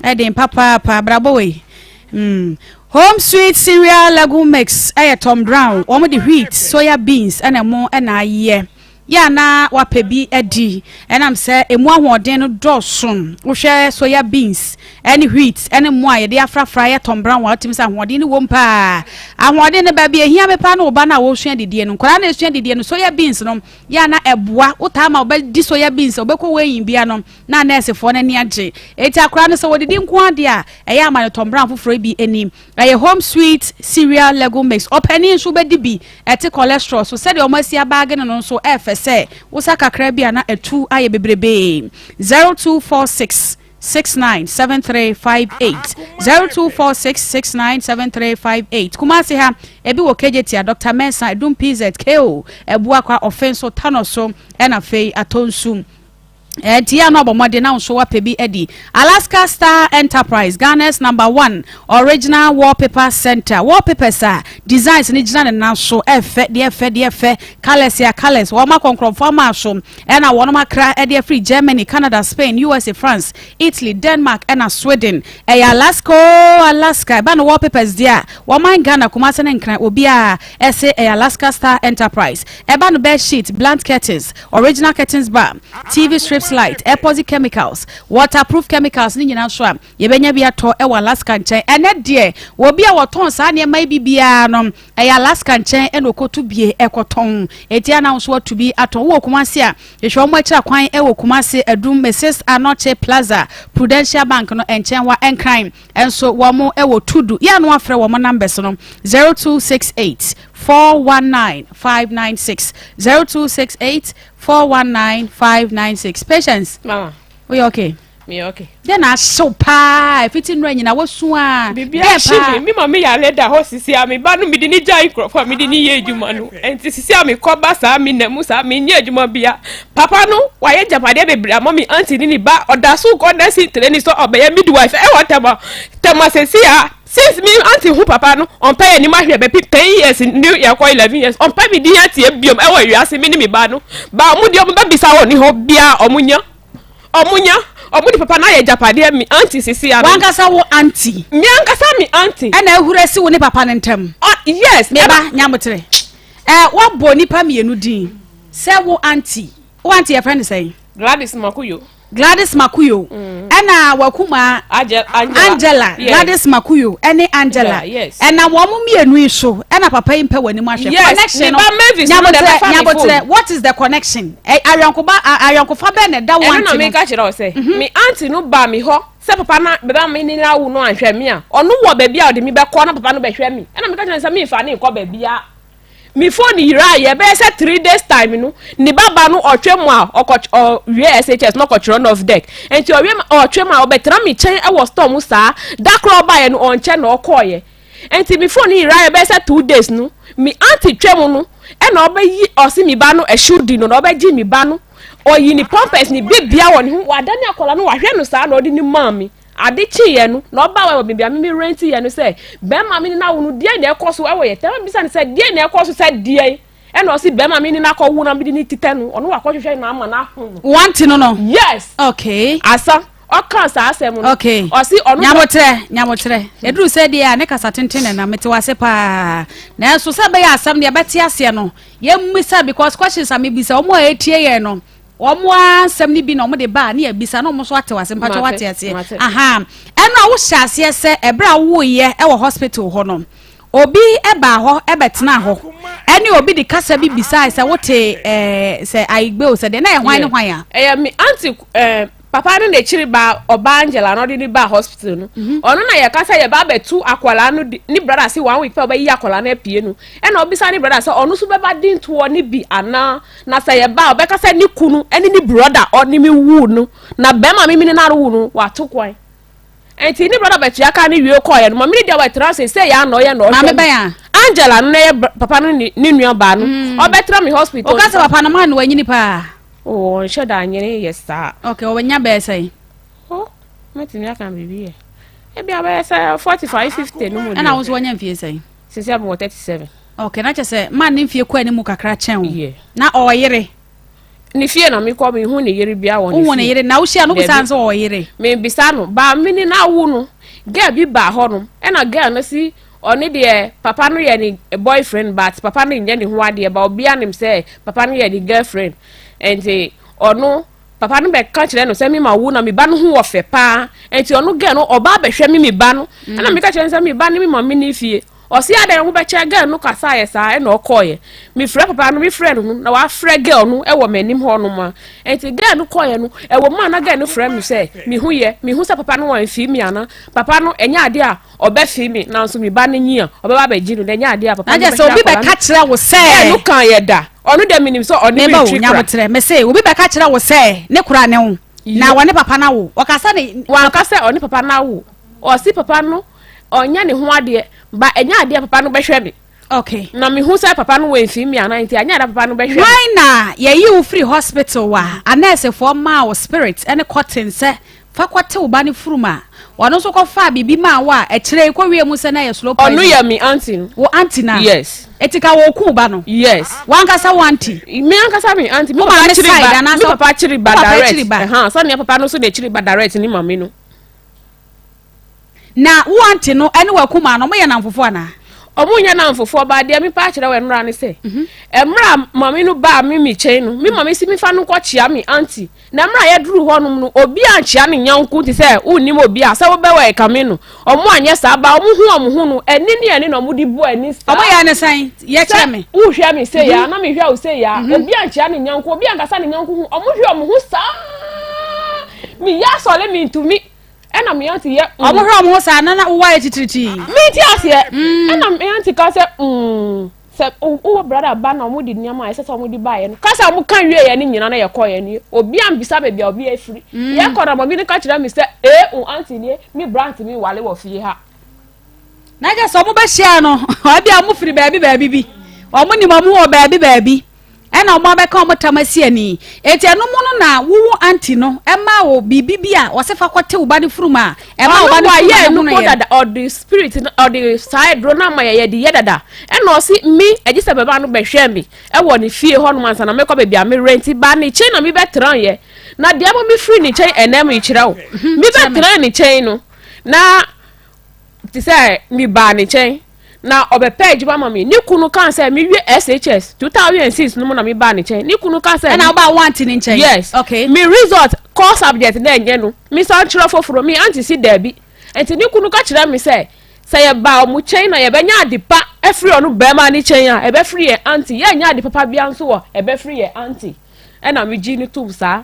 Ɛden papaapa abrabɔ wei. Mm. Home sweet cereal legume mix ɛyɛ Tom Brown. Wɔn de wheat, soya beans ɛna ɛmo ɛna ayɛ. Yɛ a na wapɛ bi adi. Ɛnam sɛ emu ahoɔden no dɔɔso. Wohwɛ soya beans ɛne wheat ɛne mo a yɛde afrafra yɛ Tom Brown a wotumi sɛ ahoɔden no wom paa. Ahoɔden no baabi ehia me paa ne wo ba no a wɔresua didie no. Nkwadaa no esua didie no soya beans no yɛ a na ɛboa. Wotaa ma wɔbɛdi soya beans a wɔbɛkɔ weighing bia no na nɛɛsefoɔ no ani agye. Enti akwadaa no sɛ wɔdidi nko ara deɛ a, ɛyɛ ama no tɔmmran foforɔ bi ani. Ɛyɛ Home Sweet Cereal Legume Mix. Ɔpanin nso bɛdi bi. Ɛte cholesterol so. Sɛdeɛ wɔasi abaage no no nso, ɛyɛ fɛ sɛ wosa kakra bi a na atu ayɛ bebrebee. 0246 697358 0246 697358 Kumasi ha, ebi wɔ Kejetia, Dr. Mensah, Edum PZ, KO, Abuakwa, Ɔfenso, Tanoso, ɛna afei Atonsu. Ɛnti yɛ a na ɔbɔ mmɔden na wo nso woapɛ bi adi. Alaska Star Enterprise, Ghana's number one original wallpaper center. Wallpapers a designs no gyina ne nan so, ɛfɛ deɛ ɛfɛ deɛ ɛfɛ, colours a colours, wɔn akɔnkrɔmfoɔ ama so, ɛna wɔn akra ɛde afiri Germany, Canada, Spain, USA, France, Italy, Denmark ɛna Sweden. Ɛyɛ Alaska oo Alaska, ɛba no wallpapers deɛ a, wɔman Ghana, Kumasi ne Nkran, obiara ɛse ɛyɛ Alaska Star Enterprise. Ɛba no bed sheet, blunt curtains, Original curtains bar, TV strips light, epoxy chemicals, waterproof chemicals ne nyinaa nso a yɛbɛnya bi atɔ wɔ Alaska nkyɛn. Ɛnɛ deɛ obi a wɔtɔn saa nneɛma yi bi biara no ɛyɛ Alaska nkyɛn ɛna ɔkɔtu bie ɛkɔtɔn. Eti ana nso atu bi atɔn. Wowɔ Kumasi a, hwehwɛ wɔn akyira kwan ɛwɔ Kumasi Adum Mrs Anokye Plaza, Prudential Bank no nkyɛn hɔ a Nkran nso wɔn ɛwɔ Tudu. Yɛ ano afrɛ wɔn numbers no 0268 419 596 0268 419 596 Patience. Mama. Woyɛ okay? Meyɛ okay. Dɛn na ahyew paa ɛfiti nnora nyina wosu a? Biribi ahye me. Me ma me yare da hɔ sisi a me ba no mede ne gyae nkurɔfoɔ a mede ne yɛ adwuma no. Ɛnti sisi a mekɔ ba saa me na mu saa menyɛ adwuma bia. Papa no wayɛ gyapadeɛ bebree ama me auntie ne ne ba ɔda so kɔ nursing training sɛ ɔbɛyɛ midwife ɛwɔ Tema. Tema sisi a Since me aunty hu papa no ɔmpɛ yɛn anim ahwɛ bɛpi ten years ne yɛkɔ 11 years ɔmpɛ me din atie biom ɛwɔ wiase me ne me ba no ba ɔmo deɛ ɔmo bɛbisa wɔ ne hɔ bia ɔmo nya ɔmo nya ɔmo de papa no ayɛ agyapadeɛ me aunty sisi ano. Wankasa wo aunty. Me ankasa me aunty. Ɛna ahuru asi wo ne papa no ntam. Uh, yes. Me ba nyamotere. Ɛ wabɔ nipa mmienu din sɛ wo aunty. Wo aunty yɛfrɛ no sɛn? Gladys Makuyo. Gladys Makuyo ɛna wakumaa Angela Gladys Makuyo ɛne Angela ɛna wɔn mmienu yi so ɛna papa yi mpɛ wɔn anim ahwɛ connection no nyabotrɛ nyabotrɛ what is the connection ayɔnkoba ayɔnkofa bɛn na ɛda wɔn aunty no ɛno na meka kyerɛ wo sɛ mhm. me aunty no ba mi hɔ sɛ papa na bɛba me ne awo no anhwɛ me a ɔno wɔ baabi a ɔde mi bɛkɔ na papa no bɛhwɛ mi ɛna meka kyerɛ no sɛ memfa ne nkɔ baabi a Me phone yeraeɛ bɛyɛ sɛ 3 days time no, ne ba ba no ɔtwe mu a ɔkɔ ɔwie SHS na ɔkɔtwerɛ North Deck. Nti ɔwie ma ɔtwe mu a ɔbɛtena me kyɛn wɔ store mu saa. Da koro ɔbaeɛ no ɔnkyɛ na ɔkɔeɛ. Nti me phone yeraeɛ bɛyɛ sɛ 2 days no, me auntie twa mu no ɛna ɔbɛyi ɔse me ba no ɛhyew di no na ɔbɛgye me ba no. Ɔyi ne pampers ne bibia wɔ ne ho, wadane akwadaa no wahwɛ no saa na ɔde no maa me. Ade kyeeɛ no, na ɔbaa wɔ baabi a me me renti yɛ no sɛ, bɛrima me ne no awo no, deɛn na ɛkɔ so wɔ yɛ tɛm? Mebisa no sɛ, deɛn na ɛkɔ so sɛ deɛn? Ɛna ɔse, bɛrima me ne no akɔwo na mede ne tetɛ no, ɔno wakɔhwehwɛ no ama no aho no. Wante no no? Yes! Okay. Asa, ɔkaa saa asɛm no. Okay. Ɔse ɔno. Nyabotrɛ, nyabotrɛ. Ɛduru sɛ deɛ a ne kasa tenten na nam, mete wase paa. Nanso sɛ ɛbɛyɛ asɛm deɛ ɛbɛte aseɛ no, yɛmmisa because questions a mebisa, wɔn a ɛtie yɛn no, Wɔn ara nsɛm no bi na wɔde ba a ne yɛbisa na wɔn nso ate wase mpakyɛ wate aseɛ aha ɛno a wohyɛ aseɛ sɛ ɛberɛ a wowoeɛ ɛwɔ hospital hɔ no obi ɛbaa hɔ ɛbɛtena hɔ ɛne obi de kasa bi bisae sɛ wote ɛɛ sɛ ayigbe o sɛ deɛ na yɛ hwan ne hwan a. Ɛyɛ me aunty ɛɛ papa no n'akyiri ba ɔbaa Angela na ɔde ne ba hospital no mhm. ɔno na yɛka sɛ yɛba abɛtu akwadaa no ne brother se one week pɛ ɔbɛyi akwadaa no apue no ɛna ɔbisa ne brother sɛ ɔno nso bɛba di ntoɔ ne bi anaa Na sɛ yɛba a, ɔbɛka sɛ ne kunu ne ne brɔda a ɔne me wuu no, na bɛrima a me ne no awo no, wato kwan. Enti ne brɔda bɛtua ka no wie kɔeɛ no, maame no deɛ ɔbɛtena ase sɛ yɛ a na ɔyɛ na ɔhwɛ Maame bɛn a? Angela no na ɛyɛ papa no ne ne nua baa no. Mm. Ɔbɛtena me hospital. Ɔka sɛ papa no maa no wanyini paa. Oh, ɔnhyɛ da anyini yɛ saa. Okay, ɔwanya bɛyɛ sɛn? Oh, mɛtumi aka biribi yɛ. Ebi abɛyɛ sɛ 45, 50 no mu deɛ. Ɛna wo nso wanya mfie sɛn? Sisi a mewɔ 37. Okay, na kyerɛ sɛ man ne mfie kɔ anim kakra kyɛn wo. Yeah. Na ɔwɔ yere. Ne fie na mekɔ mehu ne yere bia wɔ ne fie. Wohu ne yere na wohyia no wobisa no sɛ ɔwɔ yere. Mebisa no ba me ne no awo no girl bi baa hɔ nom ɛna girl no si ɔne deɛ papa no yɛ ne boyfriend but papa no nyɛ ne ho adeɛ ba obia nim sɛ papa no yɛ ne girlfriend nti ɔno Papa no bɛka kyerɛ no sɛ me ma wo na me ba no ho wɔ fɛ paa nti ɔno girl no ɔba abɛhwɛ me me ba no mm. ɛna meka kyerɛ no sɛ me ba ne me ma me ne fie ɔsi adɛn ho bɛkyɛ girl no kasaeɛ saa ɛna ɔkɔɔyɛ mefrɛ papa no mefrɛ no no na wafrɛ girl no ɛwɔ m'anim hɔ nom a nti girl no kɔɔyɛ no ɛwɔ mu a na girl no frɛ me sɛ mehu yɛ mehu sɛ papa no wɔmfii me ana papa no ɛnyɛ adeɛ a Ɔbɛfee me, nanso me ba no nyi a, ɔbɛba abɛgye no, na ɛnyɛ adeɛ a papa no bɛhwɛ akwadaa no. Obi bɛka kyerɛ wo sɛ. Bɛɛ no kan yɛ da. Ɔno deɛ menim sɛ ɔne me retwi kora. Nyabotrɛ, mese obi bɛka kyerɛ wo sɛ ne kora ne wo, na ɔne papa no awo. Ɔka sɛ ne. Wanka sɛ ɔne papa no awo. Ɔse papa no ɔnyɛ ne ho adeɛ, ba ɛnyɛ adeɛ a papa no bɛhwɛ me. Okay. Na mehu sɛ papa no wɔ mfii mi ana nti anyɛ ada papa no bɛhwɛ. Why na yɛyi wo firi hospital wa anɛɛsefoɔ maa wo spirit ne cotton sɛ fa kɔte wo ba no furum a ɔno nso kɔfaa biribi maa wo a akyire yi kɔwie mu sɛ na ɛyɛ slow poison. Ɔno yɛ me aunty no. Wo aunty na? Yes. Eti ka wɔku wo ba no? Yes. W'ankasa wo aunty? Me ankasa me aunty. Me papa kyiri ba. Me papa kyiri ba direct. Ɛhan sɛnea papa no nso de kyiri ba direct ne maame no. Na wo aunty no ne w'akumaa no, wɔyɛ nnamfofoɔ anaa? Wɔnyɛ nnamfofoɔ, but deɛ mepɛ akyerɛ wo nnora ne sɛ, mmerɛ a maame no baa me me kyɛn no, me maame si mefa no nkɔkyea me aunty. Na mmerɛ a yɛduruu hɔnom no, obi ankyea ne nyɔnko te sɛ wonnim obi a, sɛ wobɛwɔ ɛkame no. Wɔn anyɛ saa, but wɔn hu wɔn ho no, ani ne ani na wɔde bu ani saa. Wɔn yɛ ne sɛn? Yɛ kyerɛ me. Sɛ wohwɛ me sei a, na mehwɛ wo sei a, obi ankyea ne nyɔnko, obi ankasa ne nyɔnko ho, wɔn hwɛ wɔn ho saa. Meyɛ asɔre mentumi. Ɛna me aunty yɛ mm. Ɔmo hwɛ ɔmo ho saa na na wowɔ ayɛ titiritii. Me ti aseɛ. Mm. Ɛna me aunty ka sɛ mm sɛ wowɔ brada ba na ɔmo de nneɛma a ɛsɛ sɛ ɔmo de baeɛ no kasa ɔmo ka wie yɛ ne nyina na yɛkɔ yɛ nie obi ambisa baabi a obi afiri mm. yɛkɔ na mɔmi no ka kyerɛ me sɛ ee o aunty nie me bra ntumi wale wɔ fie ha. Na kyɛ sɛ ɔmo bɛhyia no ɔbi a ɔmo firi baabi baabi bi ɔmo nim ɔmo wɔ baabi baabi. Ɛna ɔmo abɛka ɔmo tam asi ani. Enti ɛno mu no na wo wo aunty no ɛmaa wo biribi bi a ɔse fa kɔte wo ba no furum a ɛma wo ba no furum no hono yɛ. dada ɔde spirit no ɔde saa aduro no ama yɛ yɛde yɛ dada ɛna ɔse me ɛgye sɛ bɛba no bɛhwɛ me ɛwɔ ne fie hɔ nom ansa na mɛkɔ baabi a me renti ba ne kyɛn na me bɛtena yɛ na deɛ ɛma me firi ne kyɛn ɛnɛ me kyerɛ wo me bɛtena ne kyɛn no na te sɛ me baa ne nkyɛn na ɔbɛpɛ adwuma ma me ne kunu kan sɛ mewie shs 2006 no mu na mebaa ne nkyɛn ne kunu kan sɛ ɛna wobaa wo aunty ne nkyɛn yes okay me result core subject na ɛnyɛ no me san kyerɛ foforɔ me aunty si daabi nti ne kunu ka kyerɛ me sɛ sɛ yɛba ɔmo kyɛn na yɛbɛnya ade pa afiri ɔno bɛrima ne kyɛn a ɛbɛfiri yɛn aunty yɛnyɛ ade papa bia nso wɔ ɛbɛfiri yɛn aunty ɛna megye no tom saa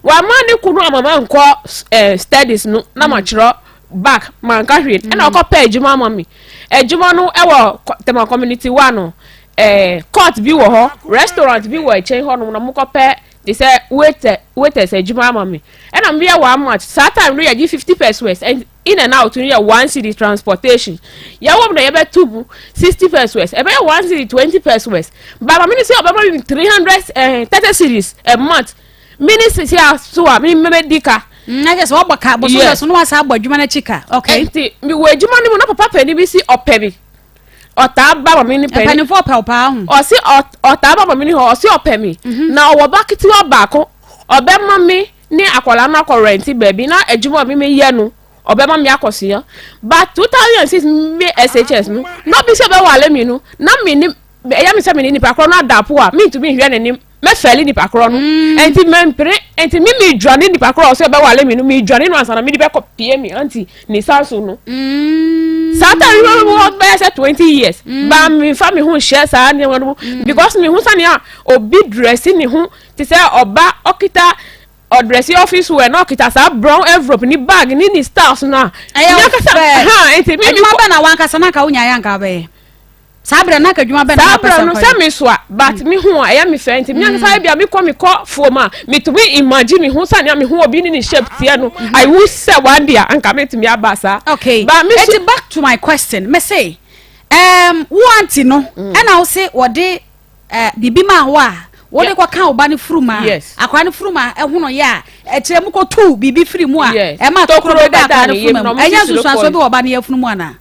wama ne kunu ama mankɔ eh, studies no na mm. makyerɛ back manka hwee mm. ɛna ɔkɔ pɛ adwuma ama me adwuma no ɛwɔ tema community one no eh, court bi wɔ hɔ restaurant bi wɔ ɛkyɛn hɔ nom na mokɔ pɛ te sɛ waiter waiters adwuma ama me ɛna meyɛ one month saa time no yɛgye 50 pesos In and out no yɛ one cedi transportation yɛwɔ mu na yɛbɛto mu 60 pesos ɛbɛyɛ one cedi 20 pesos ba maame no sɛ ɔbɛma mi 300 eh, 30 cedis a month me ne sisi a so a me mɛdi ka. Mm, na kyerɛ sɛ wɔbɔ ka bosom bɛ so na wasa abɔ adwuma no akyi ka okay. Nti mewɔ adwuma no mu na papa panin bi si ɔpɛ mi ɔtaa ba maame ne panin mpanimfoɔ ɔpɛ wo paa ho ɔsi ɔtaa ba maame ne hɔ ɔsi ɔpɛ mi mhm. na ɔwɔ ba ketewa baako ɔbɛma mi ne akwadaa no akɔ rɛnti baabi na adwuma a me meyɛ no ɔbɛma me akɔsua but 2006 me SHS no na obi sɛ ɔbɛwale me no na me ne ɛyɛ me sɛ me ne nipa korɔ no adapo a mentumi nhwɛ n'anim mɛfɛle nipa korɔ no mm. nti mɛmpere nti me medwane nipa korɔ ɔsɛ ɔbɛwale me no medwane no ansa na mede bɛkɔ pie me anti ne sa so no mm. saa ta wɔ bɛyɛ sɛ 20 years mm. ba memfa me ho nhyɛ saa nneɛma no mu because mehu sɛnea obi drɛse ne ho Te sɛ ɔba ɔkita ɔdrɛse office wear na ɔkita saa brown envelope ne bag ne ne styles no a. Ɛyɛ wo fɛ. Ha nti mi mi Adwuma bɛn na wankasa na nka wonya yɛ anka wobɛyɛ? Saa berɛ na nka adwuma bɛn na Saa wopɛ sɛ berɛ no nkɔyɛ? sɛ me soa but me ho a ɛyɛ me fɛ nti mi ankasa ebi a mi kɔ mi kɔ fuom a mi tumi imagine mi ho sɛnea mi ho obi ne ne shape teɛ no I wish sɛ one day a anka mi tumi aba saa. Okay. But me so Eti back to my question. Me se, um, wo auntie no, ɛna wo se wɔde Eh, biribi maa wo a wode kɔka wo ba no furum a akwadaa no furum a ɛhono yɛ a ɛkyerɛ mu kɔtu biribi firi mu a ɛma tokuro bɛda akwadaa no furum mu ɛnyɛ nsusuansoɔ bi wɔ ba no yafunu mu anaa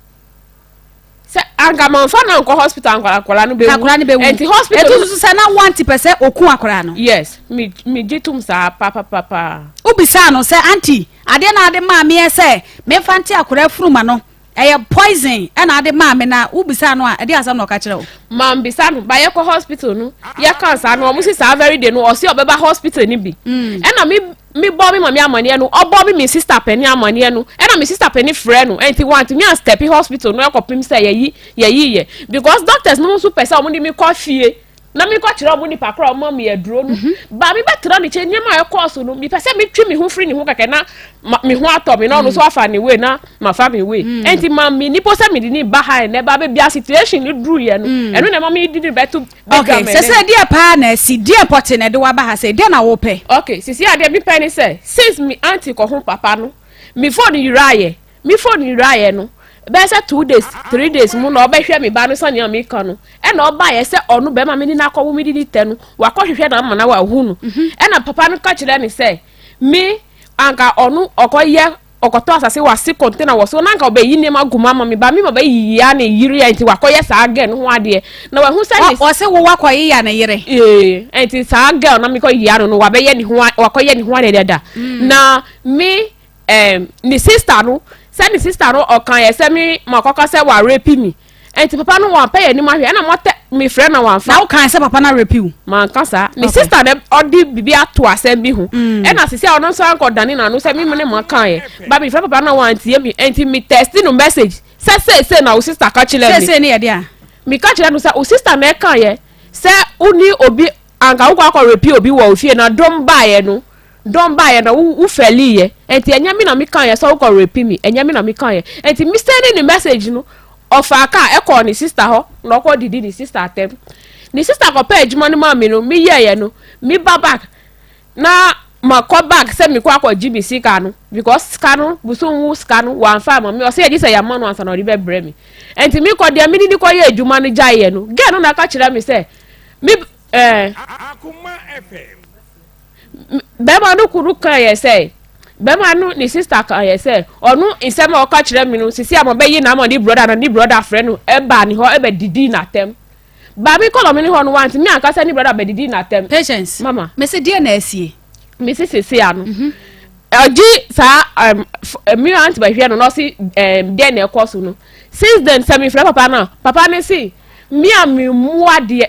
sɛ anka manfa na nkɔ hospital nkɔla akɔla no bɛwu akɔla no bɛwu nti hospital etu susu sɛ na wanti pɛ sɛ oku akɔla no yes mi mi gye tum saa papapapa wobisa no sɛ aunty adeɛ na ade maa meɛ sɛ memfa nte akɔla furum ano Ɛyɛ poison ɛna ade maa me na wo bisaa no a ɛdeɛ asɛm na ɔka kyerɛ wo. Mambisa no ba yɛkɔ hospital no yɛka saa no ɔmo si saa very day no ɔsi ɔbɛba hospital no bi mm. ɛna me me bɔ me maame amaneɛ no ɔbɔ me me sister panin amaneɛ no ɛna me sister panin frɛ no ɛnti wantumi an step hospital no ɛkɔpem sɛ yɛyi yɛyi yɛ because doctors no nso pɛ sɛ ɔmo de me kɔ fie. Na mekɔkyerɛ wɔn nipa korɔ a ɔma me aduro no mhm. ba mebɛtena ne kyɛn nneɛma a ɛkɔɔ so no mepɛ sɛ metwe me ho firi ne ho kɛkɛ na me ho atɔ me na ɔno nso mm. afa ne wei na mafa me wei mm. ɛnti ma me nipo sɛ mede ne ba ha ɛnɛ ba bɛbi a situation no duruyɛ no mm. ɛno na ɛma medi ne bɛto okay sɛ sɛ deɛ paa na asi deɛ pɔte na ɛde waba ha sɛ deɛ na wopɛ okay sisi adeɛ mepɛ ne sɛ since me auntie kɔ ho papa no me phone yeraayɛ me phone yeraayɛ no. Bɛyɛ sɛ 2 days, 3 days mu na ɔbɛhwɛ me ba no sɛnea meka no. Ɛna ɔbaeɛ sɛ ɔno bɛrima me ne no akɔwo me de ne tɛ no, wakɔhwehwɛ no ama na wahu no. Ɛna papa no ka kyerɛ ne sɛ me anka ɔno ɔkɔyɛ ɔkɔtɔ asase wase container wɔ so na anka ɔbɛyi nneɛma gu mu ama me ba, me ma bɛyiyia ne yere a, nti wakɔyɛ saa girl no ho adeɛ na wahu sɛ ne Ɔsɛ wo wakɔyeya ne yere. Ee, nti saa girl na mekɔ yia no, wabɛyɛ ne ho, wakɔyɛ ne ho adeɛ dada. Na me ne sister no sɛ ne sister no ɔka yɛ sɛ me ma kɔka sɛ wa rape mi, nti papa no wampɛ yɛ anim ahwɛ, ɛna mɔtɛ mefrɛ na wamfa. Na wokaa sɛ papa no arape wo? Manka saa. Ne sister na ɔde biribi ato asɛm bi ho. Ɛna sisi a ɔno nso ankɔ dane n'ano sɛ me ne ma ka yɛ ba, mefrɛ papa no wantie mi, nti me text no message sɛ seesei na wo sister ka kyerɛ me. Seesei ne yɛde a meka kyerɛ no sɛ wo sister na ɛka yɛ sɛ wo ne obi anka wokɔ akɔ rape obi wɔ ofie na dɔm baeɛ no, dɔm baeɛ na wo fɛli yɛ, nti ɛnyɛ me na meka yɛ sɛ wokɔ rape mi, ɛnyɛ me na meka yɛ. Nti me send ne message no, ɔfa kaa ɛkɔɔ ne sister hɔ na ɔkɔ didi ne sister atɛm. Ne sister kɔpɛ adwuma no maa mi no, mi yɛɛyɛ no, mi ba back na ma kɔ back sɛ mi kɔ akɔgye mi sika no, because sika no bosom wu sika no wamfa ama mi. Ɔsɛ yɛgye sɛ yɛama no ansa na ɔde bɛbrɛ mi. Nti mi kɔ deɛ mi ne ne kɔ yɛ adwuma no gyaeɛ no, girl no na aka kyerɛ mi sɛ mi bɛrima no kunu kan yɛ sɛ bɛrima no ne sister kan yɛ sɛ ɔno nsɛm a ɔka kyerɛ mi no sisi a mo bɛyi na ama ne brother, na ne brother frɛ no ɛba ne hɔ ɛbɛ didi n'atɛm. Baabi kɔlɔ mi ne hɔ no wanti mi ankasa ne brother bɛ didi n'atɛm. Patience. Mama. Mesi deɛ na asie? Mi sisi ano ɔgye saa mi aunty bɛhwɛ no na ɔsi deɛ na ɛkɔ so no. Since then, sɛ mi frɛ papa no, papa ne si mi a mi mu adeɛ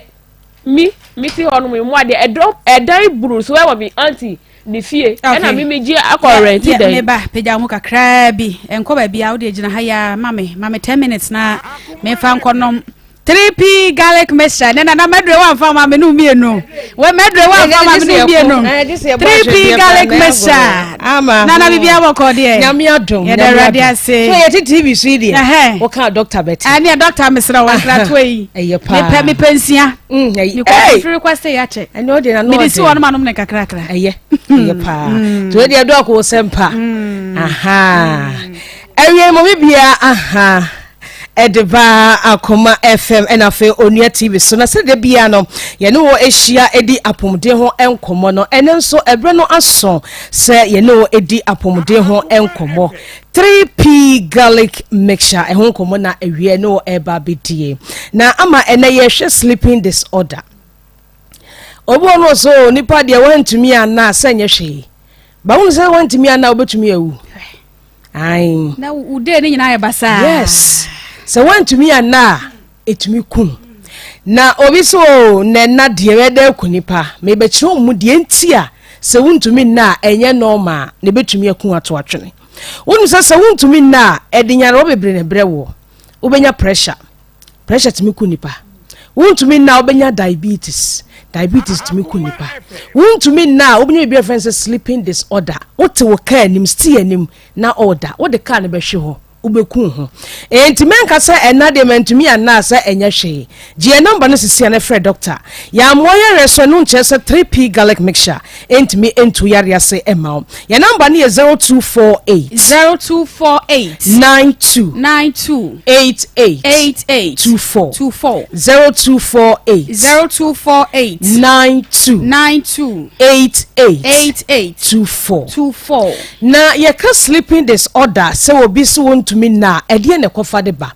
mi ti hɔ no, mi mu adeɛ ɛdɔm ɛdan buru so ɛwɔ mi aunty ne fie, ɛna mi gye akɔ rent dan. Meba pagya ho kakraa bi, nkɔ baabi a wode gyina ha yi a, ma me 10 minutes na memfa nkɔnom 3P Garlic Mixture ne nana mɛdure wamfa ma me no mmienu wɛ mɛdure wamfa ma me no mmienu. 3P Garlic Mixture. Ama nana biribi abɔkɔ deɛ? Nyame adom. Yɛda Awurade ase. So yɛte TV so yi deɛ, woka doctor bɛte. Ɛne doctor, mesrɛ wo, nkratoɔ yi ɛyɛ paa. Mepɛ nsia. Ɛy mekɔ request yɛ akyɛ. Ɛne ɔde na no. Mede si hɔ no ma nom ne kakrakra. Ɛyɛ paa. Nti wei deɛ doc wo sɛ mpa aha ɛwie mo bibia aha ɛde ba Akoma FM ɛna afei Onua TV so. Na sɛdeɛ bia no yɛne wɔ ahyia ɛdi apɔmuden ho nkɔmmɔ no, ɛno nso ɛberɛ no aso sɛ yɛne wɔ ɛdi apɔmuden ho nkɔmmɔ. 3P Garlic Mixture ɛho nkɔmmɔ na awie ne wɔ ɛba bɛdie na ama ɛnɛ yɛhwɛ sleeping disorder. Obi wɔ no so nipa deɛ wantumi anna sɛ nyɛ hwee ba wonu sɛ wantumi anna wobɛtumi awu. Ae. Na wo day ne nyinaa yɛ basaa. Yes, sɛ woantumi anna a, ɛtumi kum. Na obi so o na ɛna deɛ ɛbɛda aku nipa. Mebɛkyerɛ wo mu deɛ nti a sɛ wontumi nna a ɛnyɛ normal na ɛbɛtumi aku ato atwene. Wonim sɛ wontumi nna a, ɛde nyarewa bebree na ɛbrɛ woɔ. Wobɛnya pressure. Pressure tumi ku nipa. Wontumi nna a, wobɛnya diabetes. Diabetes tumi ku nipa. Wontumi nna a, wobɛnya biribi a yɛfrɛ no sɛ sleeping disorder. Wote wo kaa anim, steer anim na ɔɔda, wode kaa no bɛhwe hɔ, wobɛku wo ho. Enti mɛnka sɛ ɛna deɛ mantumi anna a sɛ ɛnyɛ hwee. Gye yɛn nɔmba no sisi a na frɛ dɔkta. Yɛammoa yareɛ so, ɛno nkyerɛ sɛ 3P Garlic Mixture ntumi ntu yareɛ ase mma wo. Yɛn nɔmba no yɛ 0248. 0248. 92. 92. 88. 88. 24. 24. 0248. 0248. 92. 92. 88. 88. 24. 24. Na yɛka sleeping disorder sɛ obi sɛ wɔntumi nna a, ɛdeɛ na ɛkɔfa de ba?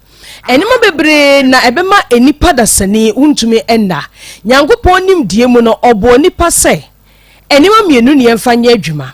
Nneɛma bebree na ɛbɛma nnipa dasani wontumi nna. Nyankopɔn nimdeɛ mu no, ɔbɔɔ nipa sɛ nneɛma mmienu ne yɛmfa nyɛ adwuma.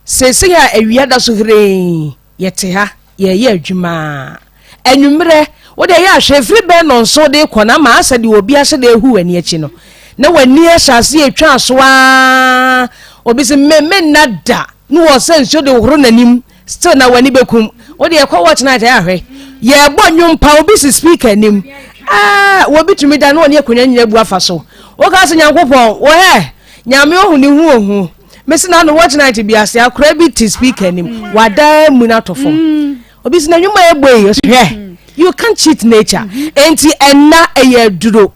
Seesei a awia da so heree, yɛte ha yɛreyɛ adwuma. Anwummerɛ, wode ɛyɛ ahwɛ ɛfiri bɛn nɔnso de kɔ no ama asɛ deɛ obi ahyɛ de ahu w'ani akyi no na w'ani ahyɛ ase atwa so aa. Obi sɛ me me nna da ne wɔ sɛ nsuo de horo n'anim, still na w'ani bɛkum. Wode ɛkɔ watch night ɛyɛ ahwɛ yɛbɔ nnwom pa, obi si speaker anim aa, wɔbi tumi da na ɔne akonnwa nyina bu afa so. Woka sɛ Nyankopɔn wɔ hɛ, Nyame ohu ne ho ohu. Mesi na no watch night bi ase, akora bi te speaker anim, wada mu no ato fam. Obi si na nnwuma ɛbɔ yi, hwɛ, you can't cheat nature. Enti ɛnna ɛyɛ aduro.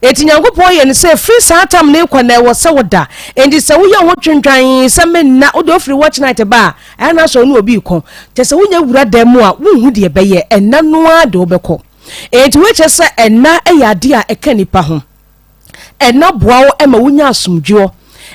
Enti Nyankopɔn yɛ no sɛ firi saa tam no rekɔ na ɛwɔ sɛ woda. Enti sɛ woyɛ wo ho twentwan sɛ menna, wode wofiri watch night ba a, ɛyɛ na asɛ wo ne obi rekɔ. Kyerɛ sɛ wonya wura dan mu a, wonhu deɛ ɛbɛyɛ, ɛnna no ara de wobɛkɔ. Enti wei kyerɛ sɛ ɛnna yɛ adeɛ a ɛka nnipa ho. Ɛnna boa wo ma wonya asomdwoɔ.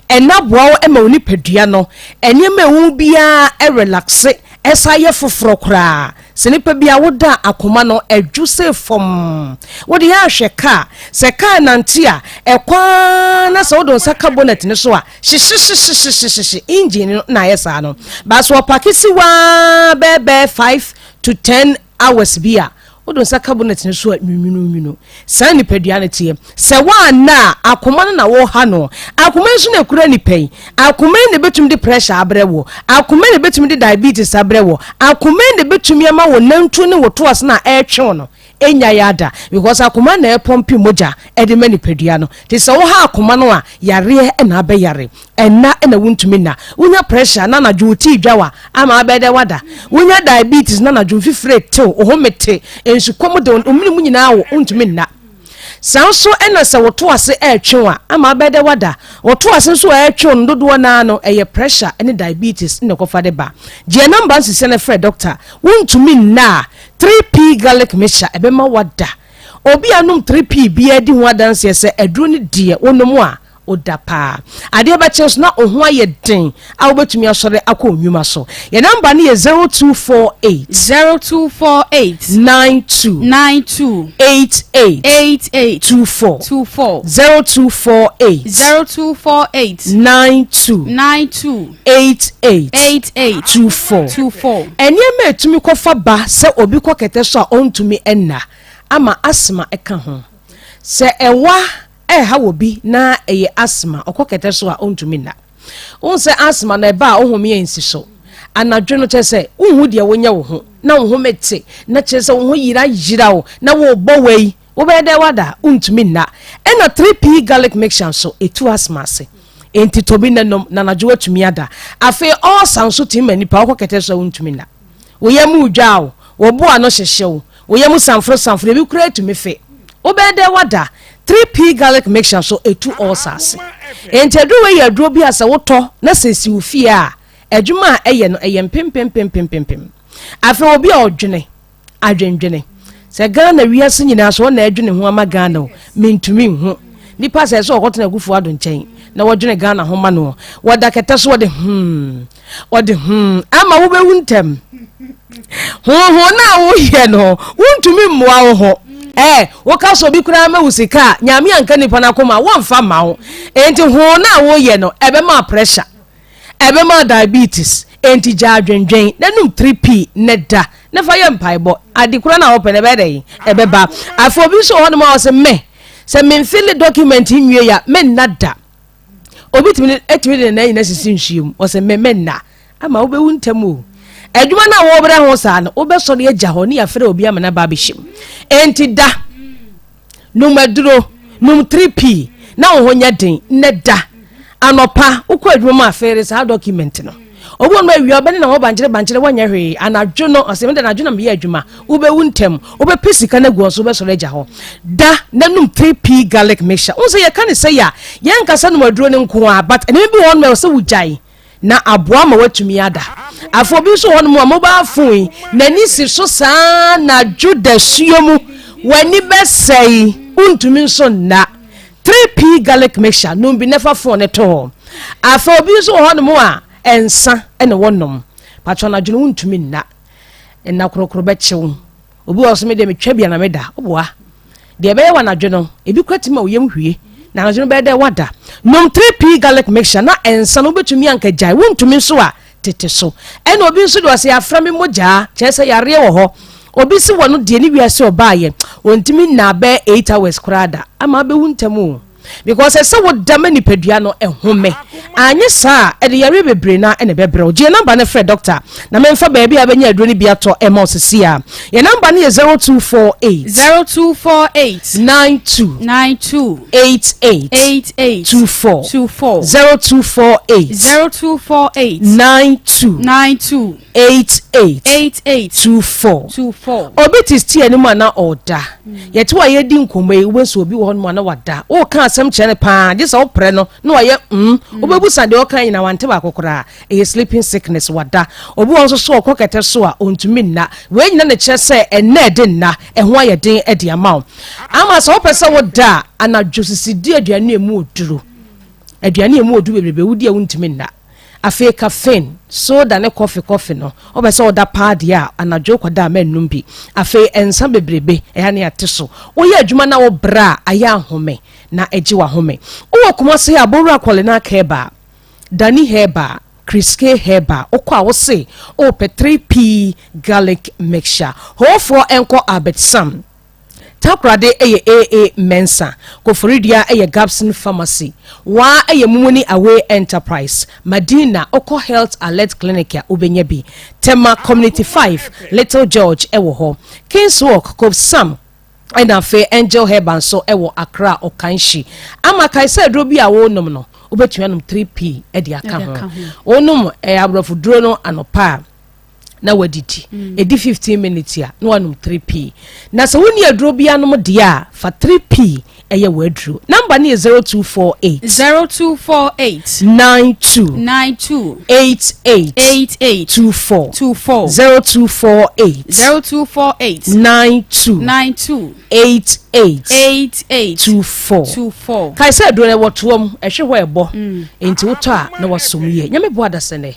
Ɛnna boa wo ma wo nipadua no, nneɛma a ɛwɔ mu biara relaxe, ɛsan yɛ foforɔ koraa. Sɛ nipa bi a woda a akoma no ɛdwo sɛ fɔmm. Wode yɛ ahwɛ kaa. Sɛ kaa nante a, ɛkɔ ara na sɛ wode wo nsa ka bonnet no so a, hyehyehyehyehyehye, engine no na ayɛ saa no. But sɛ ɔpake si hɔ ara bɛyɛ bɛyɛ 5 to 10 hours bi a, wode wo nsa ka bonnet no so a, nwunwununwunu. Saa nipadua no teɛ. Sɛ woanna a, akoma no na woha no. Akoma yi nso na ɛkura nipa yi. Akoma yi na ɛbɛtumi de pressure abrɛ wo. Akoma yi na ɛbɛtumi de diabetes abrɛ wo. Akoma yi na ɛbɛtumi ama wo nantu ne wo toase no a ɛretwe wo no ɛnya yɛ ada. Because akoma na ɛpɔmpe mogya de ma nipadua no. Nti sɛ woha akoma no a, yareɛ na abɛyare. Ɛnna na wontumi nna. Wonya pressure na anadwo wo tii dwa wa ama abɛyɛ dɛ wada. Wonya diabetes na anadwo mfifire tew, wo home te, nsukɔm de wo, wo mene mu nyinaa wo, wontumi nna. Saa nso na sɛ woto ase ɛretwe wo a, ama abɛyɛ dɛ wada. Woto ase nso a ɛretwe wo no dodoɔ no ara no, ɛyɛ pressure ne diabetes na ɛkɔfa de ba. Gye yɛn number nsisia na frɛ doctor. Wontumi nna a, 3P garlic mixture ɛbɛma wada. Obi a anom 3P biara di ho adanseɛ sɛ aduro no deɛ wonom a, Woda paa. Adeɛ bɛkye nso na wo ho ayɛ den a wobɛtumi asɔre akɔ wo nnwuma so. Yɛn namba no yɛ 0248. 0248. 92. 92. 88. 88. 24. 24. 0248. 0248. 92. 92. 88. 88. 24. 24. Nneɛma a ɛtumi kɔfa ba sɛ obi kɔ kɛtɛ so a ɔntumi nna ama asthma ka ho. Sɛ ɛwa Ɛrehaw obi na ɛyɛ asthma, ɔkɔ kɛtɛ so a ɔntumi nna. Wohu sɛ asthma no ɛba a wo home ansi so. Anadwo no kyerɛ sɛ wonhu deɛ wonyɛ wo ho na wo home te na kyerɛ sɛ wo ho yira yira wo na wobɔ wei wobɛyɛ dɛ wada wontumi nna. Ɛna 3P garlic mixture nso ɛtu asthma ase. Enti tɔ bi na nom na anadwo woatumi ada. Afei ulcer nso tumi ma nipa wokɔ kɛtɛ so a wontumi nna. Wo yam redwa wo, wo bo ano hyehye wo, wo yam samforo samforo, ebi koraa tumi fe. Wobɛyɛ dɛ woada. 3P garlic mixture nso etu ulcer ase. Enti aduro wei yɛ aduro bi a sɛ wotɔ na sɛ esi wo fie a, adwuma a ɛyɛ no ɛyɛ mpempempempempem. Afei obi a ɔdwene, adwendwene. Sɛ Ghana wiase nyinaa so ɔna ɛdwene ho ama Ghana o, mentumi nhu. Nipa sɛ ɛsɛ ɔkɔtena Akufo Addo nkyɛn na wɔdwene Ghana ho ma no. Wɔda kɛtɛ so wɔde hmm. Ɔde hmm ama wobɛwu ntɛm. Honhom no a woyɛ no, wontumi mmoa wo ho. Ɛɛ, woka sɛ obi koraa ma wo sika a, Nyame anka nipa no akoma a, wɔmfa mma wo. Enti ho no a woyɛ no, ɛbɛma pressure, ɛbɛma diabetes. Enti gya adwendwen na num 3P na da na fa yɛ mpaebɔ. Ade koraa no a wopɛ no, ɛbɛyɛ dɛn? Ɛbɛba. Afei obi nso wɔ hɔnom a ɔse, me, sɛ memfili document nwie a, menna da. Obi tumi tumi de ne nan nyina sisi nsuo mu, ɔsɛ me menna ama wobɛwu ntɛm o. Adwuma no a wɔbrɛ ho saa no, wobɛsɔre agya hɔ ne yɛafrɛ obi ama no aba abɛhyɛ mu. Enti da, nom aduro, nom 3P na wo ho nyɛ den na da. Anɔpa wokɔ adwuma mu afeere saa document no. Obi wɔ no awia ɔbɛne na hɔ bankyere bankyere wɔnyɛ hwee. Anadwo no ɔsɛ mede anadwo na meyɛ adwuma. Wobɛwu ntɛm. Wobɛpɛ sika no agu hɔ so wobɛsɔre agya hɔ. Da na nom 3P garlic mixture. Wohu sɛ yɛka ne sɛ yɛ a yɛnkasa nom aduro no nko ara but nneɛma bi wɔ hɔ nom ɛwɔ sɛ wogyae na aboa ma woatumi ada. Afei obi nso wɔ hɔ nom a mobile phone yi n'ani si so saa anadwo dasuo mu w'ani bɛsɛe wontumi nso nna. 3P garlic mixture nom bi na fa phone no to hɔ. Afei obi nso wɔ hɔnom a nsa na wɔnom. Patro anadwo no wontumi nna. Nna korokoro bɛkye wo. Obi wɔ so me deɛ metwa bi na meda. Woboa. Deɛ ɛbɛyɛ wɔ anadwo no, ebi kora tumi ma wo yam hwie. Na anadwo no bɛyɛ dɛ wada. Nom 3P garlic mixture na nsa no wobɛtumi anka gyae. Wontumi nso a tete so. Ɛna obi nso deɛ ɔsɛ yɛafra me mogyaa, kyerɛ sɛ yareɛ wɔ hɔ. Obi se wɔ no deɛ ne wiase ɔbaayɛ, ɔntumi nnaa bɛyɛ 8 hours koraa da, ama abɛwu ntɛm o. Because ɛsɛ woda ma nipadua no ɛhome. Anyɛ saa a, ɛde yareɛ bebree no ara na ɛbɛbrɛ wo. Gye yɛn namba no frɛ dɔkta na memfa baabi a wobɛnya aduro no bi atɔ mma wo seesei ara. Yɛn namba no yɛ 0248. 0248. 92. 92. 88. 88. 24. 24. 0248. 0248. 92. 92. 88. 88. 24. 24. Obi te steer no mu a na ɔreda. Yɛte hɔ a yɛredi nkɔmmɔ yi, wobɛhu sɛ obi wɔ hɔnom a na wada. Woreka asɛm kyerɛ no paa, gye sɛ woprɛ no na wayɛ mm. Wobɛbusa deɛ ɔka nyinaa, wante baako koraa. Ɛyɛ sleeping sickness, wada. Obi wɔ hɔ nso so ɔkɔ kɛtɛ so a, ɔntumi nna. Wei nyinaa na ɛkyerɛ sɛ ɛnna a ɛde nna, ɛho ayɛ den de ama wo. Ama sɛ wopɛ sɛ woda a, anadwo sisi di aduane a ɛmu ɔduru. Aduane a ɛmu ɔduru bebrebe, wodi a wontumi nna. Afei caffeine, soda ne kɔfe kɔfe no, wopɛ sɛ woda paa deɛ a, anadwo wokɔda a mɛnnom bi. Afei nsa bebrebe, ɛyɛ a na yɛate so. Woyɛ adwuma na wobrɛ a, ayɛ ahome na agye w'ahome. Wowɔ Kumasi a, Bowura Kɔlenaa Herbal, Dani Herbal, Kriske Herbal, wokɔ a wose wopɛ 3P Garlic Mixture. Hoofoɔ nkɔ Albert Sam. Takoradi yɛ AA Mensah, Koforidua yɛ Gabson Pharmacy, Waa yɛ Mumuni Away Enterprise, Madina wokɔ Health Alert Clinic a wobɛnya bi, Tema Community 5, Little George wɔ hɔ, Kingswalk, Copsam ɛna afei Angel Herbal nso wɔ Accra Okanshe. Ama kae sɛ aduro bi a worenom no, wobɛtumi anom 3P de aka ho. Wonom aborɔfo duro no anɔpa a, na wadidi ɛdi 15 minutes a na wanom 3p na sɛ wonni aduro bi anom deɛ a fa 3p ɛyɛ w'aduro namba no yɛ 0248 0248 92 92 88 88 24 24 0248 0248 92 92 88 88 24 24 kae sɛ aduro no ɛwɔ toa mu ɛhwe hɔ ɛbɔ enti wotɔ a na wasom yie nyame boa adasɛnɛ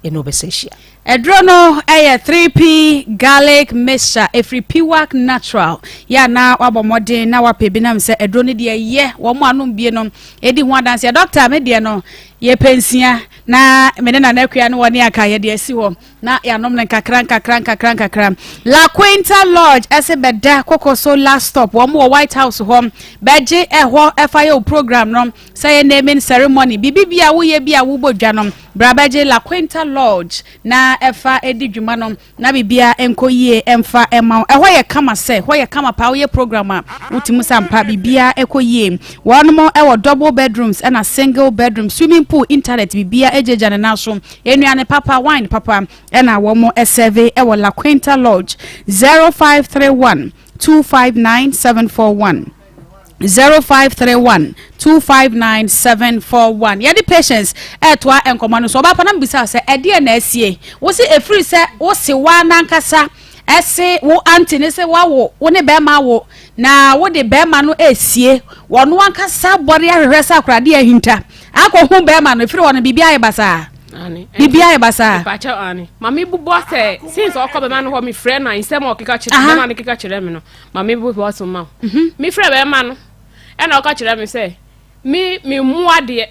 yɛne wo bɛsan ahyia. Aduro no yɛ 3P garlic mixture ɛfiri Piwak Natural. Yɛ a na wabɔ mmɔden na wapɛ bi nam sɛ aduro no deɛ yɛ wɔn anom bie no ɛdi ho adanseɛ. Dɔkta me deɛ no yɛpɛ nsia na me ne Nana Akua ne wɔne aka yɛde asi hɔ na yɛanom no nkakra nkakra nkakra nkakra. La Quinta Lodge ɛse bɛda koko so last stop wɔn wɔ White House hɔ bɛgye ɛhɔ ɛfa yɛ wo program no sɛ yɛ naming ceremony biribi bi a woyɛ bi a wobɔ dwa no Bra bɛgye La Quinta Lodge na ɛfa di dwuma no na biribiara nkɔ yie mfa mma wo. Ɛhɔ yɛ kama sɛ, hɔ yɛ kama paa woyɛ program a wotumi sɛ ampa biribiara kɔ yie. Wɔnom wɔ double bedrooms ɛna single bedroom, swimming pool, internet biribiara gyinagyina ne nan so. Nnuane papa, wine papa ɛna wɔn sɛve wɔ La Quinta Lodge. 0531 259 741. 0531 259 741 yɛde patience ɛtoa nkɔmmɔ no so ɔbaapa na mbisa sɛ ɛdeɛ na asie wo se ɛfiri sɛ wo se waa nankasa ɛse wo ante ne sɛ wawo wo ne bɛrima awo na wode bɛrima no ɛsie wɔno ankasa bɔre ahwehwɛ sɛ akoradeɛ ahinta akɔhu bɛrima no ɛfiri hɔ no biribi ayɛ basaa biribi ayɛ basaa maame bubɔ sɛ since ɔkɔ bɛrima no hɔ mefrɛ no a nsɛm a ɔkeka kyerɛ bɛrima no keka kyerɛ me no ma me bo so ma wo mhm. mefrɛ bɛrima no ɛna ɔka kyerɛ me sɛ me me mmoa deɛ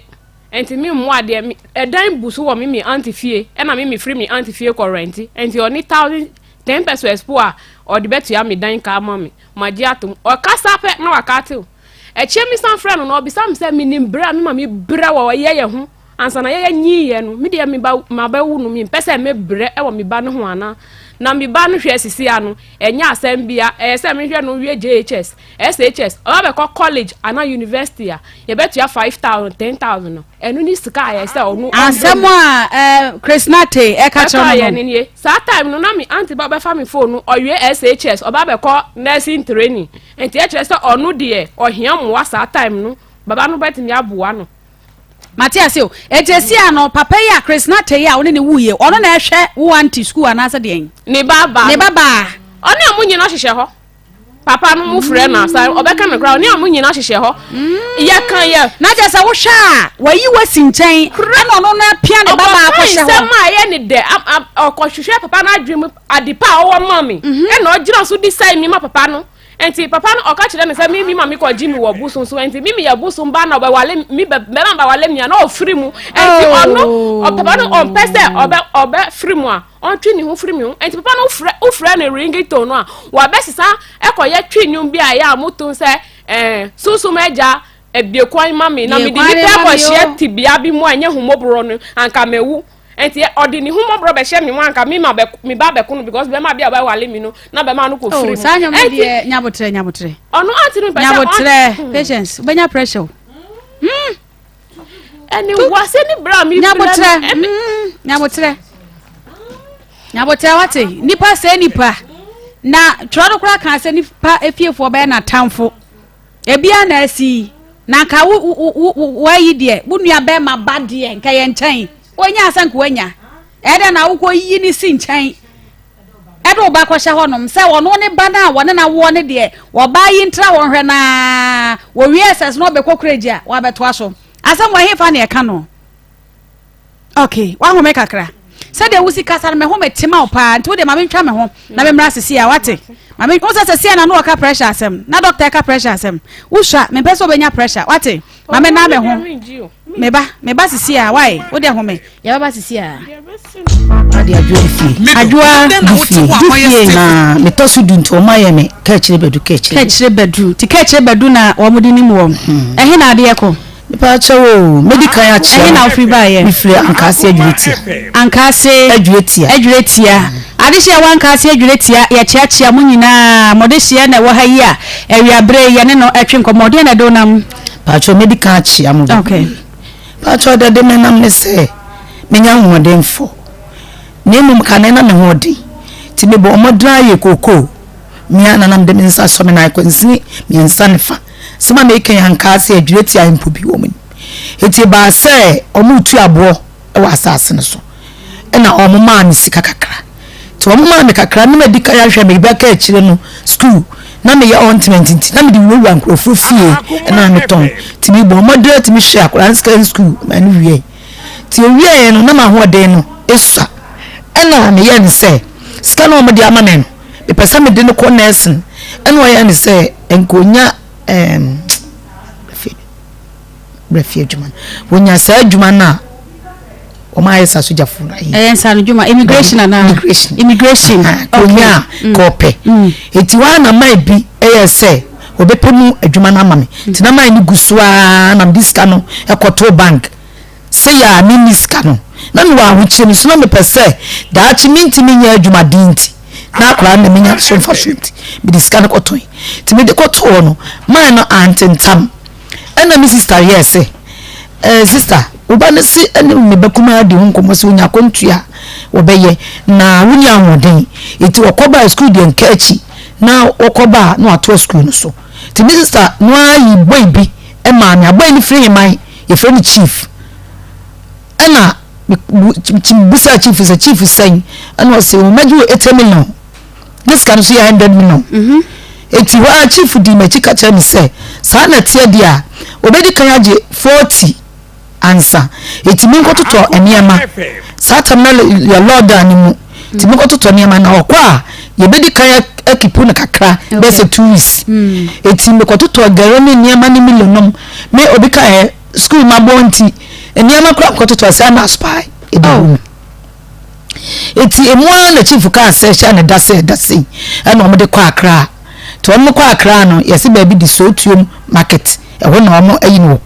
nti me mmoa deɛ ɛdan bu so wɔ me me aunty fie ɛna me me firi me aunty fie kɔ rɛnti nti ɔne thousand ten pesos po a ɔde bɛtua me dan ka ama me ma gye atom ɔkasa pɛ na waka atew ɛkyɛ mi san frɛ no na ɔbisa me sɛ menim brɛ a me ma me brɛ wɔ ɛyɛ yɛ ho Ansa na yɛyɛ nyiiɛ no, me deɛ me ba mabɛwo no, mempɛ sɛ mebrɛ wɔ me ba no ho anaa? Na me ba no hwɛ sisi ano, ɛnyɛ asɛm bia, ɛyɛ sɛ mehwɛ no wie JHS, SHS, ɔba bɛkɔ college anaa university a, yɛbɛtua 5,000, 10,000 no, ɛno ne sika a ɛyɛ sɛ ɔno Asɛm a eh, Chris Nate ɛka kyerɛ no no. nie. Saa time no na me aunty ba bɛfa me phone no, ɔwie SHS, ɔba bɛkɔ nursing training, nti ɛkyerɛ sɛ ɔno deɛ ɔhia mmoa saa time no, baba no bɛtumi aboa no. Mate ase o. Enti esi a no, papa yi a Chris Nartey yi a wo ne ne wuiɛ, ɔno na ɛhwɛ wo aunty sukuu anaasɛ deɛn? Ne ba baa. Ne ba baa. Ɔne ɔmo nyina hyehyɛ hɔ. Papa no mo frɛ no asa ɔbɛka no koraa ɔne ɔmo nyina hyehyɛ hɔ. Yɛ ka yɛ. Na kyerɛ sɛ wohwɛ a wayi wo asi nkyɛn ɛna ɔno no apia ne ba baa akɔhyɛ hɔ. Ɔkɔka nsɛm a ɛyɛ ne dɛ ɔkɔhwehwɛ papa no adwene mu ade pa a ɔwɔ ma me ɛna ɔgyina so de sɛe me ma papa no. Enti papa no ɔka kyerɛ no sɛ me me maame kɔ gye me wɔ bosom so enti me meyɛ bosom ba na ɔbɛwale me bɛ bɛma bɛwale me a na ɔfiri mu enti ɔno oh. papa no ɔmpɛ sɛ ɔbɛ ɔbɛ firi mu a ɔntwe ne ho firi me ho enti papa no frɛ wofrɛ no ringtone no a wabɛsesa ɛkɔyɛ twi nnwom bi a ɛyɛ a moto sɛ ɛɛ eh, sunsum agya. Ebue kwan ma me na mede nnipa akɔhyia tebea bi mu a ɛnyɛ ahummɔborɔ no, anka mawu. Enti ɔde ne hummɔborɔ bɛhyɛ me mu anka me ma me ba bɛko no because bɛrima bi a ɔbɛwale me no na bɛrima no kɔ firi mu. Saa nyɔm deɛ nyabotrɛ nyabotrɛ. Ɔno ante no pɛ sɛ nyabotrɛ patience wobɛnya pressure o. Hmm. Ɛne wase ne bra mi nyabotrɛ hmm, nyabotrɛ nyabotrɛ wate nipa sɛ nipa na twerɛ no koraa kan sɛ nipa efiefoɔ bɛyɛ n'atamfo. Ebia na asi yi, na nka wo wo wo wo wayi deɛ, wo nua bɛrima ba deɛ, nka yɛ nkyɛn. Wonya asɛ nka wanya. Ɛdɛ na wokɔ yi ne si nkyɛn. Ɛde wo ba kɔhyɛ hɔnom sɛ ɔno ne ba no a wɔne na woɔ ne deɛ, ɔbaa yi ntra hɔ nhwɛ naa. Wɔwie ɛsɛs na ɔbɛkɔ kuragyi a, wabɛtoa so. Asɛm wɔ hefa na ɛka no? Okay, wahome kakra. Sɛdeɛ wosi kasa no, me ho mete ma wo paa. Nti wodeɛ ma mentwa me ho na memmra sisi a, wate? Ma me, wo sɛ sɛsi a na no ɔka pressure asɛm, na doctor ɛka pressure asɛm. Wosua, mempɛ sɛ wobɛnya pressure, wate? Ma me na me ho. Meba, meba sisi a, why? Wodeɛ home. Yɛbɛba sisi a. Ade adwoa di fie. Adwoa di fie. Di fie. Na metɔ so du nti wɔn ayɛ me kɛkyerɛ bɛdu kɛkyerɛ. Kɛkyerɛ bɛdu. Ti kɛkyerɛ bɛdu na wɔn de nim wɔn. Ɛhe na adeɛ kɔ? Mepa kyɛw o, medi kan akyea. Ɛhe na wofiri baeɛ? Mefiri Ankaase Adwuretia. Ankaase Adwuretia. Adwuretia. Adehyeɛ wɔ Ankaase Adwuretia, yɛkyeakyea mo nyinaa. Mo dehyeɛ na ɛwɔ ha yi a, awiaberɛ yi yɛne no ɛtwe nkɔmmɔ. Deɛn na ɛde wo nam? Pakyɛw, medi kan akyea mo bebree. Okay. Pakyɛw, deɛ ɛde me nam ne sɛ, menya ahoɔdenfoɔ. Na mmom kane na me ho ɔden. Nti mebɔɔ mmɔden ara yɛɛ kookoo. Me ara na na mede me nsa sɔ me nan kwansini mmiɛnsa ne fa. Asɛm a mereka yi ankaa sɛ adwiri atia mpo bi wɔ wɔn anim. Enti ɛbaa sɛ wɔretu aboɔ wɔ asase no so, ɛnna wɔmaa me sika kakra. Nti wɔmaa me kakra na madi kan ahwɛ me ba kaakyire no sukuu. Na meyɛ ointment nti na mede wurawura nkurɔfoɔ fie na metɔn. Nti mebɔɔ mmɔden ara tumi hwɛɛ akwadaa no sika sukuu ma no wieeɛ. Nti ɛwieeɛ no na m'ahoɔden no sua. Ɛnna meyɛɛ no sɛ sika no a wɔde ama me no, mepɛ sɛ mede no kɔ nursing ɛna ɔyɛ ne sɛ nka onya ɛɛm brɛfi adwuma no wonya saa adwuma no a wɔn ayɛ sa sogyafo no ayɛ. Ɛyɛ nsa no dwuma immigration anaa immigration immigration onya a ka ɔpɛ eti wɔn a na man bi ɛyɛ sɛ wɔbɛpɛ mu adwuma no ama me nti na man no gu so ara na mede sika no ɛkɔtoo bank. Sei a menni sika no, na mewɔ ahokyere no so na mepɛ sɛ daakye mentumi nyɛ adwumaden nti, na akwadaa no na menya so mfasoɔ nti, mede sika no kɔtɔe. Nti mede kɔtoo no, man no antentam. Ɛna me sista yɛɛ sɛ, eh, sista, wo ba no se ɛne me ba kumaa di ho nkɔmmɔ sɛ onya akwantua a wɔbɛyɛ, na wonni ahoɔden. Nti wɔkɔbaa sukuu deɛ nka akyi, na wɔkɔbaa na watoa sukuu no so. Nti me sista no ara yi bɔe bi maa me. Abɔe no firi heman? Yɛfrɛ no chief. Ɛna mebisaa chief sɛ chief sɛn? Ɛna ɔse wɔmɛgye wo 80 million. Ne sika no so yɛ 100 million. Mhm. Eti hɔ ara chief dii m'akyi ka kyerɛ me sɛ saa na ɛteɛ deɛ a obɛdi kan agye 40 ansa. Eti menkɔtotɔ nneɛma. Saa tam na yɛ lockdown no mu. Nti menkɔtotɔ nneɛma na ɔkɔ a yɛbɛdi kan akipu no kakra bɛyɛ sɛ 2 weeks. Eti mekɔtotɔ gari ne nneɛma ne milo nom. Me obi ka ɛ sukuu ma bɔ nti nneɛma kora mekɔtotɔ sɛ na spy ɛdi oh. mu. Eti emu ara na chief kaa sɛ hyɛ ne da sɛ da sei ɛna wɔn de kɔ Accra. Nti wɔn kɔ Accra no yɛsi baabi de Sootuom market ɛhɔ na wɔn ayi no wɔ.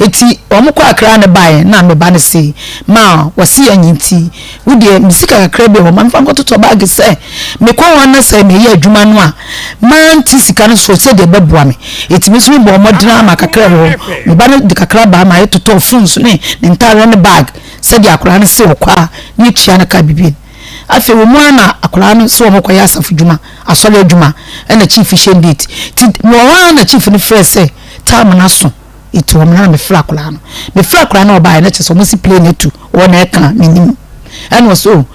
Eti wɔn kɔ Accra no baeɛ na me ba no se ma wɔsi yɛn nti wo deɛ me sika kakra bi wɔ hɔ ma mefa nkɔtotɔ baage sɛ mekɔ hɔ na sɛ meyɛ adwuma no a mante sika no so sɛdeɛ ɛbɛboa me. Eti me nso mebɔɔ mmɔden ama kakra wɔ hɔ. Me ba no de kakra baa ma yɛtotɔɔ phones ne ne ntaadeɛ ne bag sɛdeɛ akwadaa no se ɔkɔ a na yɛtua no ka biribi. Afei wɔn ara na akwadaa no sɛ wɔkɔyɛ asafo dwuma, asɔre adwuma, ɛna chief hyɛn date. Nti mewɔ hɔ ara na chief no frɛɛ sɛ time no aso, nti wɔn na mefrɛ akwadaa no. Mefrɛ akwadaa no a ɔbaeɛ no kyerɛ sɛ wɔsi plane atu, wɔn na ɛka menim. Ɛna ɔsɛ o,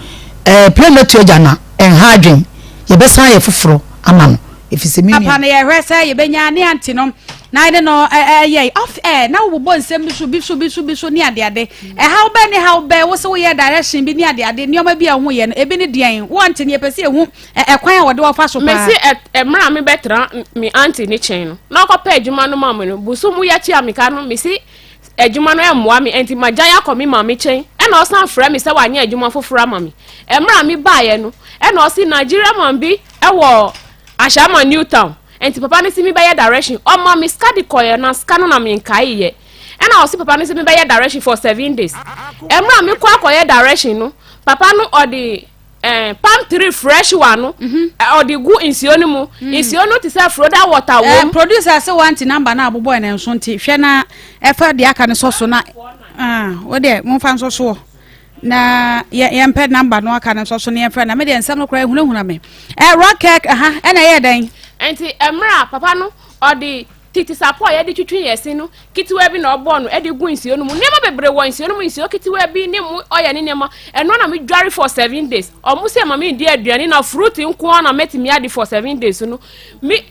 ɛɛ plane no atu agya na ɛnha adwen, yɛbɛsan ayɛ foforɔ ama no. Efisɛ me nua. Papa no yɛhwɛ sɛ yɛbɛnya ne aunty no na ne no ɛyɛ off air na wobobɔ nsɛm bi so bi so bi so bi so ne adeade ɛhaw bɛn ne haw bɛn wo sɛ woyɛ direction bi ne adeade nneɛma bi a wohu yɛ no ebi ne deɛn wo aunty no yɛpɛ sɛ yɛhu ɛkwan a wɔde wɔfa so paa. Mesi ɛmmerɛ a mebɛtra me aunty ne kyɛn no na ɔkɔpɛ adwuma no ma me no bosom yɛtua me ka no mesi adwuma no ɛmmoa me ɛnti magyae akɔ me maame kyɛn ɛna ɔsan frɛ me sɛ wanyɛ adwuma foforɔ ama me ɛmmerɛ a mebaeɛ no ɛna ɔse Nigeria man bi ɛwɔ Ashaiman New Town. Nti papa no si me bɛyɛ direction. Ɔma me sika de kɔeɛ na sika no na menkae yɛ. Ɛna ɔsi papa no si me bɛyɛ direction for 7 days. Ɛmmerɛ a mekɔ akɔyɛ direction no, papa no ɔde palm tree fresh wa no ɔde gu nsuo no mu. Nsuo no te sɛ Florida water wɔ mu. Producer sɛ wanti number na abobɔ ɛnɛ nso, nti hwɛ na ɛfa deɛ aka no sɔ so na wo deɛ momfa nsɔ soɔ na yɛmpɛ number no aka no nsɔ so na yɛmfrɛ na medeɛ nsɛm no koraa ehunahuna me. Rockek aha ɛna ɛyɛ dɛn? Nti mmerɛ a papa no ɔde titi sapɔ a yɛde twitwi yɛn se no ketewa bi na ɔbɔɔ no de gu nsuo no mu. Nneɛma bebree wɔ nsuo no mu, nsuo ketewa bi ne mu ɔyɛ ne nneɛma. Ɛno na medware for 7 days. Ɔmo sɛ ma mendi aduane na fruit nko ara na mɛtumi adi for 7 days no. Me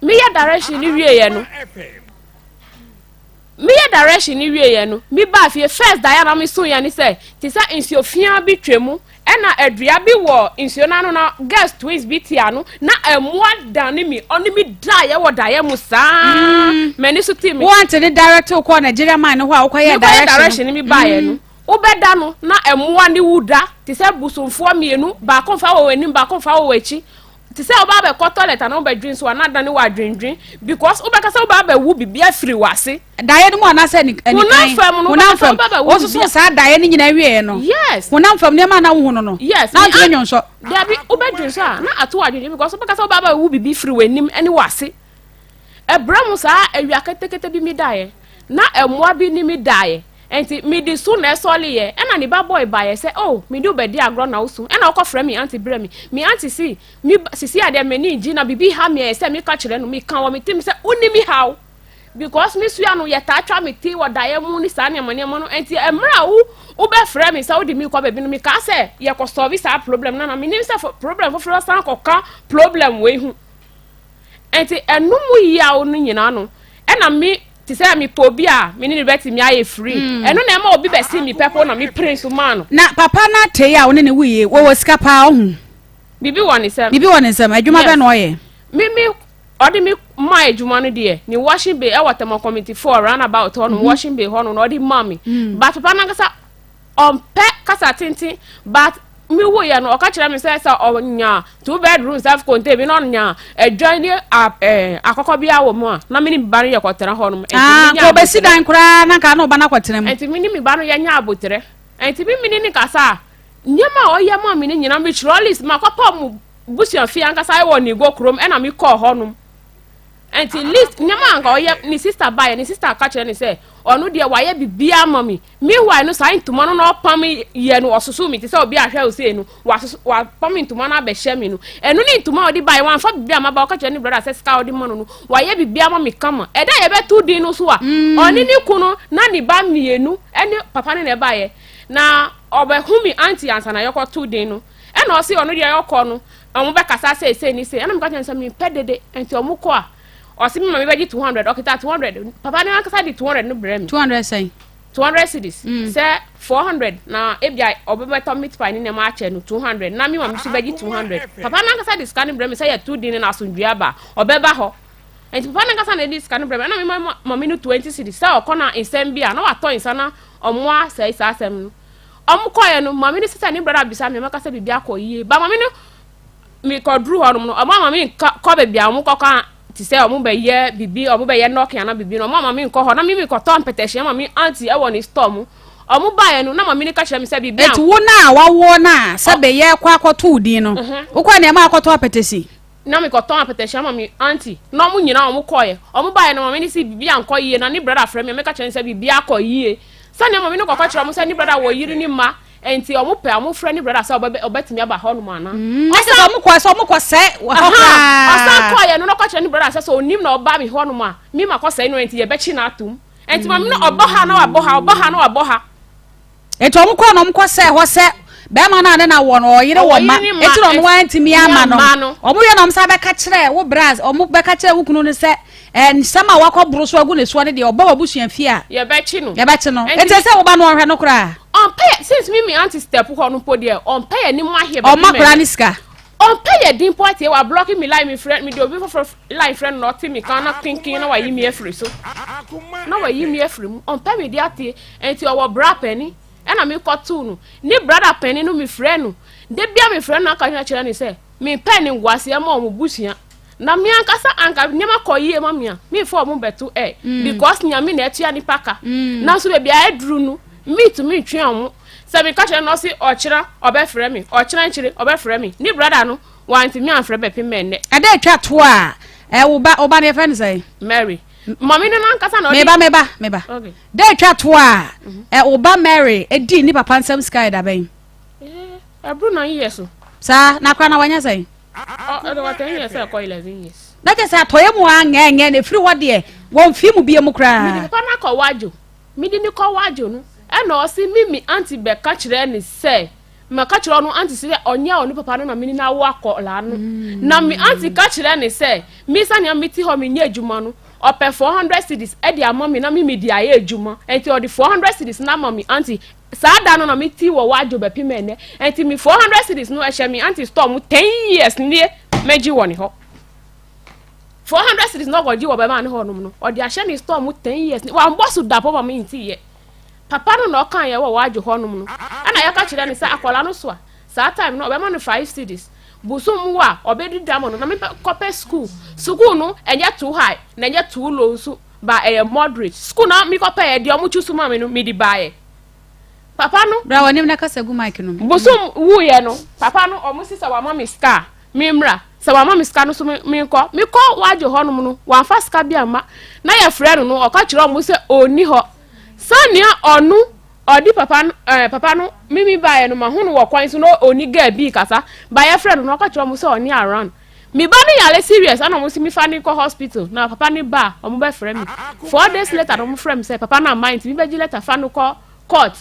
meyɛ direction no wieɛ no, meyɛ direction no wieɛ no, me baa fie first daeɛ na meso yɛ ne sɛ te sɛ nsuo fia bi twɛ mu, ɛna adua bi wɔ nsuo no ano na girls twins bi te ano na ɛmoa dane mi, ɔne mi daeɛ wɔ daeɛ mu saa. M'ani so te mi. Wante ne direct kɔ Nigeria man no hɔ a wokɔyɛ mekɔyɛ direction no, mi baeɛ no, wobɛda no na ɛmoa ne wu da te sɛ bosomfoɔ mmienu, baako mfa wɔ w'anim, baako mfa wɔ w'akyi, te sɛ woba abɛkɔ toilet ana wobɛdwen so ana dane wɔ adwendwen because wobɛka sɛ woba abɛwu biribi afiri w'ase. Daeɛ no mu anaasɛ honam fam no? Honam fam. Wososo saa daeɛ no nyinaa wieɛ no, Yes. honam fam nneɛma a na wohu no, Yes. na ntumi nwonsɔ? Dabi, wobɛdwen so a na ato adwendwen because wobɛka sɛ woba abɛwu biribi firi w'anim ne w'ase. Ɛbrɛ mu saa, awia ketekete bi mi daeɛ na ɛmmoa bi ne mi daeɛ, nti mede su na ɛsɔleyɛ, ɛna ne ba boy baeɛ sɛ, "Oh, mede wo bɛdi agorɔ na wosu." Ɛna ɔkɔfrɛ me aunty brɛ me. Me aunty si me sisi adeɛ, m'ani gye na biribi ha me, ɛyɛ sɛ meka kyerɛ no, meka wɔ me tirim sɛ wonni me haw because me sua no yɛtaa twa me ti wɔ daeɛ mu ne saa nneɛma nneɛma no. Nti mmerɛ a wo wobɛfrɛ me sɛ wode me kɔ baabi no, mekaa sɛ yɛkɔ solve saa problem no na menim sɛ problem foforɔ san kɔka problem wei ho. Nti ɛno mu yaw no nyinaa no, ɛna me te sɛ mepɛ obi a me ne ne bɛtumi ayɛ free. Ɛno na ɛma obi bɛsi me pɛpɛ na mepere so maa no. Na papa no atei a wo ne ne wuyie, wɔwɔ sika paa ɔho? Biribi wɔ ne nsɛm. Biribi wɔ ne nsɛm. Adwuma bɛ na ɔyɛ? Me ɔde me maa adwuma no deɛ, ne washing bay ɛwɔ Tema Community 4 roundabout hɔ nom. Washing bay hɔ nom na ɔde maa me. But papa no ankasa ɔmpɛ kasa tenten, but me wo yɛ no, ɔka kyerɛ me sɛ ɔnya two bedroom self contained bi na ɔnya adwan ne akɔkɔ bi awɔ mu a, na me ne me ba no yɛ kɔtena hɔ nom. Ah, kò bɛsi dan koraa na nka na ɔba no akɔtena mu. Nti me ne me ba no yɛnya abotrɛ, nti me ne ne kasa a, nneɛma a ɔyɛ ma me no nyinaa mekyerɛ list ma kɔpɔ mu busua fie ankasa wɔ ne go kurom, ɛna me kɔɔ hɔ nom. Nti list nneɛma a nka ɔyɛ, ne sister baeɛ, ne sister ka kyerɛ ne sɛ ɔno deɛ wayɛ biribiara ma me. Meanwhile no, saa ntoma no na ɔpam yɛ no, ɔsoso mi te sɛ obi ahwɛ wo sei no, wasoso wapam ntoma no abɛhyɛ mi no. Ɛno ne ntoma a ɔde baeɛ, wamfa biribi ama ba. Ɔka kyerɛ ne brother sɛ sika a ɔde ma no no, wayɛ biribi ama me kama. Ɛda a yɛbɛto din no so a, ɔne ne kunu na ne ba mmienu ɛne papa no na ɛbaeɛ na ɔbɛhu mi aunty ansa na yɛkɔto din no. Ɛna ɔse ɔno deɛ ɔkɔ no, ɔmo bɛkasa seesei ne sei. Ɛna meka kyerɛ no sɛ mempɛ dede, nti ɔmo kɔ a, ɔse me ma mebɛgye 200. Ɔkita 200, papa no ankasa de 200 no brɛ me. 200 sɛn? 200 cedis. Sɛ 400 na ebia ɔbɛbɛtɔ meat pie ne nneɛma akyɛ no 200 na me ma me so bɛgye 200. Papa no ankasa de sika no brɛ me sɛ yɛto din no na asomdwoe aba a, ɔbɛba hɔ. Nti papa no ankasa na ɛde sika no brɛ me, ɛna me ma ma me no 20 cedis sɛ ɔkɔ na nsɛm bi a na watɔ nsa na ɔmo asɛe saa asɛm no. Ɔmo kɔɛ no, maame no sisa ne brother bisa me, ɔmɛka sɛ biribi akɔ yie ba maame no. Mekɔduru hɔ nom no, ɔmo ama me nkɔ kɔ baabi a ɔmo kɔka te sɛ ɔmo bɛyɛ biribi, ɔmo bɛyɛ nɔke ana biribi no. Ɔmo ama me nkɔ hɔ na me mekɔtɔ mpɛtɛhye ama me aunty ɛwɔ ne store mu. Ɔmo baeɛ no, na maame no ka kyerɛ me sɛ biribi Eti wo na wawoɔ no a sɛ bɛyɛ kɔ akɔto wo din no, wokɔ nneɛma akɔtɔ apɛtɛsi? Na mekɔtɔn apɛtɛhye ama me aunty na ɔmo nyinaa ɔmo kɔɛ. Ɔmo baeɛ no, maame no si biribi ankɔ yie na ne brother frɛ me a, mɛka kyerɛ no sɛ biribi akɔ yie. Sɛnea maame no kɔka kyerɛ ɔmo sɛ ne brother wɔ yere ne mma, nti ɔmo pɛ a ɔmo frɛ ne brother sɛ ɔbɛtumi aba hɔnom ana. Ɔsɛ sɛ ɔmo kɔ sɛ ɔmo kɔ sɛ hɔ koraa. Ɔsan kɔɔyɛ no na ɔka kyerɛ ne brother sɛ onim na ɔba mi hɔnom a, mi ma kɔ sɛe no, nti yɛbɛkyi no atom. Nti maame no ɔbɔ ha na wabɔ ha, ɔbɔ ha na wabɔ ha. Nti ɔmo kɔɔ na ɔmo kɔ sɛ hɔ sɛ bɛrima no a ne na wɔ no ɔyere wɔ ma, eti na ɔno wantumi ama no. Ɔmo yɛ na ɔmo san bɛka kyerɛ wo bra, ɔmo bɛka kyerɛ wo kunu no sɛ nsɛm a wakɔ boro so agu ne soɔ no deɛ, ɔba w'abusua fie a yɛbɛkye no. Yɛbɛkye no. Nti sɛ woba no ɔhwɛ no koraa. Ɔmpɛ yɛ since mi aunty step hɔ no mpo deɛ, ɔmpɛ yɛ ne mu ahɛ. Ɔma koraa ne sika. Ɔmpɛ yɛ din po atie wa block mi line, mi frɛ mi de obi foforɔ line frɛ no na ɔte mi kan na kinkin na wayi mi afiri so na wayi mi afiri mu. Ɔmpɛ mi de atie. Nti ɔwɔ bra panin ɛna mi kɔ too no, ne brother panin no, mi frɛ no de bia, mi frɛ no aka kyerɛ ne sɛ mi pɛ ne nguaseɛ ma ɔmo busua. Na me ankasa anka nneɛma kɔ yie ma me a, memfa wɔn bɛto ɛ mm. because Nyame na ɛtua nipa ka. Mm. Nanso baabi a aduru no, mentumi ntwe wɔn. Sɛ meka kyerɛ no ɔse ɔkyena ɔbɛfrɛ me, ɔkyena nkyere ɔbɛfrɛ me. Ne brada no wantumi amfrɛ bɛpem ɛnnɛ. Ɛda atwa to a, ɛ wo ba wo ba no yɛfrɛ no sɛn? Mary. Mame no nankasa na ɔde. Meba meba meba. Okay. Da atwa to a, ɛ wo ba Mary edi ne papa nsam sika yɛ da bɛn? Ɛboro 9 years o. Saa, na akora na wanya sɛn? Ɔde wɔ 10 years ɛkɔ 11 years. Na kyɛ sɛ atɔeɛ mu a ngɛɛngɛɛ na ɛfiri hɔ deɛ wɔmfii mu bie mu koraa. Mede papa no akɔ wadwo. Mede no kɔ wadwo no ɛna ɔse me me aunty bɛka kyerɛ ne sɛ maka kyerɛ ɔno aunty sɛ ɔnyɛ ɔne papa no na mene no awo akɔlaa no. Na me aunty ka kyerɛ ne sɛ me sɛnea mete hɔ menyɛ adwuma no ɔpɛ 400 cedis ɛde ama me na me mede ayɛ adwuma nti ɔde 400 cedis no ama me aunty. Saa da no na me ti wɔ wadwo bɛpem ɛnɛ nti me 400 cedis no ɛhyɛ me aunty store mu 10 years nie mɛgye wɔ ne hɔ. 400 cedis na ɔkɔgye wɔ bɛma ne hɔ nom no ɔde ahyɛ ne store mu 10 years ni wambɔ so da pɔ ma me nti yɛ. Papa no na ɔka yɛ wɔ wadwo hɔ nom no ɛna yɛka kyerɛ no sɛ akwadaa no so a saa time no ɔbɛma no 5 cedis bosom mu a ɔbɛdi da ma no na me kɔpɛ school sukuu no ɛnyɛ too high na ɛnyɛ too low nso ba ɛyɛ moderate school na me kɔpɛ yɛ deɛ ɔmo choose ma me no me de baayɛ papa no. Bra w'anim na kasa gu mic no mu. Bosom wuiɛ no papa no ɔmo si sɛ wama me sika a me mmra sɛ wama me sika no so me nkɔ me kɔ wadwo hɔ nom no wamfa sika bi amma na yɛ frɛ no no ɔka kyerɛ ɔmo sɛ ɔnni hɔ sɛnea ɔno ɔde papa no ɛɛ papa no mimi baayɛ no ma ho no wɔ kwan so na ɔni girl bi kasa ba yɛ frɛ no no ɔka kyerɛ ɔmo sɛ ɔne around Me ba no yare serious ɛna ɔmo se me fa no nkɔ hospital na papa no ba a ɔmo bɛ frɛ me 4 days later na ɔmo frɛ me sɛ papa no amma nti me bɛ gye letter fa no kɔ court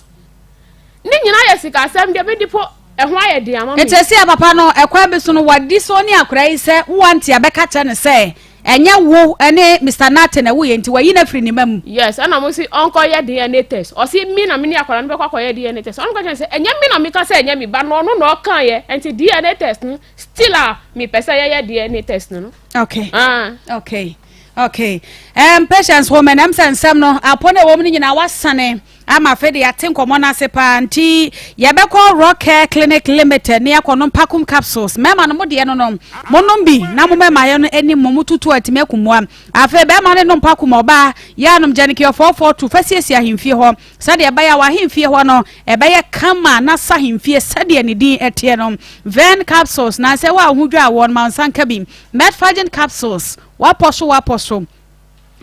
ne nyinaa yɛ sika asɛm deɛ me de po ɛho ayɛ den ama me. Nti ɛsɛ papa no ɛkwan bi so no wadi so ne akwadaa yi sɛ wo auntie abɛka kyerɛ no sɛ ɛnyɛ wo ne Mister Nartey na ɛwoeɛ nti wayi no afiri ne mma mu. Yes ɛna ɔmo se ɔnkɔ yɛ DNA test ɔse me na me ne akwadaa no bɛkɔ akɔ yɛ DNA test ɔno ka kyerɛ no sɛ ɛnyɛ me na meka sɛ ɛnyɛ me ba no ɔno na ɔkaeɛ nti DNA test no Still a me pɛ sɛ yɛyɛ DNA test no. Okay. Ah. Okay. Okay. Um, patience woman, ɛm sɛ nsɛm no apɔ no ɛwɔ mu no nyinaa wasane ama afei de yɛate nkɔmmɔ no ase paa nti yɛbɛkɔ Rock Care Clinic Limited ne yɛakɔ nom Pakum capsules mmarima no mo deɛ no no monom bi na mo mmarima yɛ no anim mo tutu atumi akumua afei bɛrima no nom Pakum ɔbaa yɛ anom Gyanikio 442 fa siesie ahemfie hɔ Sɛdeɛ ɛbɛyɛ a w'ahemfie hɔ no ɛbɛyɛ kama na s'ahemfie sɛdeɛ ne din teɛ no. Vern capsules, nansɛ wo a wo ho dwa woɔ no ma wo nsa nka bi. Metforgen capsules, w'apɔ so w'apɔ so.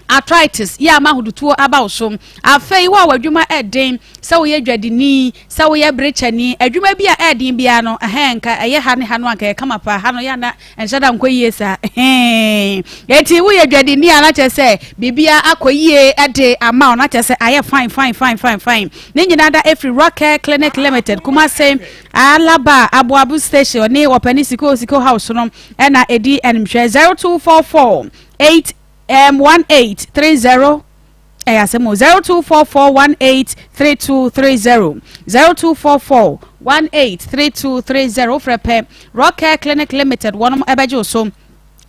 Arthritis, yɛ ama ahodotuo aba wo so. Afei wo a w'adwuma ɛden, sɛ woyɛ dwadini, sɛ woyɛ berekyɛni, adwuma bi a ɛden biara no, ɛhɛn nka ɛyɛ ha ne ha no anka ɛyɛ kama paa, ha no yɛ ana Ɛnhyɛ da nkɔ yie saa. Hee. Eti woyɛ dwadini a na kyerɛ sɛ biribiara akɔ yie de ama wo na kyerɛ sɛ ayɛ fine fine fine fine fine. Ne nyinaa da efiri Rock Care Clinic Limited, Kumase, Alaba, Aboabo Station ne Ɔpɛni Siko Siko House no ɛna edi animhwɛ 0244 8 um, 1830 Ɛyɛ asɛm o. 0244183230 0244183230 wofrɛ pɛ Rock Care Clinic Limited wɔnom ɛbɛgye wo so.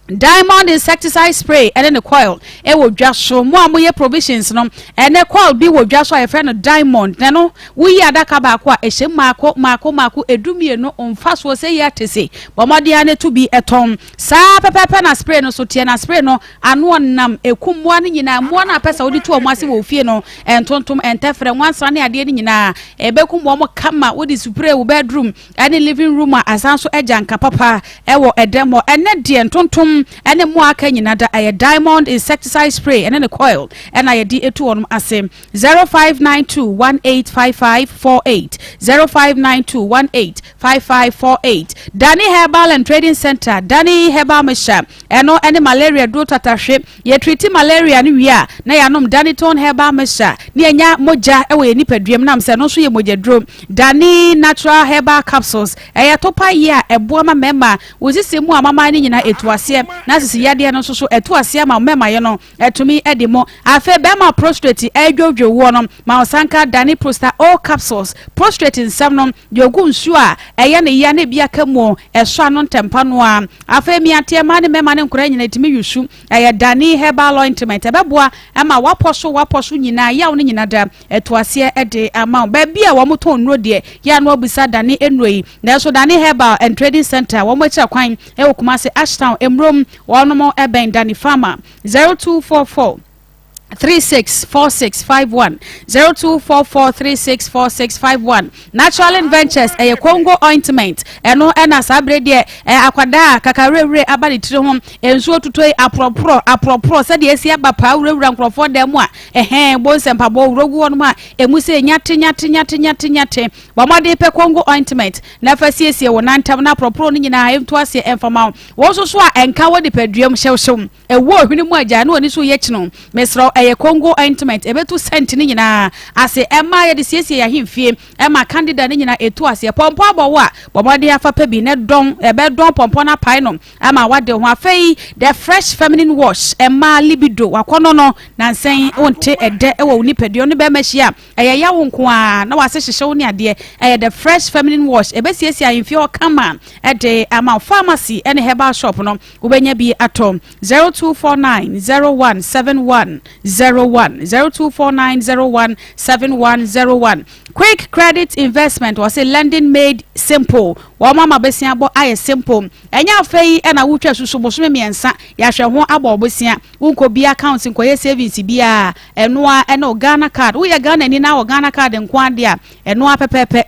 Diamond insecticide spray ɛne ne coil ɛwɔ dwa so. Mo a moyɛ provisions no ɛnɛ coil bi wɔ dwa so a yɛfrɛ no diamond na ɛno woyi adaka baako a ɛhyɛ mu maako maako maako 12 mfasoɔ sɛ yi ate se bɔ mmɔden ara na ɛtu bi ɛtɔn saa pɛpɛpɛ na spray no so teɛ na spray no Ano ɔnam, ɛkum mmoa no nyinaa, mmoa no a pɛ sɛ wode to wɔn ase wɔ wo fie no, ntontom, ntɛfrɛ, nwansena ne adeɛ no nyinaa, ɛbɛkum wɔn kama. Wode supre wo bedroom ne living room a, asan nso agya nka papa wɔ ɛdɛm hɔ. Ɛnɛ deɛ ntontom ne mmoa aka nyina da, ɛyɛ Diamond insecticide spray ɛne ne coil ɛna yɛde etu wɔn ase. 0592 185548 0592 185548 Dani Herbal and Trading Center, Dani Herbal Mixture. Ɛno ne malaria duro tatahwe. Yɛ treati malaria no wie a, na yɛanom Danitone herbal mixture na yɛanya mogya wɔ yɛn nipaduam nam sɛ ɛno nso yɛ mogyaduro. Dani natural herbal capsules, ɛyɛ topa yie a ɛboa ma mmarima wo sisi mu amaman no nyinaa ɛtu aseɛ na sisi yadeɛ no nso so ɛtu aseɛ ama mmarima yɛ no ɛtumi adi mu. Afei barima prostrate ɛredwodwo woɔ no ma wo sanka Dani Prosta O capsules. Prostrate nsɛm no deɛ ɔgu nsuo a ɛyɛ ne ya na ebi aka mu ɛsɔ ano ntɛmpa no ara. Afei mmeanteɛ, mmaa ne mmarima ne nkwadaa nyinaa tumi yusu. Ɛyɛ Dani Herbal Ointment. Ɛbɛboa ma w'apɔ so w'apɔ so nyinaa, yaw no nyinaa da ɛto aseɛ de ama wo. Baabi a wɔtɔn nnuro deɛ, yɛ a na wɔabisa Dani nnuro yi. Nanso Dani Herbal and Trading Centre, wɔn akyira kwan wɔ Kumasi, Ashtown, Mmrom. Bukom wɔnom ɛbɛn Dani Farmer 0244 364651 0244364651 Natural Ventures ɛyɛ Congo ointment ɛno ɛna saa bere deɛ ɛ akwadaa kakawurawura aba ne tiri ho nsuo tutɔ yi aporɔporɔ aporɔporɔ sɛdeɛ esi aba paa wurawura nkurɔfoɔ dan mu a ɛhɛn bo nsɛmpaboɔ wuro gu hɔnom a emu sɛ nyate nyate nyate nyate nyate bɔ mmɔden pɛ Congo ointment na fa siesie wo nantam na aporɔporɔ no nyinaa ɛnto aseɛ ɛmfama wo wɔn nso so a ɛnka wɔ nipaduam hyewhyew Ɛwɔ ohwene mu agya na ɔni so yɛ kyene o. Mesrɛ wo ɛyɛ Congo ointment ɛbɛtu scent no nyinaa ase ɛma yɛde siesie yɛn ahemfie ɛma candida no nyinaa ɛtu aseɛ. Pɔmpɔ abɔ wo a bɔ mmɔden afa pɛ bi na dɔn ɛbɛdɔn pɔmpɔ no apae no ama wade ho. Afei the fresh feminine wash ɛma libido wakɔnɔ no nansa yi wonte ɛdɛ ɛwɔ wo nipadua ne bɛrima hyia a ɛyɛ yawo nko ara na wase hyehye wo ne adeɛ ɛyɛ the fresh feminine wash ɛbɛsiesie ahemfie hɔ kama ɛde ama pharmacy ɛne herbal shop no Wobɛnya bi atɔ 0249 01 71 01 0249 01 71 01 Quick Credit Investment wɔse lending made simple wɔn ama besia bɔ ayɛ simple ɛnyɛ afei ɛna wotwa susu bosome mmiɛnsa yɛahwɛ ho abɔ ɔbosia wonkɔ bi account nkɔyɛ savings biara ɛnoa ɛne o Ghana card woyɛ Ghana ni na wɔ Ghana card nko adeɛ a ɛnoa pɛpɛɛpɛ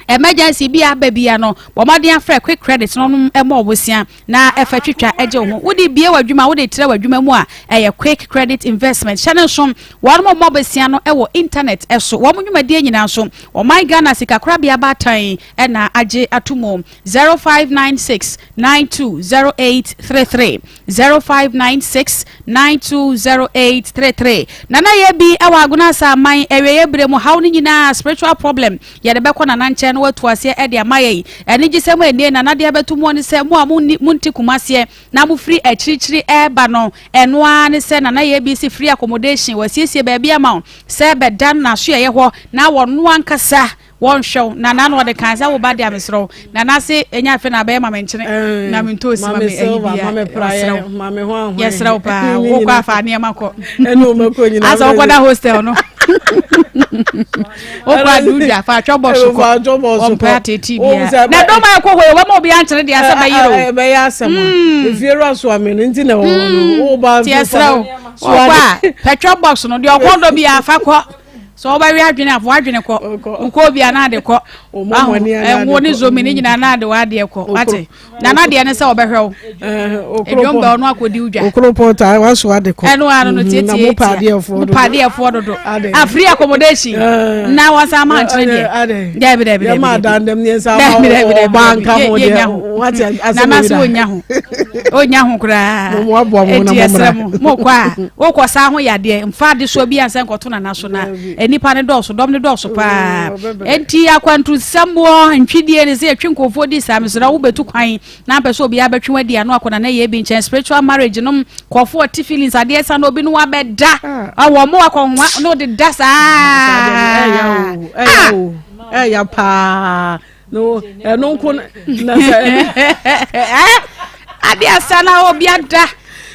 Emergency bi a aba bia no, bɔ mmɔden afrɛ Quick Credit na wɔn mmɔ wo bosea na ɛfa twitwa gye wo ho. Wode bue w'adwuma, wode trɛ w'adwuma mu a, ɛyɛ Quick Credit Investment. Hyɛ no nso, wɔn mmɔ bosea no wɔ internet so. Wɔn nnwumadie nyinaa nso, ɔman Ghana Sikakorabea Baatan na agye ato mu. 0596 920833 0596 920833 Nana yɛ bi wɔ Agona Asaman awieɛ berɛ mu haw no nyinaa spiritual problem Yɛde bɛkɔ Nana nkyɛn na watu aseɛ de ama yɛn. Anigyesɛm a ɛnnie Nana de abɛto muo ne sɛ, mo a monni, monte Kumaseɛ na mofiri akyirikyiri reba no, ɛno ara ne sɛ Nana ABC free accommodation, wasiesie baabi ama wo sɛ bɛda n'asoɛeɛ hɔ na wɔno ankasa wɔnhwɛ wo. Nana na ɔde kan sɛ wo ba deɛ mesrɛ wo. Nana se ɛnyɛ afei na abɛyɛ ma me nkyene na me ntoosi ma me ayi bia. Ɔsrɛ wo. Yɛsrɛ wo paa. Wokɔ afa nneɛma kɔ. Asɛ wokɔda hostel no. Wokɔ adudu afa atwa bɔ so kɔ. Ɔmpɛ atete bia. Na dɔm a ɛkɔ hɔ yi wɔma obi ankyere deɛ asɛ bɛyere o. Ɛbɛyɛ asɛm a. Mm. Efiewura so ame no nti na ɛwɔ hɔ no. Mm. Woba nso yɛsrɛ wo. Wokɔ a pɛtwa box no deɛ ɔkɔ dɔ bi afa kɔ. Sɛ wobɛwe adwene a fa w'adwene kɔ. Wokɔ obi a na ade kɔ. Ɛnwo ne zomi ne nyinaa na ade w'adeɛ kɔ. Wate? Nana deɛ ne sɛ ɔbɛhwɛ wo. Edwom bɛ ɔno akɔdi wo dwa. Okoro pɔta waso ade kɔ. Ɛno ano no tietie tia. Mo paadeɛfoɔ dodo. A free accommodation. Na wɔn san ma nkyerɛ deɛ. Dɛbi dɛbi dɛbi. Yɛ maa dan dɛm ne nsa ma ɔbaa nka ho deɛ. Nana so onya ho. Onya ho koraa. Mo aboa mo na mo mmra. Mo kɔ a wokɔ saa ho yadeɛ mfa adesoa bi ansa nkɔto nana so na nnipa no dɔɔso dɔm no dɔɔso paa enti akwantusɛmmoɔ ntwidie ne sɛ yɛtwe nkurɔfoɔ di saa mesrɛ wobɛtu kwan na mpɛ sɛ obiara bɛtwe wadi ano akɔ nana yɛ bi nkyɛn spiritual marriage nom nkurɔfoɔ ɔte feelings adeɛ sa na obi no wabɛda ah. ɔwɔ mo akɔnwa na ɔde da saa ɛya paa No, ɛno nko na sɛ. Ade asa na obi ada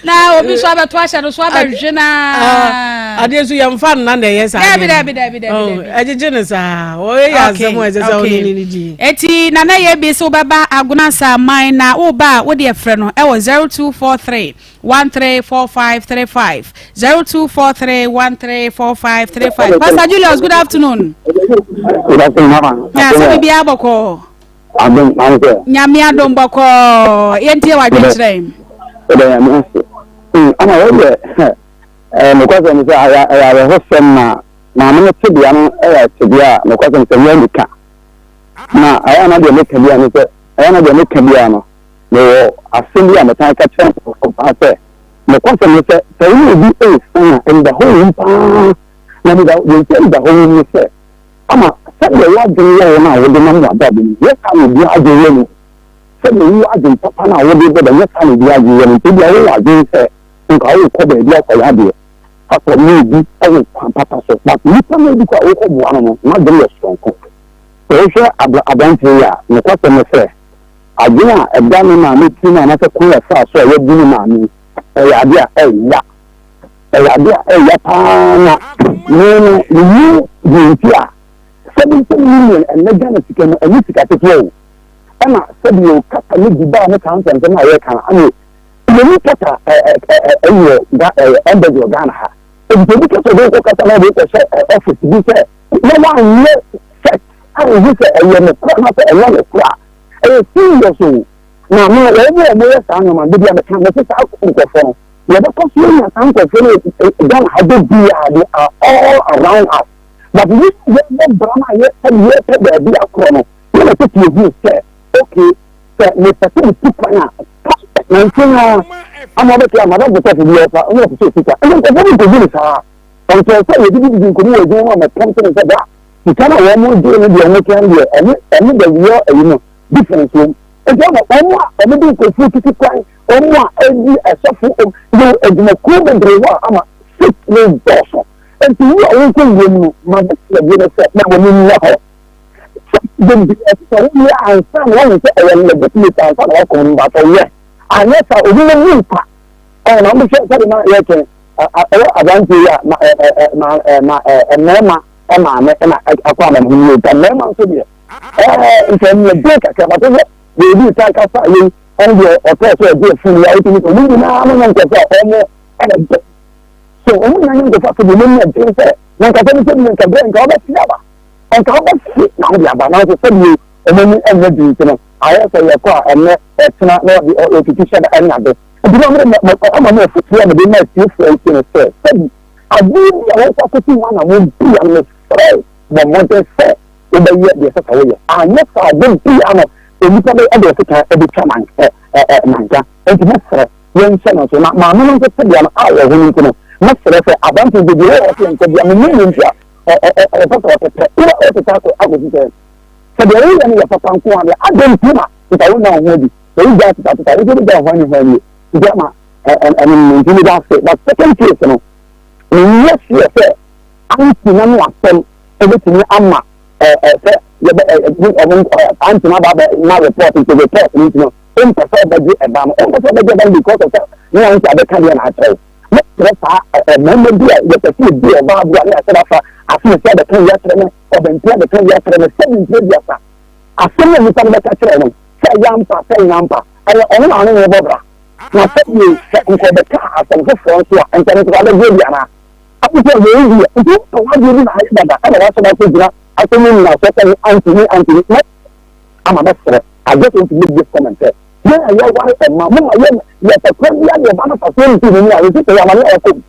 na obi nso abɛto ahyɛ no so abɛhwehwɛ na. Ah, adeɛ nso yɛmfa nna na ɛyɛ saa. Dabi dabi dabi dabi. Oh, ɛgyegye ne saa ɔyɛ yɛ asɛm a ɛsɛ sɛ ɔne ne ne di. Eti nana yɛ bi sɛ wobɛba Agona Saman na woba a wode ɛfrɛ no ɛwɔ 0243 134535 0243 134535 Pastor Julius good afternoon. Good afternoon mama. Na sɛ biribiara bɔkɔɔ. Adom maame sɛ. Nyame adom bɔkɔɔ yɛntie w'adwenkyerɛ. Ɛdɛ nyame ase. Ama wɔyɛ ɛɛ nokwasɛm sɛ ɛyɛ awerɛhosɛm na maame no tebea no ɛyɛ tebea a nokwasɛm sɛ nyɛ anika. Na ɛyɛ na deɛ meka bia ne sɛ ɛyɛ na deɛ meka bia no Mewɔ asɛm bi a metaa ka kyerɛ nkurɔfo paa sɛ, Nokwasɛm ne sɛ, sɛ wo ne obi resan a, anidahɔ wom paa. Na deɛ enti a anidahɔ wom ne sɛ, ama sɛdeɛ w'adwene yɛ wo no a wode nam w'abrabɔ mu no, nyɛ saa na obiara adwene yɛ no. Sɛdeɛ wowɔ adwene papa no a wode bɔ bra, nyɛ saa na obiara adwene yɛ no. Nti ebia wowɔ adwene sɛ nka worekɔ baabi akɔyɛ adeɛ, akɔne obi wɔ kwan papa so, but nipa no a ebi koraa a worekɔboa no no, n'adwene yɛ soronko. Sɛ wohwɛ aberanteɛ yi a, nokwasɛm ne sɛ, Adwene a ɛda ne maame tirim anaasɛ kwan a ɛfaa so a wabu ne maame yi, ɛyɛ ade a ɛya. Ɛyɛ ade a ɛya paa na me no menim deɛ nti a 70 million ɛnnɛ Ghana sika mu ɛnyɛ sika ketewa o. Ɛna sɛdeɛ kasa ne dibaa ne saa nsɛmsɛm a yɛka no ane. Yɛni pɔta ɛyi wɔ ga ɛyɛ embassy wɔ Ghana ha. Nti obi kɛsɛ ɔde kɔ kasa na ɔde kɔ hyɛ office bi sɛ na wanyɛ set a ohu sɛ ɛyɛ no kora na sɛ ɛnyɛ no kora. Ɛyɛ serious o. Na me wɔn mu a wɔyɛ saa nneɛma no bi a meka mɛte saa nkurɔfoɔ no yɛbɛkɔ so anya saa nkurɔfoɔ no Ghana ha de biara they are all around us. But we yɛbɔ bra no a yɛpɛ yɛpɛ baabi akorɔ no yɛn na tete ehu sɛ okay sɛ mepɛ sɛ metu kwan a nanso na ama ɔbɛte ama bɛbɔ tɔfo bi ɔfa ɔmo ɔpɛ sɛ osika ɛnna nkurɔfoɔ bi nkɔgu ne saa ɔnkyɛn sɛ yɛde bi didi nkɔmu wɔ adwuma mu a mɛpɔm sɛ ne sɛ bra sika no a wɔn gye no deɛ wɔn twɛn deɛ ɛne ɛne the real ɛyi no difference wɔm nti ama wɔn a wɔn de nkurɔfoɔ tutu kwan wɔn a ɛdi ɛsɔfo yɛ adwumakuo bebree hɔ a ama sik ne dɔɔso nti wo a wɔnkɔ wiem no ma bɛsɛ bi no sɛ na wɔn nnya hɔ sɛ bebree ɛsɛ sɛ woyɛ ansa na wɔn sɛ ɛyɛ legitimate ansa na wɔkɔ no but ɔyɛ anyɛ sa obi na mu mpa ɔwɔ na wɔbɛhwɛ sɛde na yɛtwɛn ɛwɔ aberanteɛ yi a ma ɛ ɛ ma ɛ ma ɛ mmarima maame ɛna akɔ ama ne ho yie nka mmarima nso deɛ ɛɛ nka ɛnyɛ den kakra but sɛ beebi ta kasa yei ɛne deɛ ɔtɔɔ sɛ ɔgye afunu yi a wotumi sɛ ɔmo nyinaa no nyɛ nkɔfo a ɔmo ɛna dɛ so ɔmo nyinaa nyɛ nkɔfo afɔ deɛ ɔmo nyɛ den sɛ na nkasa no sɛ bi nka brɛ nka ɔbɛsi aba Nka wobɛhye na wode aba, nanso sɛdeɛ wɔn ani nyɛ den nti no, ayɛ sɛ yɛkɔ a ɛnnɛ, ɛkyena na wɔde wɔtutu hyɛ da ne ade. Nti na mede ama me afotuo a mede ma atiefoɔ nti no sɛ, sɛbi adeɛ bi a wɔkɔ akɔsi ho anammɔn bia no, mesrɛ wo, bɔ mmɔden sɛ wobɛyɛ deɛ ɛsɛ sɛ woyɛ. Anyɛ saa a, da bia no, onipa bɛ de ɔsekan bɛtwa nanka. Nti mɛsrɛ, yɛnhyɛ no nso. Na maame no nso tebea no a wɔ ho no nti no, mɛsrɛ sɛ aberanteɛ baabi a ɔwɔ sɛ yɛnkɔ bia, mennim ne nti a ɔpɛ sɛ ɔtetɛ wura ɔtetɛ akɔ akɔsi sɛ sɛ deɛ woyɛ no yɛ papa nko a deɛ adɛn nti na nka wonna wo ho adi sɛ wogya tetateta wo nso wobɛgya wo ho ani ho anie nti ama ɛno no nti meda ase. But second case no menyɛ sure sɛ anti na no asɛm ɛbɛtumi ama sɛ yɛbɛ ɔmo anti na aba ma report nti report no nti no ɔmpɛ sɛ ɔbɛgye ɛba no ɔmpɛ sɛ ɔbɛgye ɛba no because of sɛ ne anti abɛka deɛ na akyerɛw. Mɛkyerɛ saa mmarima bi a yɛpɛ sɛ yɛdi ɔbaa bi a ne yɛahyɛ da fa asomasi abɛka yi akyerɛ me, ɔbɛnten abɛka yi akyerɛ me, sɛbi mfeɛ aduasa. Asɛm a nipa no bɛka kyerɛ no, sɛ ɛyɛ ampa, sɛ ɛnyɛ ampa, ɛyɛ ɔno na ɔne no rebɔ bra. Na sɛbi sɛ nka ɔbɛka asɛm foforɔ nso a, nka ɛno nso abɛgye adi anaa? Afei sɛ yɛn deɛ, nti wopɛ w'adeɛ bi na ayɛ dada ɛna wahyɛ da akɔgyina asɛm no nyinasoɔ sɛ me auntie, me auntie, me ama mɛsrɛ. I just want to make this comment sɛ yɛn a yɛware mma moma yɛ yɛpɛ kwan bi a deɛ ɔba no fa so nti ne a yɛsi sɛ amane a wakɔ mu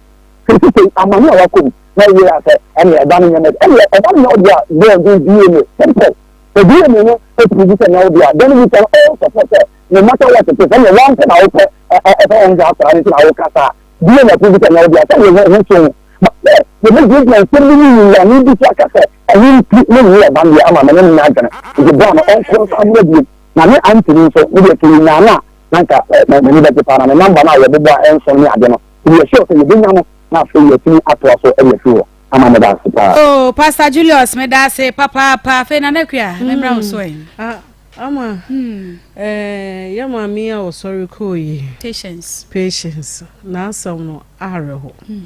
sisi sɛ amane a wakɔ mu na yɛ a sɛ ɛne ɛba no nyɛ mɛ ɛne ɛba no nyɛ ɔde a go and do DNA simple sɛ DNA no ɛpuru sɛ nyɛ ɔde a then we can all support sɛ no matter what it is ɛne wɔn pɛ na wopɛ ɛsɛ wɔn hwɛ akwaraa no nti na woka saa DNA apuru sɛ nyɛ ɔde a sɛ yɛ ho so ho but sɛ yɛbɛgyinagyina nsɛm bi ne nyiyane bi so aka sɛ ɛno nti ne nyɛ ɛba deɛ ama me ne no nyɛ adwene nti bra no ɔnkɔ nsa mmerɛ bio na me aunty no nso me deɛ kɛyi nyaa no a na nka m'ani bɛgye paa na ne number no a yɛbobɔ a ɛnso ne ade no nti yɛ sure sɛ yɛbɛnya no na afei yɛatumi atoa so de afiri hɔ ama meda ase paa. Oh Pastor Julius meda ase papaapa afei Nana Akua memmra wo so ɛ. Ah, ama mm. eh, yɛ maame a ɔsɔre kɔɔ yi. Patience. Patience. N'asɛm no awerɛho. Mm.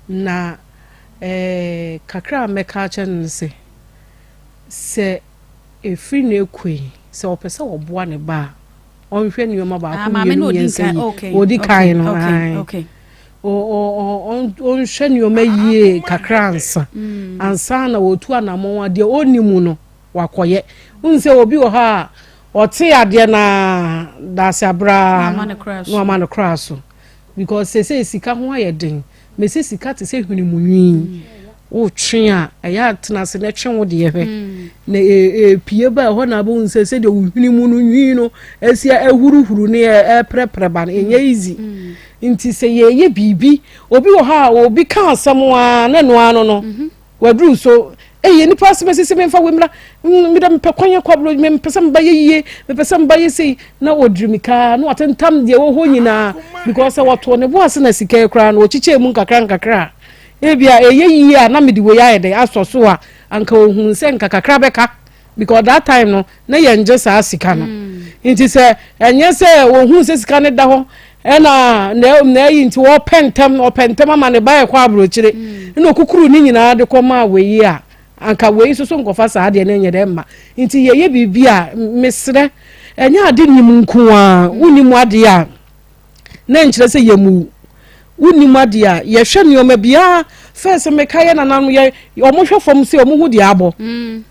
Na eh, kakra a mɛka akyɛ no sɛ sɛ Ɛfiri no rekɔ yi, sɛ ɔpɛ sɛ ɔboa ne ba a, ɔnhwɛ nneɛma baako ah, mmienu mmiɛnsa yi. Ɔdi kan no, ɔnhwɛ nneɛma yie kakra ansa. Mm. Ansa na wɔtu anammɔn a deɛ ɔnni mu no, wakɔyɛ. Wohu sɛ obi wɔ hɔ a, ɔte adeɛ no a, daase abraa na wama no koraa so. Because seesei sika ho ayɛ den. Mese sika te sɛ hwene mu nwi. Wotwe a, ɛyɛ a tena ase na twe wo deɛ hwɛ. Mm. Na epie ba ɛhɔ na abɛhu sɛ sɛdeɛ wo hwene mu no nwi no asi ahuruhuru ne ɛprɛprɛ ba no ɛnyɛ easy. Mm. Nti sɛ yɛyɛ biribi, obi wɔ hɔ a obi ka asɛm a na ɛno ano no. Mm-hmm. Waduru so, Ei, nnipa asɛm asi sɛ memfa wei mmra, meda mepɛ kwan akɔ aburo, mepɛ sɛ meba yɛ yie, mepɛ sɛ meba yɛ sei, na ɔdiri mi kaa, na watentam deɛ ɛwɔ hɔ nyinaa, because sɛ wɔtoo ne bo ase na sika yi koraa no, wɔkyekyɛɛ mu nkakra nkakra a, ebia ɛyɛ yie a na mede wei ayɛ dɛn asɔ so a, anka ɔhunu sɛ nka kakra bɛka. Because that time no na yɛn gye saa sika no nti sɛ ɛnyɛ sɛ ohun sɛ sika no da hɔ ɛna na na ɛyi nti wɔpɛ ntɛm ɔpɛ ntɛm ama ne ba ɛkɔ aburokyire ɛna okukuru ne nyinaa de kɔ maa wei a anka wei nso so nkɔfa saa adeɛ no nyɛ dɛ mma nti yɛyɛ biribi a mesrɛ ɛnyɛ ade nim nko a wonim adeɛ a. na nkyerɛ sɛ yɛmmu wo. Wonnim adeɛ a, yɛhwɛ nneɛma bi a fɛs meka yɛ nananom yɛ wɔn hwɛ fam sɛ wɔn ho deɛ abɔ. Mm.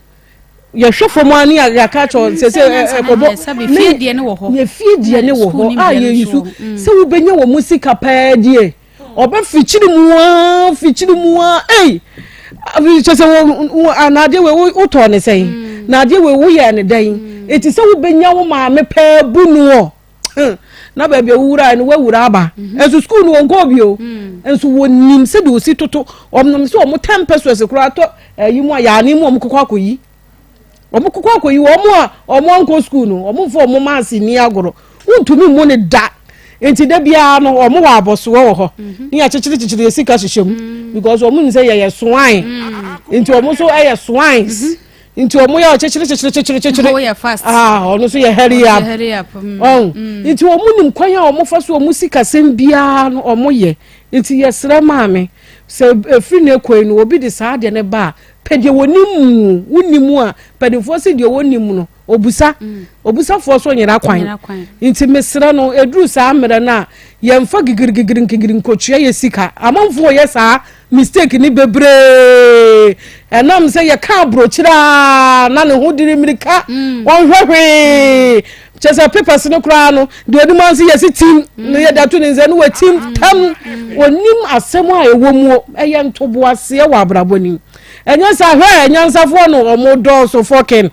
Yɛhwɛ fam a ne yɛaka kyerɛ sɛ sɛ ɛkɔbɔ ne yɛ fie deɛ ne wɔ hɔ a yɛyi so mm. sɛ wobɛnya wɔn mu sika pɛɛ deɛ ɔbɛ fikyiri mu aa fikyiri mu aa ei kyɛ sɛ wɔ na adeɛ wei wotɔɔ ne sɛn mm. na adeɛ wei woyɛɛ ne dɛn eti sɛ wobɛnya wo maame pɛɛ bu noɔ. na baabi a wowurae no woawura aba mhm. nso sukuu no wɔnkɔɔ bio mm. nso wɔnim sɛdeɛ ɔsi toto ɔnom sɛ ɔmo ten pesos koraa tɔ ayi mu a yaane mu ɔmo kɔkɔ akɔyi ɔmo kɔkɔ akɔyi wɔn a ɔmo ankɔ sukuu no ɔmo nfa ɔmo maase ni agorɔ wontumi mmu ne da nti da biara no ɔmo wɔ abɔsoɔ wɔ hɔ mhm. ne yɛakyekyere kyekyere yɛ sika hyehyɛ mu mm. because ɔmo nim sɛ yɛyɛ soan mm. nti ɔmo nso yɛ soans. Mhm. nti wɔn yɛ ɔkyekyere kyekyere kyekyere kyekyere ɔyɛ fast ah ɔno nso yɛ hurry up hurry up mm, ɔn mm. nti wɔn nim kwan a wɔn fa so wɔn sikasɛm biara no wɔn yɛ nti yɛsrɛ maame sɛ efiri ne kwan no obi de saa adeɛ no ba a pɛ deɛ wɔnim mu wonim mu a mpanimfoɔ si deɛ wɔnim no obusa mm. obusafoɔ so nyera kwan nti mesrɛ no eduru saa mmerɛ no a yɛnfa gigirigigiri nkigiri nkotua yɛ sika amanfoɔ yɛ saa Mistake ni bebree ɛnam sɛ yɛka aburokyire a na ne ho diri mmirika mm. wɔnhwɛ hwee kyɛ sɛ papers no koraa no deɛ onim anse yɛsi tim mm. no yɛde ato ne nsa no wɔtim mm. tam onim asɛm a ɛwɔ mu ɛyɛ ntoboaseɛ wɔ abrabɔ nim ɛnyɛ sɛ hwɛ anyansafoɔ no ɔmo dɔɔso fɔkin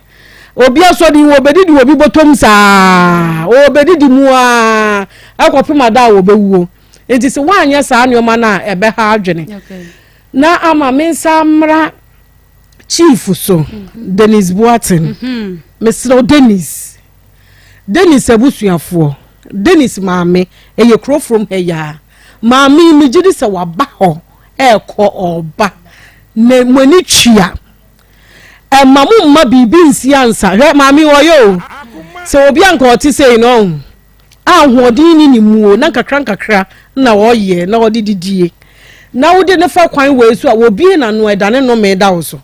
obi asɔ de wɔbɛdidi obi bɔtɔm saa wɔbɛdidi mu a ɛkɔpem ada a wɔbɛwuo. Nti sɛ woanyɛ saa nneɛma no a ɛbɛha adwene. Na ama me nsa mmra chief so, mhm. Dennis Boateng. Mhm. Mesrɛ wo Dennis. Dennis abusuafoɔ, Dennis maame, ɛyɛ kuro from ha yaa. Maame yi megye di sɛ waba hɔ ɛrekɔ ɔreba. Na mo ani twia. Ɛma mo mma biribi nsi ansa. Hwɛ maame ɔyɛ o. Sɛ obi anka ɔte sei no ɔho. a ahoɔden nni ne mu o, na nkakrankakra na ɔyɛ na ɔde didie. Na wode no fa kwan wei so a, wɔbie n'ano a, ɛdane nnome da wo so.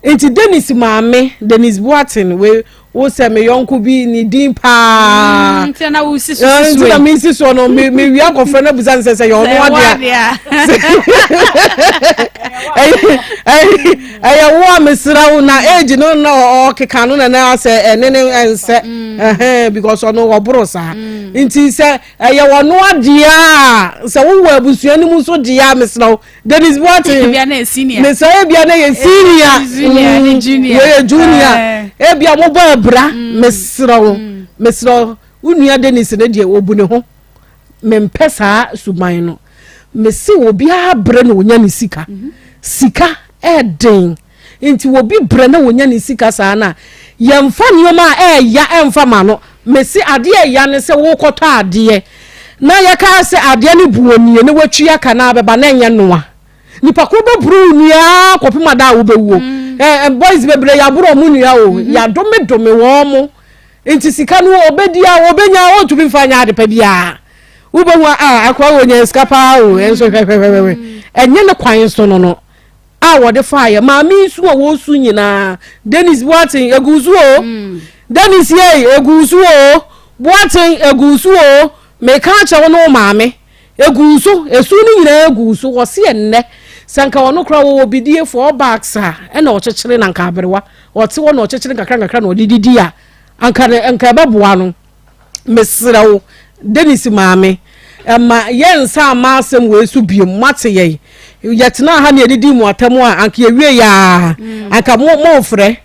Nti Dennis maame, Dennis Boateng, wei wo sɛ me yɔnko bi ne din paa. Mm, nti na wosi so si so. Nti na mesi soɔ no, me me wia akɔfrɛ no abusa no sɛ sɛ yɛ ɔno adeɛ a. Ɛyɛ wo a mesrɛ wo na age no na ɔkeka no na na sɛ ɛne ne ɛnsɛ mm. ɛhɛn because ɔno ɔboro saa mm. nti sɛ ɛyɛ ɔno adeɛ a sɛ wowɔ abusua no mu nso deɛ a mesrɛ wo Dennis Boateng mesrɛ ebia na yɛ senior wɔyɛ junior eh. ebia mobɔ abira mm. mesrɛ wo mesrɛ wo nua Dennis ne deɛ ɔbu ne ho Mempɛ saa suban no. Mese obiara brɛ na onya ne sika. Sika ɛden. Nti obi brɛ na onya ne sika saa no a, yɛmfa nneɛma a ɛɛya ɛmfa ma no. Mese adeɛ ɛya ne sɛ wokɔtɔ adeɛ na yɛka sɛ adeɛ no buo nie na watwi aka na abɛba na ɛnyɛ noa. Nipa koro bɛboro wo nua ara kɔpem ada a wobɛwuo. Mm. Eh, eh, boys bebree yɛaboro ɔmo nua o. Mm -hmm. Yɛadomedome wɔn mo. Nti sika no ɔbɛdi a ɔbɛnya a ɔntumi mfa nyɛ adepa biara. Wobɛhu a ah, akoa wɔ nya sika paa o, ɛnso hwɛhwɛhwɛhwɛ. Ɛnyɛ ne kwan so no no a wɔde faeɛ. Maame yi su a wɔsu nyinaa, Dennis Boateng egu so o. Mm. Dennis yei egu so o. Boateng egu so o. Meka akyerɛ wo ne wo maame. Egu so, esu no nyinaa egu so. Wɔse ɛnnɛ, sɛ nka ɔno koraa wɔwɔ bidie 4 bags a ɛna ɔkyekyere na nka aberewa ɔte hɔ na ɔkyekyere nkakra nkakra na ɔde didi a, anka ne nka ɛbɛboa no. Mesrɛ wo, Dennis maame, ɛma yɛnsa ama asɛm wei so biom. Moate yɛn. Yɛtenaa ha na yɛdidii mo atɛm a, anka yɛwie yɛ a, anka mo mofrɛ.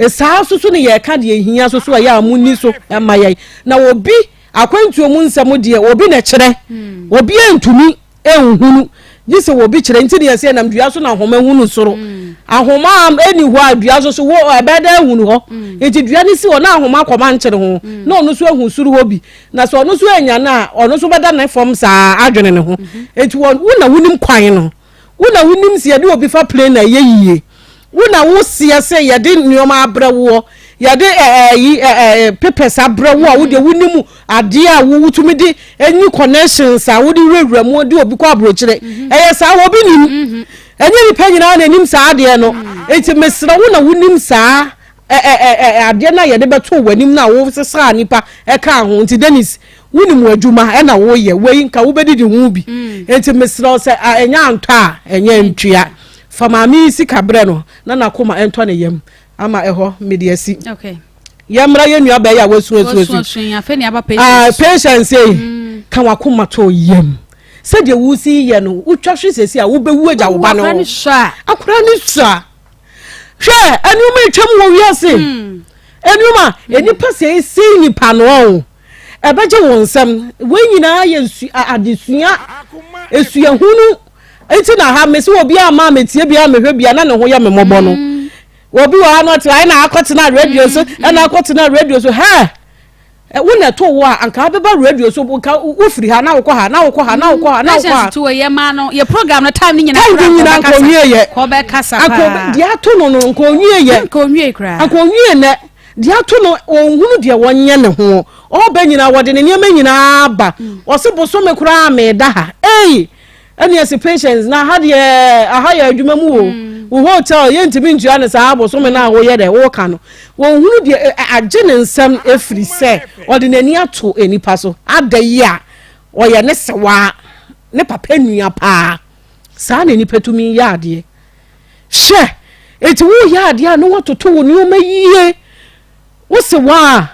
Saa nso so ne yɛka deɛ ɛhia nso so ɛyɛ a monni so ma yɛn. Na obi akwantuo mu nsɛm deɛ obi na ɛkyerɛ, obi ntumi nhunu gye sɛ obi kyerɛ. Nti ne yɛsɛ yɛnam dua so na ahoma hunu soro. Ahoma a ɛni hɔ a dua so so wo ɛbɛyɛ dɛ ahunu hɔ. Nti dua no si hɔ na ahoma akɔma nkyere ho na ɔno nso ahu soro hɔ bi. Na sɛ ɔno nso anya no a ɔno nso bɛda ne fam saa adwene ne ho. Nti wo na wonim kwan no. Wo na wonim sɛ yɛde obi fa plane a ɛyɛ yie. Wo na woseɛ sɛ yɛde nneɛma abrɛ woɔ, yɛde ɛyi ɛɛ papers abrɛ wo a wo deɛ wonim adeɛ a wotumi de any connections a wode wurawura mu de obi kɔ aburokyire. Mhm. Ɛyɛ saa obi nim. Mhm. Ɛnyɛ nipa nyinaa na anim saa adeɛ no. Mhm. Nti mesrɛ wo na wonim saa adeɛ no a yɛde bɛto w'anim no a wosesaa nipa ɛka ho. Nti Dennis. Wonim w'adwuma ɛna woyɛ wei nka wobɛdidi ho bi. Enti mesrɛ wo sɛ ɛnyɛ antɔ a ɛnyɛ ntua. Fa maame yi sika brɛ no na n'akoma ɛntɔ ne yam ama ɛhɔ mede asi. Okay. Yɛmmra yɛn nua bɛyɛ a wasuasuasu. Ah, patience ei. Mm. Ka w'akoma to yam. Sɛdeɛ wosi yɛ no, wotwa hwe sɛsi a wobɛwu agya wo ba no. Akora ne sua. Hwɛ, nneɛma atwam wɔ wiase. Mm. Nneɛma, mm. nnipa sɛ esi nipa no ɔn. Ɛbɛgye wɔn nsam. Wei nyinaa yɛ adesua, esuahunu. Nti na ha mesi obi a maa metie bia mehwɛ bia na ne ho yɛ me mmɔbɔ no. Mm. Obi wɔ ha no ɔte hɔ ɛna akɔtena radio so mm. ɛna akɔtena radio so hɛ wo na ɛto wo a anka abɛba radio so nka wofiri ha na wokɔ ha na wokɔ ha na wokɔ ha na wokɔ ha. to yɛ maa no yɛ program no time ne nyinaa time ne nyinaa nka onwie yɛ kɔbɛ kasa paa deɛ ato no no nka onwie yɛ nka onwie koraa nka onwie nɛ deɛ ato no ɔnhunu deɛ wɔnyɛ ne ho ɔba nyinaa wɔde ne nneɛma nyinaa ba mm. ɔse bosome koraa meda ha ei Ɛne ɛse patience na ha deɛ aha yɛ adwuma mu o mm. wo hotel yɛntumi ntua no saa bosome no a woyɛ dɛ woka no wɔhunu deɛ agye ne nsɛm ɛfiri sɛ ɔde n'ani ato nnipa so ada yi a ɔyɛ ne sewaa ne papa nua paa saa na nnipa tumi yɛ adeɛ hyɛ eti woyɛ adeɛ a na woatoto wo nneɛma yie wo sewaa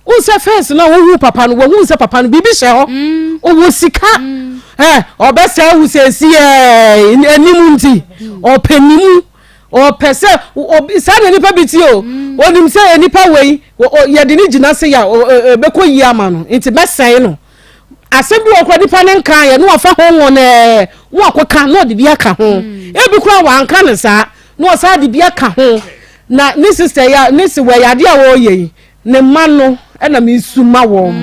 Wohu sɛ first na wohu papa no wɔhu sɛ papa no biribi hyɛ hɔ mm. ɔwɔ sika mm. ɛ ɔbɛsɛe wo sɛsi ɛ anim nti ɔpɛ ne mu ɔpɛ sɛ obi saa na nipa bi ti o mm. onim sɛ nipa wei yɛde ne gyina se ya ɛbɛkɔ yie ama no nti bɛsɛe no asɛm bi wɔ kora nipa ne nka yɛ na wafa ho wɔn ɛɛ wɔn akɔka na ɔde bi aka ho ebi kora wanka ne saa na ɔsan de bi aka ho na ne sista ya ne si wɔ yade a wɔreyɛ yi. Ne mma no na mesu ma wɔn.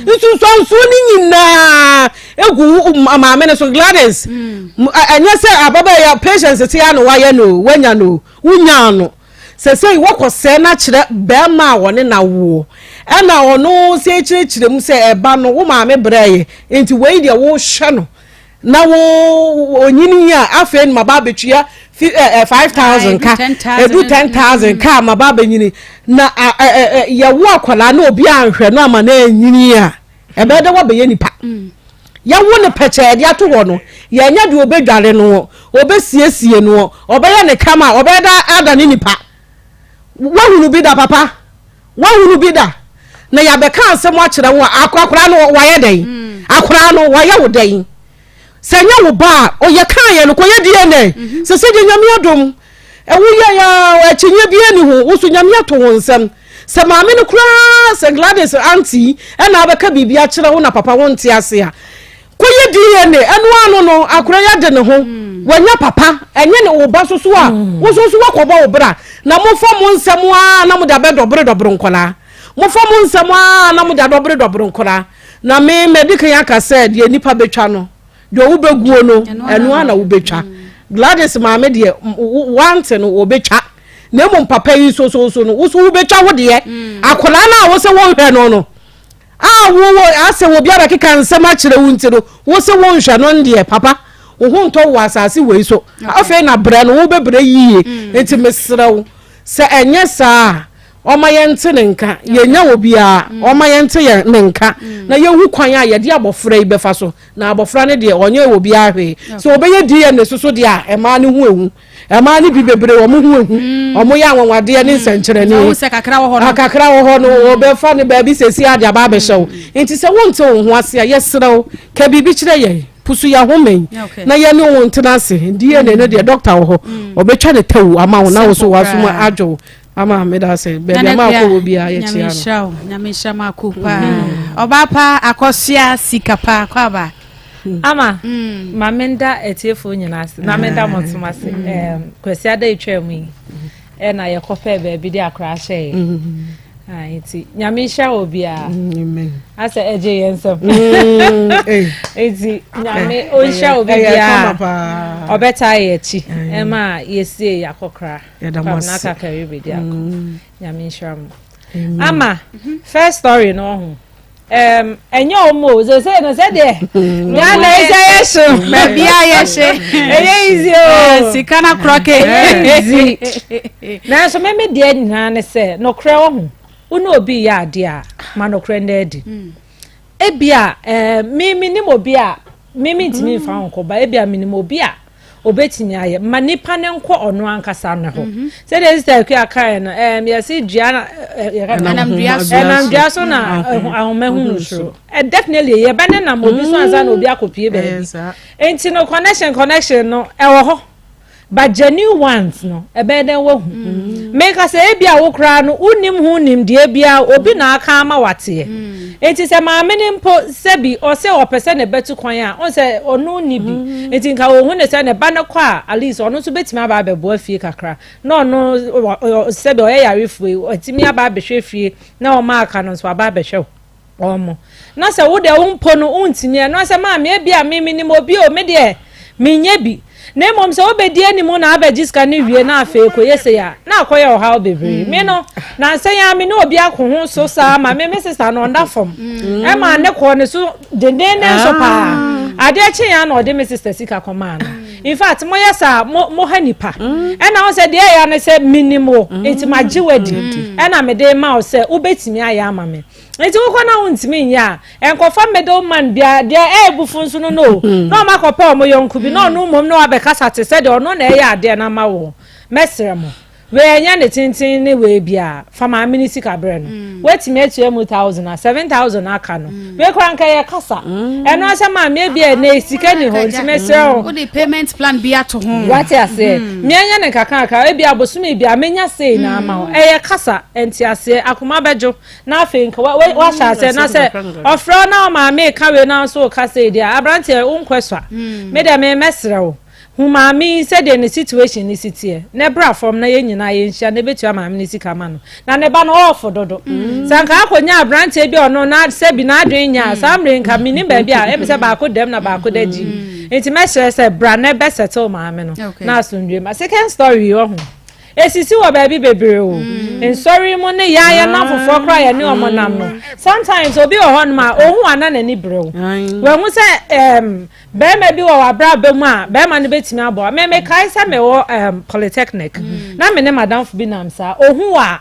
Nsunsuansoɔ no nyinaa egu maame no so Gladys. Ɛnyɛ sɛ ababaa yi patience te a na wayɛ no wanya no wonyaa no. Sɛsɛi wɔkɔsɛɛ no akyerɛ bɛrima a wɔne na woɔ. Ɛna ɔno sɛ kyerɛkyerɛ mu sɛ ɛba no wo maame brɛɛyɛ nti wei deɛ wohwɛ no. na wo onyini yi a afei no maba abɛtua fi ɛ ɛ 5000 ka edu 10000 ka maba abɛnyini na ɛ ɛ ɛ yɛwo akwadaa na obi anhwɛ no ama na anyini a ɛbɛyɛ dɛ wabɛyɛ nipa mm. yɛwo no pɛkyɛɛ de ato hɔ no yɛnyɛ deɛ ɔbɛdware no ɔbɛsiesie no ɔbɛyɛ ne kama ɔbɛyɛ dɛ ada ne nipa wahunu bi da papa Woahunu bi da? Na yɛabɛka asɛm akyerɛ wo a, akwakoraa no wayɛ dɛn? Mm. Akoraa no wayɛ wo dɛn? Sɛ nyɛ wo ba a, ɔyɛ kaa yɛ no kɔyɛ DNA. Mhm. Sɛ sɛ deɛ Nyame adom, ɛwo yɛ ya akyinnye bi ani ho, wo so Nyame ato wo nsɛm. Sɛ maame no koraa sɛ Gladys auntie ɛna abɛka biribi akyerɛ wo na papa wo nte ase a, Kɔyɛ DNA ɛno ano no akora yi ade ne ho wanya papa ɛnyɛ ne wo ba soso a wo so so wakɔbɔ wo bra na mofa mo nsɛm a na mode abɛdɔbere dɔbere nkɔlaa mofa mo nsɛm a na mode adɔbere dɔbere nkɔlaa na me madi kan aka sɛ deɛ nipa bɛtwa no deɛ wobɛguo no ɛno a na wobɛtwa Gladys maame deɛ wante no wɔbɛtwa na mmom papa yi so so so no wo so wobɛtwa wo deɛ akɔlaa no a wo sɛ wonhwɛ no no A wo wo asɛ obi abɛkeka nsɛm akyerɛ wo nti no wo se wo nhwɛ no ndeɛ papa wo ho ntɔ wo wɔ asase wei so afei na brɛ no wo bɛbrɛ yie mm. nti mesrɛ wo sɛ ɛnyɛ saa a ɔma yɛnte ne nka yɛnya obiara mm. ɔma yɛnte yɛn ne nka mm. na yɛhu kwan a yɛde abɔfra yi bɛfa so na abɔfra no deɛ ɔnyɛ obiara hwee sɛ ɔbɛyɛ DNA so so deɛ a ɛmaa ne ho ehu Mmaa no bi bebree wɔn ho ehu, mm. wɔn yɛ anwanwadeɛ ne mm. nsɛnkyerɛnne. Ɔwɔ sɛ kakra wɔ hɔ no. Kakra wɔ hɔ no mm. wɔbɛfa no baabi sɛsi ade aba abɛhyɛ wo. Nti sɛ wonte wo ho ase a yɛsrɛ wo ka biribi kyerɛ yɛn pusu yɛn ho mɛn na yɛne wo ntena ase. DNA no deɛ dɔkta wɔ hɔ ɔbɛtwa ne tɛw ama wo na wo so wasoma adwo ama meda ase baabi ama akɔ wɔ biara yɛkyia no. Nyame nhyira mo akɔ paa. Ɔbaa pa akɔsoa sika pa akɔ aba. Ama ma menda atiefoɔ nyinaa ase na menda mo nsom ase. Kwasi ada etwa mu yi ɛna yɛkɔpɛɛ baabi de akora ahyɛeɛ. Ah, nti nyame nhyira wɔ biara asɛ ɛgye yɛn nsɛm nti nyame ɔnhyira wɔ biara ɔbɛtaa yɛ akyi ɛma yɛsie yɛ akɔkora kwabena kakari bɛdi akɔ nyame nhyira mo ama first story no ɔho Um, ɛnyɛ ɔmo o sese no sɛ deɛ Ghana yi sɛ yɛ hye baabi a yɛ hye ɛyɛ easy o eh, sika na korɔ ke ɛyɛ easy nanso mɛmɛ deɛ nyinaa ne sɛ nokorɛ wɔ ho wo ne obi yɛ adeɛ a ma nokorɛ nda adi mm. Ebia ɛɛ me menim obi a me mentumi mfa wo nkɔ ba ebia menim obi a obetumi ayɛ ma nipa no nkɔ ɔno ankasa ne hɔ mhm. sɛdeɛ sista akua kaeɛ no ɛɛm yɛsi dua na ɛnam dua so na ahoma hunu soro definitely yɛbɛ ne nam obi so ansa na obi akɔpie baabi nti no connection connection no ɛwɔ hɔ. But genuine ones no, ɛbɛyɛ dɛn woahu? Mm. Meka sɛ ebi a wo koraa no wonnim ho nimdeɛ biara, obi na aka ama wateɛ. Mm. Enti sɛ maame no mpo sɛbi ɔsɛ ɔpɛ sɛ ne ba tu kwan a, ɔn sɛ ɔno nni bi. Mm. Enti nka ohu ne sɛ ne ba no kɔ a, at least ɔno nso bɛtumi aba abɛboa fie kakra. Na ɔno sɛbi ɔyɛ yarefoɔ yi, ɔtumi aba abɛhwɛ fie na ɔma aka no nso aba abɛhwɛ wo. wɔn. Na sɛ wo deɛ wo mpo no wontumi ɛno sɛ maame ebi a me menim obi o me deɛ menyɛ bi na mmom sɛ wobɛdi anim na abɛgye sika no wie na afei kɔyɛ sei a na akɔyɛ ɔhaw bebree me no nansa yi ara me ne obi ako ho so saa ma me me sista no ɔnda fam ɛma ne kɔɔ ne so dendenden so paa adeɛ kye ya na ɔde me sista sika kɔmaa no in fact moyɛ saa mo mo ha nipa ɛna wo sɛ deɛ ɛyɛ no sɛ menim wo nti magye wadi ɛna mede ma wo sɛ wobɛtumi ayɛ ama me Nti wokɔ na wontumi nyɛ a, nkɔfa middle man biara, deɛ ɛyɛ abufu nso no no o, hmm. na ɔma kɔpɛ ɔmo yɔnko bi, na ɔno mmom na wabɛkasa te sɛ deɛ ɔno na ɛyɛ adeɛ no ama wo. Mɛsrɛ mo, wei ɛnyɛ ne tenten ne wei biara, fa maame ne sika brɛ no. Hmm. Woatumi atua mu thousand a, 7,000 aka no. Hmm. Wei koraa nka yɛ kasa. Ɛno asɛ maame ebi a ɛnɛ sika ni hɔ, nti mɛsrɛ wo. Wode payment plan bi ato ho. Wate aseɛ. Meɛnyɛ ne nkakrankra, ebi abosome bi a menya sei na ama wo. Ɛyɛ kasa, nteaseɛ, akoma bɛdwo. na afei nka wahyɛ aseɛ na sɛ ɔfrɛ wo na ɔmaame reka wei na nso woka sei deɛ aberanteɛ wonkɔ sua mm. me deɛ memɛsrɛ wo hu maame yi sɛdeɛ ne situation ne si teɛ na bra fam na yɛn nyinaa yɛnhyia na ɛbɛtua maame ne sika ma no na ne ba no ɔɔfo dodo mm. sɛ nka akɔnya aberanteɛ bi ɔno na sɛbi n'adwene nya a saa mmerɛ nka menim baabi a ɛmi sɛ baako dɛm na baako da gyi mm. nti mɛsrɛ sɛ bra na ɛbɛsɛtew maame no na asomdwe ma second story ɔho Esisi wɔ baabi bebree o. Nsɔre mu ne yɛn yɛn nnamfofoɔ koraa yɛne wɔn nam no. Sometimes obi wɔ hɔnom a ohu a na n'ani bere wo. Wahu sɛ ɛɛm barima bi wɔ w'abrabɔ mu a barima no bɛtumi aboa. Me mekae sɛ mewɔ ɛɛm polytechnic na me ne m'adamfo bi nam saa. Ohu a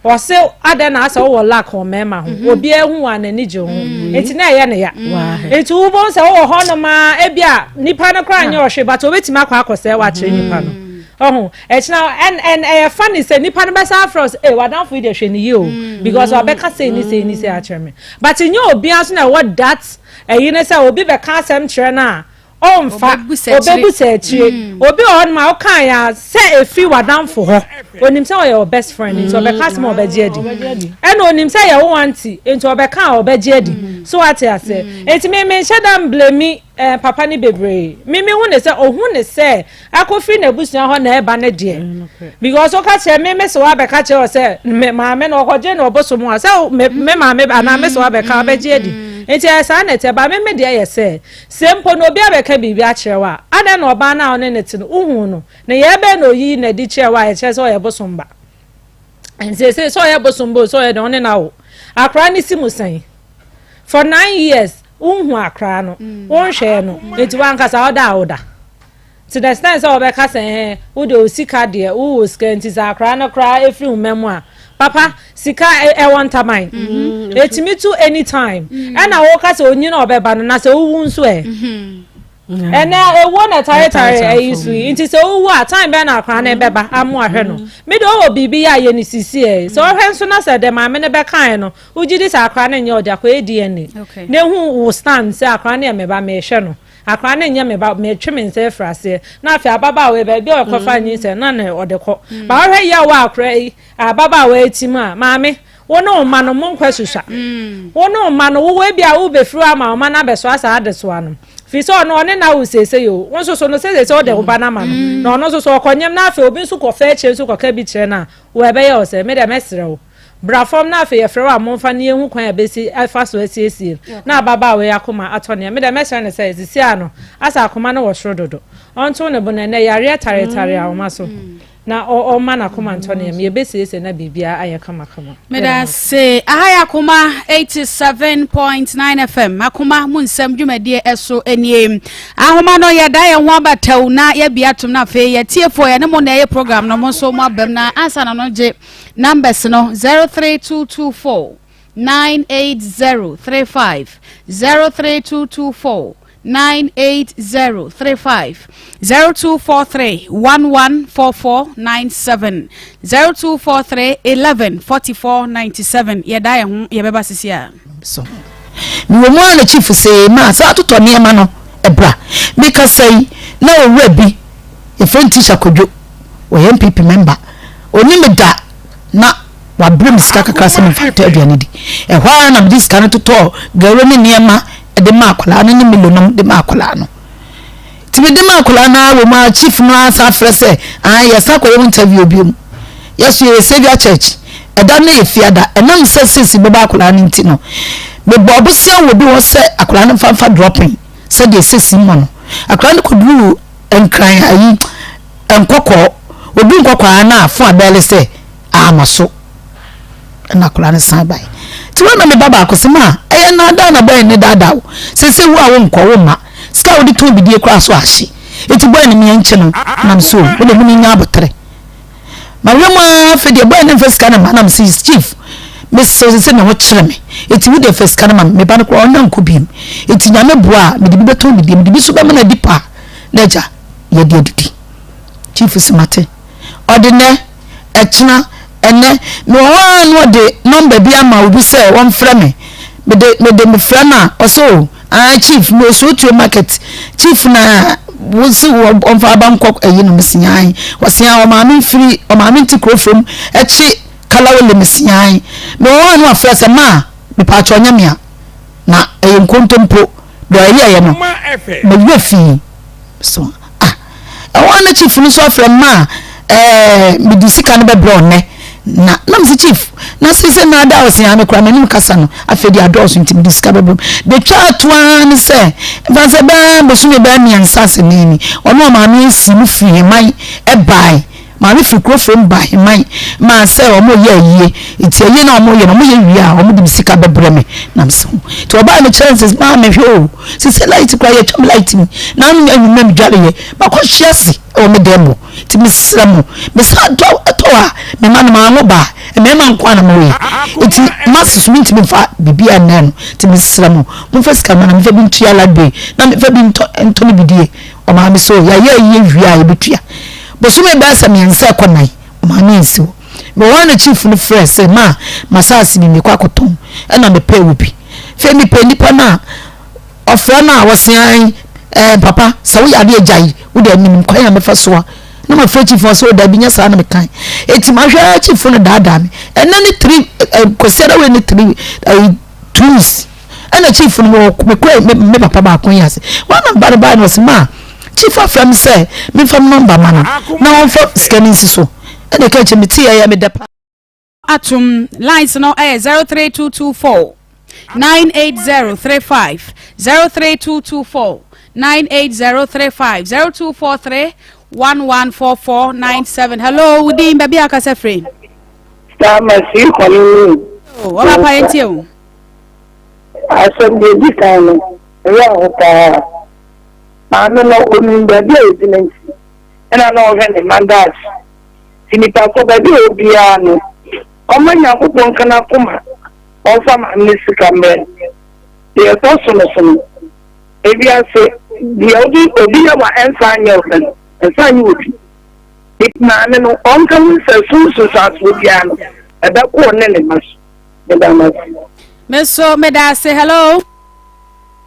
ɔse adɛn na asɛ wowɔ luck wɔ mmarima ho. Mhm. Obiara hu a n'ani gye ho. Mm. Nti na ɛyɛ ne ya. Nti wobɛhu sɛ wowɔ hɔnom a ebi a nipa no koraa nyɛ ɔhwe but obɛtumi akɔ akɔsɛe wakyerɛ nipa no. Mm. Ɔho, ɛkyena ɛn ɛn ɛyɛ funny sɛ nipa no bɛsan afrɛ wo sɛ ee w'adamfo yi deɛ hwɛ ne yie o mm. because wabɛka sei ne sei ne sei akyerɛ me but nyɛ obiara nso na ɛwɔ that ɛyi ne sɛ obi bɛka asɛm kyerɛ no a ɔnfa ɔbɛbu sɛ akyire mm. obi wɔ hɔnom a ɔka ya sɛ efi w'adamfo hɔ onim sɛ ɔyɛ wɔ best friend nti ɔbɛka asɛm a ɔbɛgye adi ɛna onim sɛ yɛ wo aunty nti ɔbɛka a ɔbɛgye adi so wate aseɛ nti me me nhyɛ da mblemi Eh papa no bebree. Me me hu ne sɛ ohu ne sɛ akɔfiri n'abusua hɔ na ɛba ne deɛ. Because woka kyerɛ me me sɛ wabɛka kyerɛ wɔ sɛ me maame no ɔkɔgye no ɔbosom a sɛ me me maame anaa me sɛ wabɛka abɛgye adi. Nti ɛyɛ saa na ɛteɛ ba me me deɛ yɛ sɛ sɛ mpo no obi abɛka biribi akyerɛ wo a adɛn na ɔbaa no a ɔne ne te no wohu no ne yɛ bɛn na oyi na adi kyerɛ wo a ɛkyerɛ sɛ ɔyɛ bosom ba. Nti sɛ ɔyɛ bosom ba o sɛ ɔyɛ dɛn ɔne no awo. Akwaraa no si mu sɛn? For 9 years wonhu akora no wonhwɛɛ no nti wankasa ɔda a woda to the extent sɛ wɔbɛka sɛ ɛɛ wode o sika deɛ wowɔ sika nti sɛ akora no koraa efiri wo mu a papa sika ɛwɔ ntaban etumi tu anytime ɛna wɔka sɛ onyin a ɔbɛba no na sɛ wowu nso ɛ ɛnɛ ewuo na taretare ɛyi so yi nti sɛ wowu a time bɛn na akora no bɛba amo ahwɛ no mi de ɔwɔ biribi yɛ a yɛ ne sisi ɛ sɛ ɔhwɛ nso na sɛ dɛ maame no bɛkae no wogye di sɛ akora no nyɛ ɔde akɔyɛ DNA na ehu wo stand sɛ akora no yɛ me ba mehwɛ no akora no nyɛ me ba metwe me nsa afiri aseɛ na afei ababaawa yi baabi a ɔkɔfa nyinsɛn na ne ɔde kɔ ba ɔhwɛ yɛ wɔ akora yi ababaawa yi ti mu a maame wo ne wo mma no mo nkɔ susua wo ne wo mma no wowɔ ebi a wobɛfiri ama wo mma no abɛsoa saa adesoa no firi sɛ ɔno ɔne na wo seesei o wo nso so no sɛ seesei wode wo ba no ama no na ɔno nso so ɔkɔnyɛm na afei obi nso kɔfa akyire nso kɔka bi kyerɛ no a wo ɛbɛyɛ wo sɛ me deɛ mɛsrɛ wo bra fam na afei yɛfrɛ wo a momfa ne yɛhu kwan a bɛsi afa so asiesie na ababaawa yi akoma atɔ nea me deɛ mɛsrɛ no sɛ sisi a no asa akoma no wɔ soro dodo ɔnto ne bo na ɛnɛ yareɛ taretare ahoma so na ɔma n'akoma ntɔ ne yam yɛbɛsiesie na biribiara ayɛ kamakama. Meda se aha yɛ Akoma 87.9 FM Akoma mu nsɛm dwumadie ɛso nie. Ahoma no yɛda yɛn ho abatɛw na yɛbi atom na afei yɛtiefoɔ yɛne mo na ɛyɛ program no mo nso mo abam na ansa na no gye numbers no 03224. 98035 03224 98035 0243 114497 0243 11 44 97 yɛda yɛn ho yɛbɛba sisi a. So mewɔ mu a na chief see ma saa totɔ nneɛma no bra. Mekasa yi na owura bi yɛfrɛ no Tisha Kwadwo ɔyɛ NPP member ɔnim me da na wabrɛ me sika kakra sɛ memfa ntɔ aduane di. Ɛhɔ ara na mede sika no totɔɔ garo ne nneɛma de maa akwadaa no ne Milo nom de maa akwadaa no. Nti mede maa akwadaa no ara wɔ mu ara chief no ara san frɛ sɛ ae yɛsan kɔyɛ wo interview biom. Yɛso yɛyɛ Saviour Church. Ɛda no yɛ fiada. Ɛnam sɛ sisi bɛba akwadaa no nti no, mebɔɔ bosea wɔ bi hɔ sɛ akwadaa no mfa mfa dropping sɛdeɛ sisi mmɔ no. Akwadaa no kɔduruu Nkran ayi Nkɔkɔɔ. Ɔduu Nkɔkɔɔ ara na fon abɛɛle sɛ ama so. Ɛna akwadaa no san bae. Nti hɔ na me ba baako sɛ, ma ɛyɛ nnaadaa na bɔyɛ ne daadaa wo. Seesei wo a wonkɔ, womma. Sika a wode tɔn bidie koraa so ahye. Nti bɔyɛ no meɛnkye no. Na me so, wo deɛ mo ne nya aboterɛ. Mahwɛ mu ara afei deɛ bɔyɛ no mfa sika no mma na me se chief mesrɛ wo sɛ me ho kyerɛ me eti wo deɛ fa sika no ma me me ba no koraa ɔnya nkɔ biem eti nyame boa a mede bi bɛtɔn bidie mede bi so bɛma no adi paa na agya yɛde adidi chief se mate ɔde nɛ ɛkyena ɛnɛ mewɔ hɔ ara na ɔde nɔmba bi ama obi sɛ wɔmfrɛ me mede mede mefrɛ no a ɔsɛ o Ah chief me osuotue market chief na wo se wɔmfa aba nkɔ ayi no mese ae wɔse a ɔmaame mfiri ɔmaame nte kuro fam ɛkye kalawole mese ae me wɔ hɔ a na wafrɛ sɛ maa mepaakyɛ ɔnyɛ me a na ɛyɛ nkontompo deɛ ɔyɛɛyɛ no me werɛ fii so Ah, ɛhɔ ara na chief no nso afrɛ me ma ɛɛ mede sika no bɛbrɛ ɔnnɛ na na mese chief na se sɛ na ada ɔse ame koraa m'anim kasa no afei de adɔɔso nti mede sika bɛbrɛ mu de twa ato ara ne sɛ mfa sɛ bɛɛ bosome bɛɛ mmiɛnsa ase ne ni ɔno ɔmaame asi mu firi heman ɛbae Maame firi kuro fam ba aheman maa sɛ wɔn reyɛ ayie nti ayie no a wɔn reyɛ no wɔn yɛ wie a wɔn de me sika bɛbrɛ me na me sɛ ho nti ɔbaa me kyerɛ sɛ maame hwɛ o sisi light kora yɛtwa me light mu na ano anwummerɛ me dware yɛ makɔ hye ase wɔ me dan mu nti mesrɛ mo mesa tɔ tɔ a me ma no maa mo baa mmarima nko a na mo yɛ nti masi so mentumi mfa biribi a nnɛ no nti mesrɛ mo momfa sika ma na mefa bi ntua light bill na mefa bi ntɔ ntɔ ne bidie Ɔmaame so yɛayɛ ayie wie a yɛbɛtua. Bosome bɛyɛ sɛ mmiɛnsa ɛkɔ nan, ɔmaame ansi hɔ. Mewɔ hɔ a na chief no frɛɛ sɛ ma m'asaase bi mekɔ akɔtɔn ɛna mepɛɛ wɔ bi. Afei mepɛ nipa no a ɔfrɛ no a ɔse ae ɛɛ papa sɛ woyɛ adeɛ gyae wo deɛ menim kwan a mɛfa so a na mafrɛ chief no ɔse o dabi nyɛ saa na mekae. Enti mahwɛ ara chief no daadaa me. Ɛnɛ ne three ɛɛ Kwasiada wei ne three ɛɛ twins ɛna chief no mewɔ mekɔ me me papa baako yi ase wɔn na ba no baa no ɔsɛ maa chief afrɛ me sɛ memfa me nɔmba ma no na wɔmfa sika no nsi so ɛna ɛka kyerɛ me ti ɛyɛ me dɛ paa. Atom lines no ɛyɛ 03224 98035 03224 98035 0243 114497 hello wodin baabi a akasa firi. Saa masi kɔne ni. Ɔba pa yɛn tie o. Asɛm deɛ ɛdi kan no, ɛyɛ aho paa. Maame no, ɔnim baabi a ɛgyina nti, ɛna na ɔhwɛ ne mma daakye. Nti nipa kɔ baabi a ɔwɔ biara no, ɔmma Nyankopɔn nka n'akoma, ɔmfa maame no sika mmrɛ no. Deɛ ɛtɔ so no so no, ewiase, deɛ wode obi yɛ wa ɛnsan nyɛ wo no, ɛnsan nyɛ obi. Maame no, ɔnka ho sɛ so nsunsuansoɔ biara no, ɛbɛkɔ ɔne ne mma so. Meda mo ase. Me so meda ase. Hello.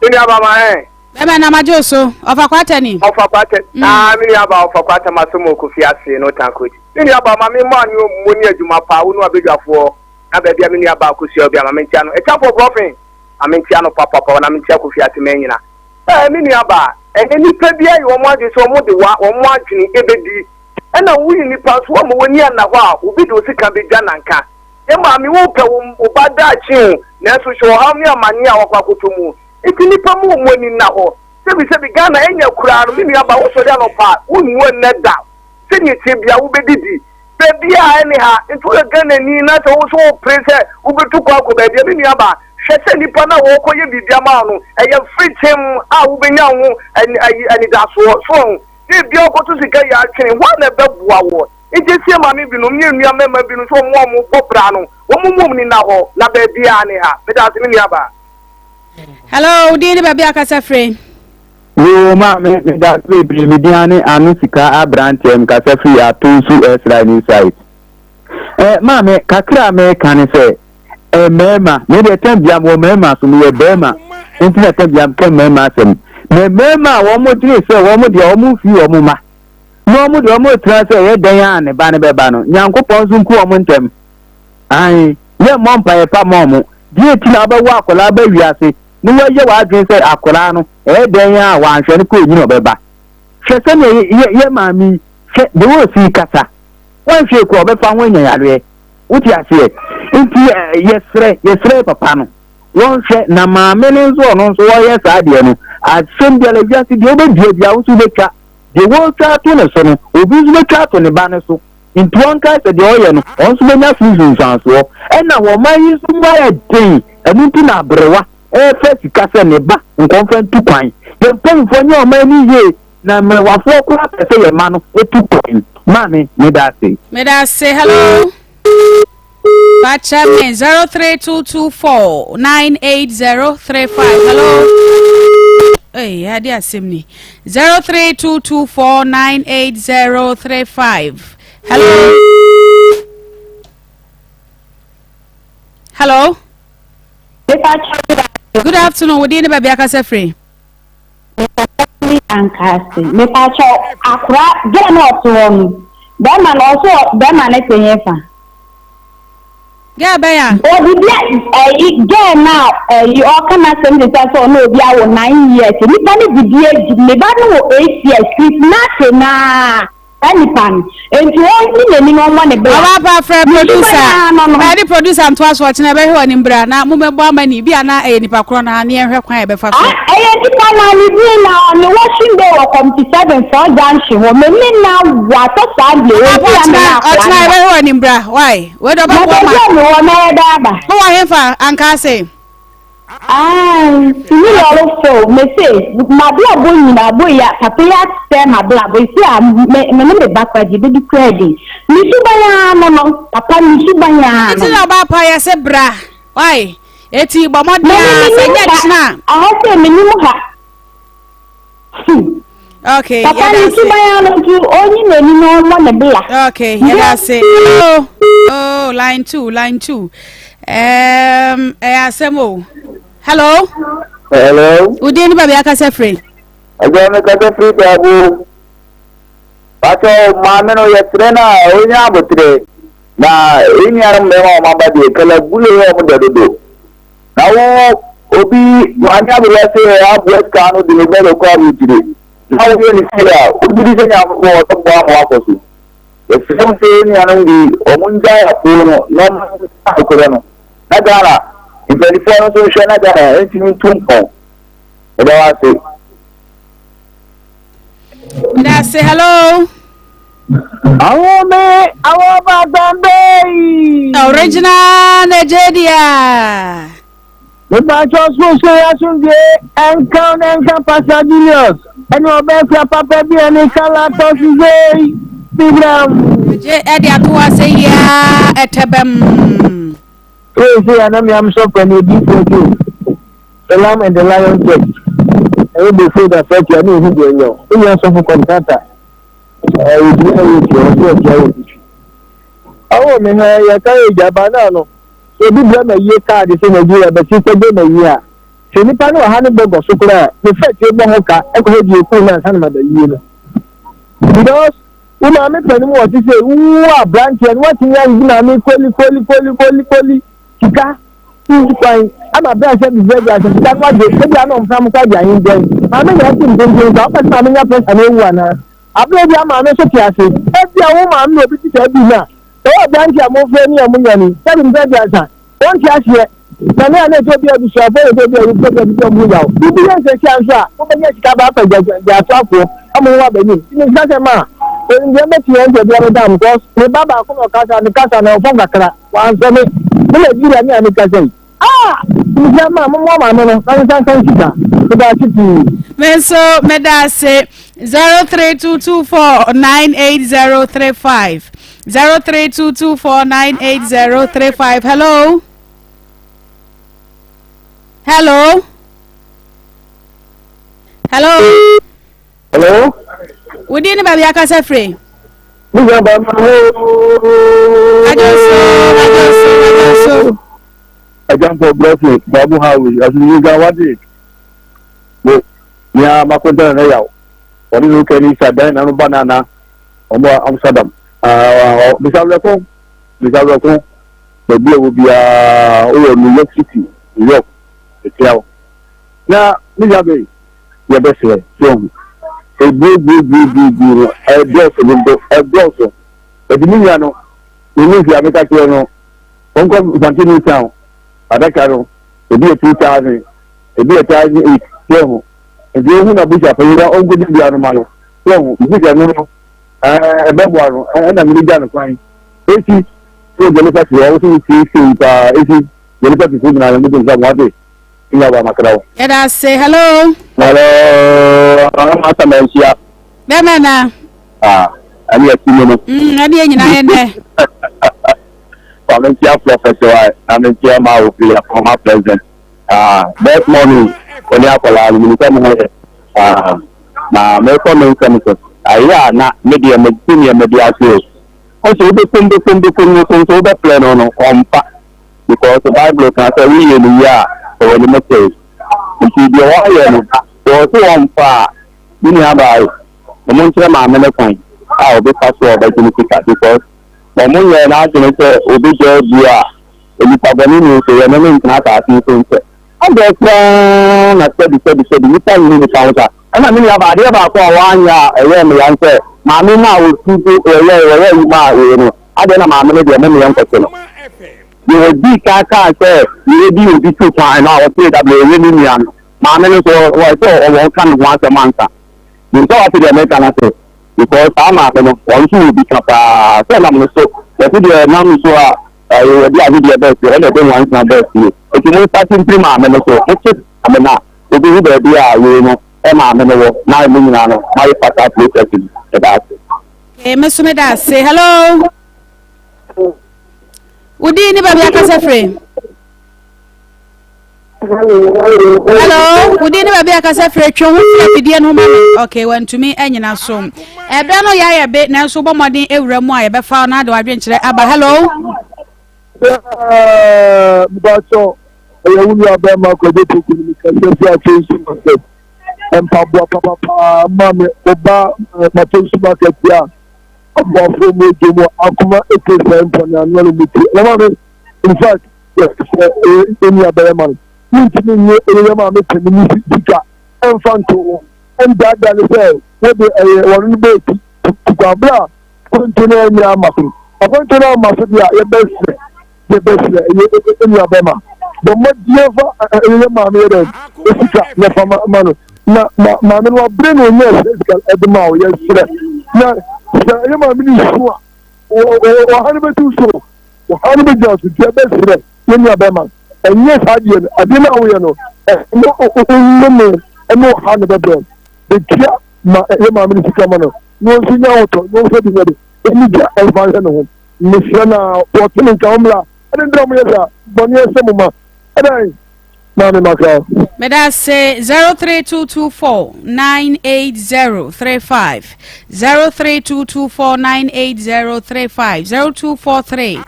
Me nua ba ma ɛ. Bɛma na magye wo so. Ɔfa kwata ni. Ɔfa kwata. Mm. Ah, me nua ba ɔfa kwata ma so mo kofi ase no tanko. Me nua ba ma me mo anyo mo ni adwuma pa wo no abedwafoɔ. Na baabi a me nua ba akosua obi ama me ntia no. Ɛkyafo brɔfin. Ma me ntia no papa pa na me ntia kofi ase ma nyina. Eh, me nua ba, ɛnɛ nipa bi ayɛ wɔn adwene sɛ wɔn de wa wɔn adwene ebedi. Ɛna woyi nipa nso wɔn wɔn ni anna hɔ a obi de osika bedwa nanka. Yɛn maame, worepɛ wo wo ba daakye o, nanso hwɛ ɔhaw ne amaneɛ a wakɔ akɔtɔ mu. Nti nnipa mu wɔn ani nna hɔ. Sɛbi sɛbi Ghana ɛnyɛ koraa no, me nua ba wosɔre anɔpa a, wonwu ɛnnɛ da. Sɛdeɛ ɛteɛ biara wobɛdidi. Baabiara ɛne ha. Nti woyɛ Ghanani na sɛ wo nso wopere sɛ wobɛtu kwan akɔ baabi a, me nua ba, hwɛ sɛ nnipa no a wɔrekɔyɛ biribi ama wo no, ɛyɛ mfirikyem a wobɛnya wo ho anidasoɔ. So wahu? Na ebia wokɔto sika yi atwene, hwan na ɛbɛboa woɔ? Nti esie maame binom ne nua mmarima binom sɛ wɔn a wɔbɔ bra no. Wɔn mmom ni nna hɔ, na baabiara ne ha. Meda ase, me nuabaa. Hello, wo din ne baabi a kasa firi? Yoo maame meda ase bebree me din ane ano sika abranteɛ mekasa firi Atonsu Esra new site. Eh, maame kakra a meka ne sɛ eh, mmarima me deɛ tɛm bia mewɔ mmarima so meyɛ barima nti na tɛm bia meka mmarima asɛm na mmarima a wɔn dwene sɛ wɔn deɛ wɔn mfii wɔn ma na wɔn deɛ wɔn retena sɛ ɛyɛ dɛn a ne ba no bɛba no Nyankopɔn nso nku wɔn ntɛm ae yɛ mmɔ mpaeɛ pa ma wɔn deɛ ti na wobɛwɔ akwadaa ba wiase na wɔayɛ w'adwene sɛ akwadaa no ɛyɛ dɛn a wɔanhwɛ no kɔ enyini ɔbɛba hwɛ sɛnea yɛ yɛ maame yi hwɛ deɛ wɔresi kasa Wanhwɛ koraa ɔbɛfa ho anya yareɛ. Wote aseɛ? Nti yɛsrɛ, yɛsrɛ papa no, wɔnhwɛ na maame no nso ɔno nso ɔyɛ saa deɛ no, asɛm biara wiase deɛ wobɛdua biara wo nso wobɛtwa. Deɛ wɔretwa ato ne so no, obi nso bɛtwa ato ne ba no so. Nti wɔnkae sɛ deɛ ɔyɛ no, ɔno nso bɛnya so nsunsuansoɔ. Ɛna wɔn man yi nso mu ayɛ den, ɛno nti na aberewa ɛrefa sika sɛ ne ba nkɔmfa ntu kwan. Yɛn mpanyinfoɔ nyɛ ɔman no yie. Na mmerewafoɔ koraa pɛ sɛ yɛn mma no tu kwan. Maame, meda ase. Meda ase. Hello. Pacha me 03224 98035. Hello. Hey, ade asɛm ni. 03224 98035. Hello. Hello. Good afternoon. Wo din ne baabi akasa firi? Mekasa firi Ankaase. Mepakyɛw akora girl no a ɔte hɔ no bɛrima no ɔso bɛrima no te hefa? Girl bɛn a? Ɔde bi ɛyi girl no a ɛyi ɔka n'asɛm de sɛ sɛ ɔne obi awo 9 years nipa no de bi adi ne ba no wɔ 8 years Chris Nate naa. Saa nipa no, enti ɔnyi n'ani na ɔmmɔ ne bra. Ɔba pa frɛ Ne producer. suban ara no no. Ɛne producer ntoa so ɔkyena ɛbɛhwɛ wɔ anim bra na momɛbɔ amani bi a na ɛyɛ nipa korɔ no a ne yɛnhwɛ kwan a yɛbɛfa so. Ah, ɛyɛ nipa no a ne din na ɔne washing bay wɔ committee 7 4 junction hɔ mene na watɔ saa deɛ Ɔba ɔnti pa a ɔkyena mene akoa ɔkyena no ba. yɛbɛhwɛ wɔ anim bra why wei de Na ɔbɛboa baabi ma. a mewɔ mɛyɛ dɛn aba? Wowɔ hefa anka ase? Aah sini lɔre fo mese mabrabɔ nyinaa boy yi papa yi asɛe mabrabɔ esi a me me ne me ba koraa deɛ ebedi koraa di ne suban ara no no papa ne suban ara no Nti na ɔbaa pa yɛse bra why eti bɔ mmɔden Me a me sɛ menim nyɛ ha kyena a. aha sɛ menim ha hmm. Okay, Papa yɛda ne ase. suban ara no nti ɔnyi n'ani na ɔmmɔ ne bla. Okay, yɛda ase. Hello. Oh, line two, line two. Um, ɛyɛ asɛm o. Hello. Hello. Wo din ne baabi akasa firi? Ɛjɔ mi kasa firi Taabu. Pàtó maame no yɛsrɛ no a ɔnya abotere na nnuanom mmarima a wɔn aba deɛ kalabule yɛ wɔn dɛ dodo. Na wo obi maame aberewa sɛ aboa sika ano de ne ba bɛkɔ aburokyire na woyɛ ne sei a wogye di sɛ Nyankopɔn ɔbɛboa ma wakɔ so. Yɛsrɛ mo sɛ yɛn nuanom bi wɔn ngyae apoo no na wɔn nka nokorɛ no na Ghana mpaninfoɔ no nso nhwɛ na Ghana ntumi ntu mpɔn. Meda wo ase. Meda ase. Hello. Awome awoba gbambe. Original Nigeria. Mepakyɛ ɔsoro yɛ asomdwe ɛnka wo na ɛnka Pastor Julius ɛne ɔbɛfra papa bi ɛne Kala Tɔsizei Bibram. Gye ɛde ato ase yia ɛtɛbɛm. Ee sɛ yɛ anam yam sɔfo ɛne odiifoɔ bi o. The Lamb and the Lion Church. Ɛyɛ before the first year ne ehu deɛ nyɛ o. Wonya sɔfo kɔntrata. Ɛyɛ bi ɛyɛ ti ɔsɛ ɛti ayɛ bi. Ɔwɔ me ha yɛ ka yɛ gya ba naa no. Sɛ obi brɛ ma yie kaadi sɛ Nigeria bɛsi sɛ gye ma yie a, sɛ nipa no wɔ ha ne bɔ gɔ so koraa a, me fɛ tie bɔ ho ka ɛkɔ hɔ die kuu no ansa na ma bɛ yie no. Because wo maame pɛ no mu wɔ te sɛ wo abranteɛ no watumi ayiyi maame koli koli koli koli koli sika ntu kwan ama bere a sɛ biribi adi asɛ sika no agye ebi a na ɔmpra mo kɔ agye ahe nkyɛn maame na ɛte mpempem sa wopɛ sɛ maame nya pressure na ewu anaa abere bi a maame nso te ase ebi a wo maame na obi te sɛ bi na sɛ wɔ aberante a mofrɛ ne a monya ni sɛde mpɛ aduasa wɔnte aseɛ na ne a na ɛsɛ obi abusuafoɔ na ɛsɛ obi awufoɔ bi a ɔmo yaw biribi yɛ nsɛsia nso a wobɛnya sika ba apɛ gyaatoafoɔ ama wɔn abɛnim nti mesika sɛ ma onim deɛ mbɛte yɛn sɛ bia bɛda m because me ba baako na ɔkasa ne kasa na ɔfɔm kakra wansɔ me me Nigeria ne a mekasa yi ah mesika ma mommoa maame no na ne nsa nka sika meda ase pii. Me nso meda ase. 0322498035. 0322498035. Hello. Hello. Hello. Hello. Wodi ne baabi akasa firi. Mi yɛ ba ma ho. Adwoso adwoso adwoso. Agyamfo blessing babu hawi asumdwe nka wate. Mo nea makonta na yaw. Wɔne no kani sa dan na no ba na na ɔmo Amsterdam. Ah, bisa wɛko bisa wɛko baabi a wɔ biara wowɔ New York City, New York etia wo. Na me nua bɛyi yɛbɛsrɛ so ahu. Ebuebuebuebuebue no ɛdɔɔso dodo ɛdɔɔso. Ɛti me nua no me ne hwia meka kyerɛ no ɔnkɔ Mfante New Town adaka no ebi yɛ 2000 ebi yɛ 1008 so ahu. Nti ohu na busa panyin na ɔnkɔdi bia no ma no so ahu. Nti sɛ no no ɛɛ ɛbɛboa no ɛna mede gya no kwan. Esi so deɛ nipa te hɔ wo so wotie sei paa esi deɛ nipa te so nyinaa no mede nsa mo ate. Nya ba makra wo. Yɛda ase. Hello. Hello. Ama sama nhyia. Bɛma na. Ah, ɛne asi mu no. Ɛne yɛ nyinaa yɛ nnɛ. Fa me nkyia prɔfɛt wa na me nkyia ma wo fi former president. Ah, best morning. Oni akwadaa no minim sɛ mo ho yɛ. Ah, na mekɔ me nsɛm so. Ayɛ a na me deɛ me te nneɛma bi ase o. Ɔsɛ wobɛkum bɛkum bɛkum no so nso wobɛfrɛ no no ɔmfa. Because Bible ka sɛ woyɛ no yie a, ɔwɔ anim sɛe. Nti deɛ wɔayɛ no, sɛ ɔse ɔmfa a, me nua baa yi, ɔmo nkyerɛ maame no kwan a ɔbɛfa so a ɔbɛgye ne sika because ɔmo nyɛɛ n'adwene sɛ ɔbɛgya abuo a, onipa bɔne ni nso yɛne no ntena asase yi so nkyɛ. Adɛn koraa na sɛbi sɛbi sɛbi nipa nyini nipa ho saa? Ɛna me nua baa adeɛ baako a wanyɛ a ɛyɛɛ me ya ne sɛ maame no a ɔtu so ɔyɛ ɔyɛ ayi maa wei no adɛn na maame no deɛ mo meɛ nkɔkye no. Deɛ ɔdii kan kaa sɛ yɛredi obi to kwan no a ɔtee da berɛ ɛyɛ ne nua no maame no nso ɔyɛ sɛ ɔwɔ ka ne ho asɛm ansa. Menim sɛ wate deɛ meka no ase because saa maame no ɔno nso wɔ bi ka paa sɛ ɛnam ne so yɛse deɛ ɛnam ne so a yɛde adedeɛ baa fie ɔna ɛde nwansena baa fie nti mo nsase mfiri maame no so mokye maame no a obehu baabi a wei no maame no wɔ na mo nyinaa no moayɛ fa saa process no meda ase. Okay, me so meda ase. Hello. Wodi ne baabi akasa firi? Hello, wodi ne baabi akasa firi? Twe ho firi afidie no ho ma me. Okay, wantumi anyina so. Ɛberɛ no yɛayɛ be nanso wobɔ mmɔden awura mu a yɛbɛfa na ade wadwenkyerɛ aba. Hello. Mbakyɛ ɛyɛ wo nua bɛrima Kwadwo Poku no mekasa fi Atwensu market. Mpaboa papapaa ma me ɔba Matwensu market a aboafoɔ mu adwa mu akoma eke sɛ mpɔ ne ano no mu ti. Na ma me in fact sɛ ɛyɛ nua bɛrima no wontumi nye ɛyɛ maame panin ne sika ɛmfa nto ho ɛndaadaa ne sɛ wode ɛyɛ wɔn no bɛɛ ti tukɔ abere a akwantuo no anyɛ ama so akwantuo no ama so deɛ a yɛbɛsrɛ yɛbɛsrɛ ɛyɛ ɛnua bɛma bɔ mmɔdeɛ fa ɛyɛ maame yɛ dɛ esika na fa ma no na ma maame no wabere na onye ɛsɛ sika ɛde ma o yɛsrɛ na sɛ ɛyɛ maame no su a ɔha no bɛtu so ɔha no bɛgyina so nti yɛbɛsrɛ yɛnua bɛma ɛnyɛ saa deɛ no adeɛ no a woyɛ no ɛno nnome ɛne ɔha no bɛbrɛ bɛtua ma ɛyɛ maame no sika ma no na wɔn nso nya ahotɔ na wɔn nso de nyɛ de ɛni gya ɛmfa nhwɛ ne ho mesrɛ na wɔte ne nka wɔn mmra ɛne ndra mo yɛ saa bɔne ɛsɛ mo ma ɛdɛn maame makra. Meda ase 03224 98035 03224 98035 0243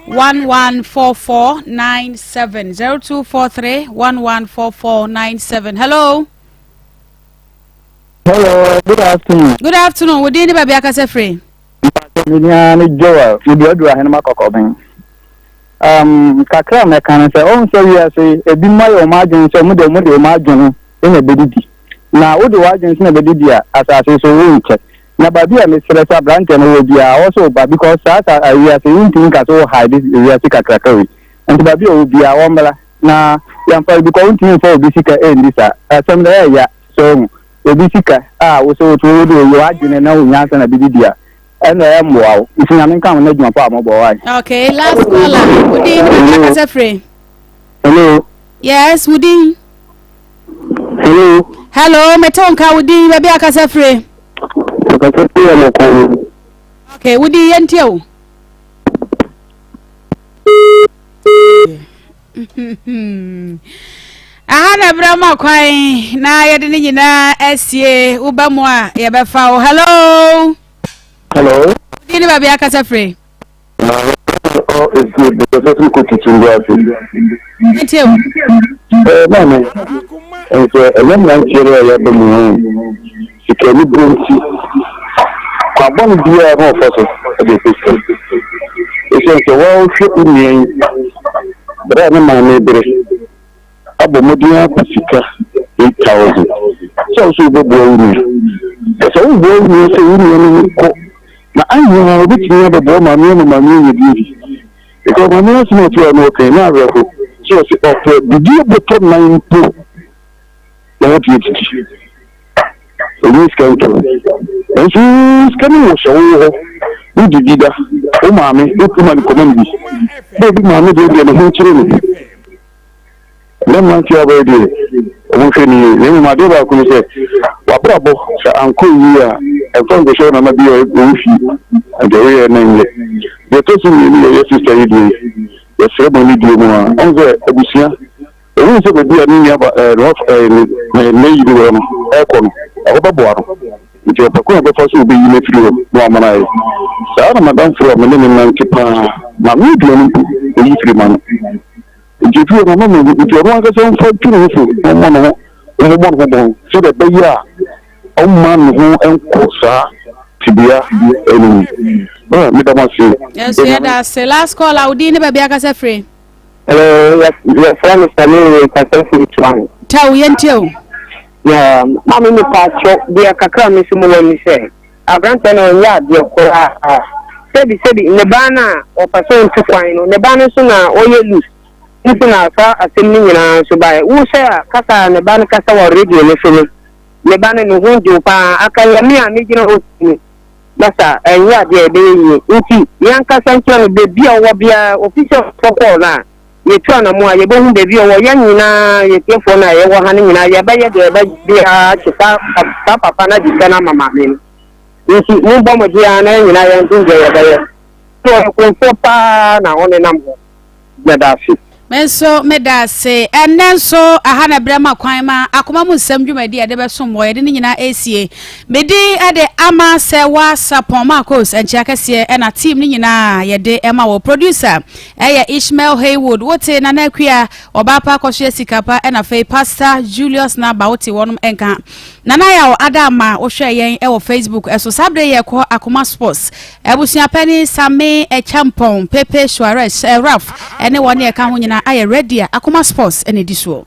114497 0243 114497 Hello. Hello, good afternoon. Good afternoon. Wo din ne baabi akasa firi? Me din ne Joel, Meduaduru Ahenema Kɔkɔben. Um, kakra a mɛka no sɛ, ɔhu sɛ wiase ebinom ayɛ wɔn adwene sɛ wɔn de wɔn de wɔn adwene na ɛbɛdidi. Na wode w'adwene so na ɛbɛdidi a, asase so wonkyɛ. Na baabi a mesrɛ sɛ aberanteɛ no wɔ biara, ɔwɔ sɛ ɔba because saa sa wiase wontumi nka sɛ wo hide wiase kakraka wei. Nti baabi a ɔwɔ biara ɔmmra na yɛmfa because wontumi mfa obi sika ɛndi saa. Asɛm no ɛyɛ ya. So wohu? Obi sika a wo sɛ wotu wode oyi w'adwene na wo nyansa na bidi di a, ɛna ɛmmoa wo. Nti Nyame nka ho na adwuma pa a mobɔ wai. Okay, last caller. Wo din ne baabi akasa firi? Hello. Yes, wo din. Hello. Hello, mete wo nka wo din baabi akasa firi? Akasa firi yɛ mɔkɔn. Okay, wo din yɛntie wo. Aha na ɛberɛ ma kwan na yɛde ne nyinaa asie woba mu a yɛbɛfa wo. Hello. Hello. Wodin ne baabi akasa firi? All is good because ɛsɛ kɔ tutu ndi ase. Nti o. Ɛɛ maame, nso ɛyɛ mmeranteɛ no a yɛaba mu ho sika ani bere nti kwabɔne biara na ɔfa so de pɛ sika. Ɛsiane sɛ wɔhwɛ wo nua yi berɛ a ne maame bere abɔ mmɔden apɛ sika 8000 sɛ wo sɛ wobɛboa wo nua. Sɛ woboa wo nua sɛ wo nua no kɔ Na anyɛ a obetumi abɛboa maame ama maame anya bi adi. Because maame no asɛm a ɔte hɔ no ɔka yi na awerɛho sɛ ɔse ɔpɛ biribi bɔtɔ nan mpo na watumi adidi. Ɔnyɛ sika ntɔ. Nanso sika no wɔ hyɛ wo hɔ. Wodidi da. Wo maame, woma no kɔma no bi. Na obi maame deɛ deɛ ne ho kyere no. Na mmeranteɛ a wɔbɛyɛ deɛ, wɔnhwɛ no yie. Na mmom adeɛ baako ne sɛ, w'abrabɔ, sɛ ankɔ yie a, ɛmfa nkɔhyɛ wo nana bi a ɔwɔ fie, na deɛ woyɛɛ no nyɛ. Deɛ ɛtɔ so mmienu yɛ yɛ sista yi deɛ yi, yɛsrɛ mo anidie mu ara. Ɔhu sɛ abusua, ɔhunu sɛ baabi a ne nua ba ɛɛ ne waf ɛɛ ne ne n'ayi no wɔ no ɛrekɔ no, ɛhɔ bɛboa no. Nti ɔpɛ kwan a ɔbɛfa so ɔbɛyi no afiri hɔ na wama no ayɛ. Saa na m'adamfo a me ne no nante pa ara, maame aduane mpo, ɔyi firi ma no. Nti efiri hɔ no, ɔma mehu. Nti ɔno ankasa mfa ntu ne ho fo na ɔmmɔ ne ho ɔmmɔ ne ho bɔn sɛdeɛ ɛbɛyɛ a ɔmma ne ho nkɔ saa tebea no mu. Ah, meda mo ase. Yɛn nso yɛda ase. Last call a wo din ne baabi akasa firi. Hello, yɛfrɛ me Samiri mekasa firi Tuan. Tɛw, yɛntie o. Yeah, maame mepaakyɛw deɛ kakra me nso mewɔ ne sɛ aberanteɛ no ɔnyɛ adeɛ koraa. Sɛbi sɛbi ne ba no a ɔpɛ sɛ ɔntu kwan no, ne ba no nso na ɔyɛ loose nti na saa asɛm no nyinaa nso baeɛ. Wo sɛ a kasa a ne ba no kasa wɔ radio no so no, ne ba no ne ho dwo paa. Aka yɛ me a megyina hɔ no, masa ɛnyɛ adeɛ a ɛbɛyɛ yie. Nti yɛnkasa nkyerɛ no baabi a ɔwɔ biara, ofi sɛ ɔfɔ kɔɔ no a, yɛtu anamo a yɛbɛhu baabi a ɔwɔ. Yɛn nyinaa yɛtiefoɔ no a yɛwɔ ha no nyinaa yɛbɛyɛ deɛ yɛbɛyɛ biara akye saa saa papa no agye sika no ama maame no. Nti mombɔ mmɔden ara na yɛn nyinaa yɛnhu deɛ yɛbɛyɛ. Sɛ ɔyɛ korɔmfoɔ paa na ɔnenam hɔ. Meda ase. Me nso meda ase. Ɛnnɛ nso, aha na berɛ ma kwan ma akoma mu nsɛm dwumadi a yɛde bɛsom wɔ yɛde ne nyinaa ɛresie. Me din de Ama Sɛwa Sapon Marcos nkyea kɛseɛ ɛna team no nyinaa yɛde ɛma wɔ. Producer ɛyɛ Ishmael Haywood, wote Nana Akua, Ɔbaapa Akɔsoɛ Sikapa ɛna afei Pastor Julius Naba wote wɔnom nka. Nana Yaw Adama wohwɛ yɛn ɛwɔ Facebook ɛso. Saa bere yɛkɔ Akoma Sports. Abusua panin Sammy Acheampong, Pepe Suarez, Ralph ne wɔn a ɛka ho nyinaa ayɛ ready a Akoma Sports na ɛdi soɔ.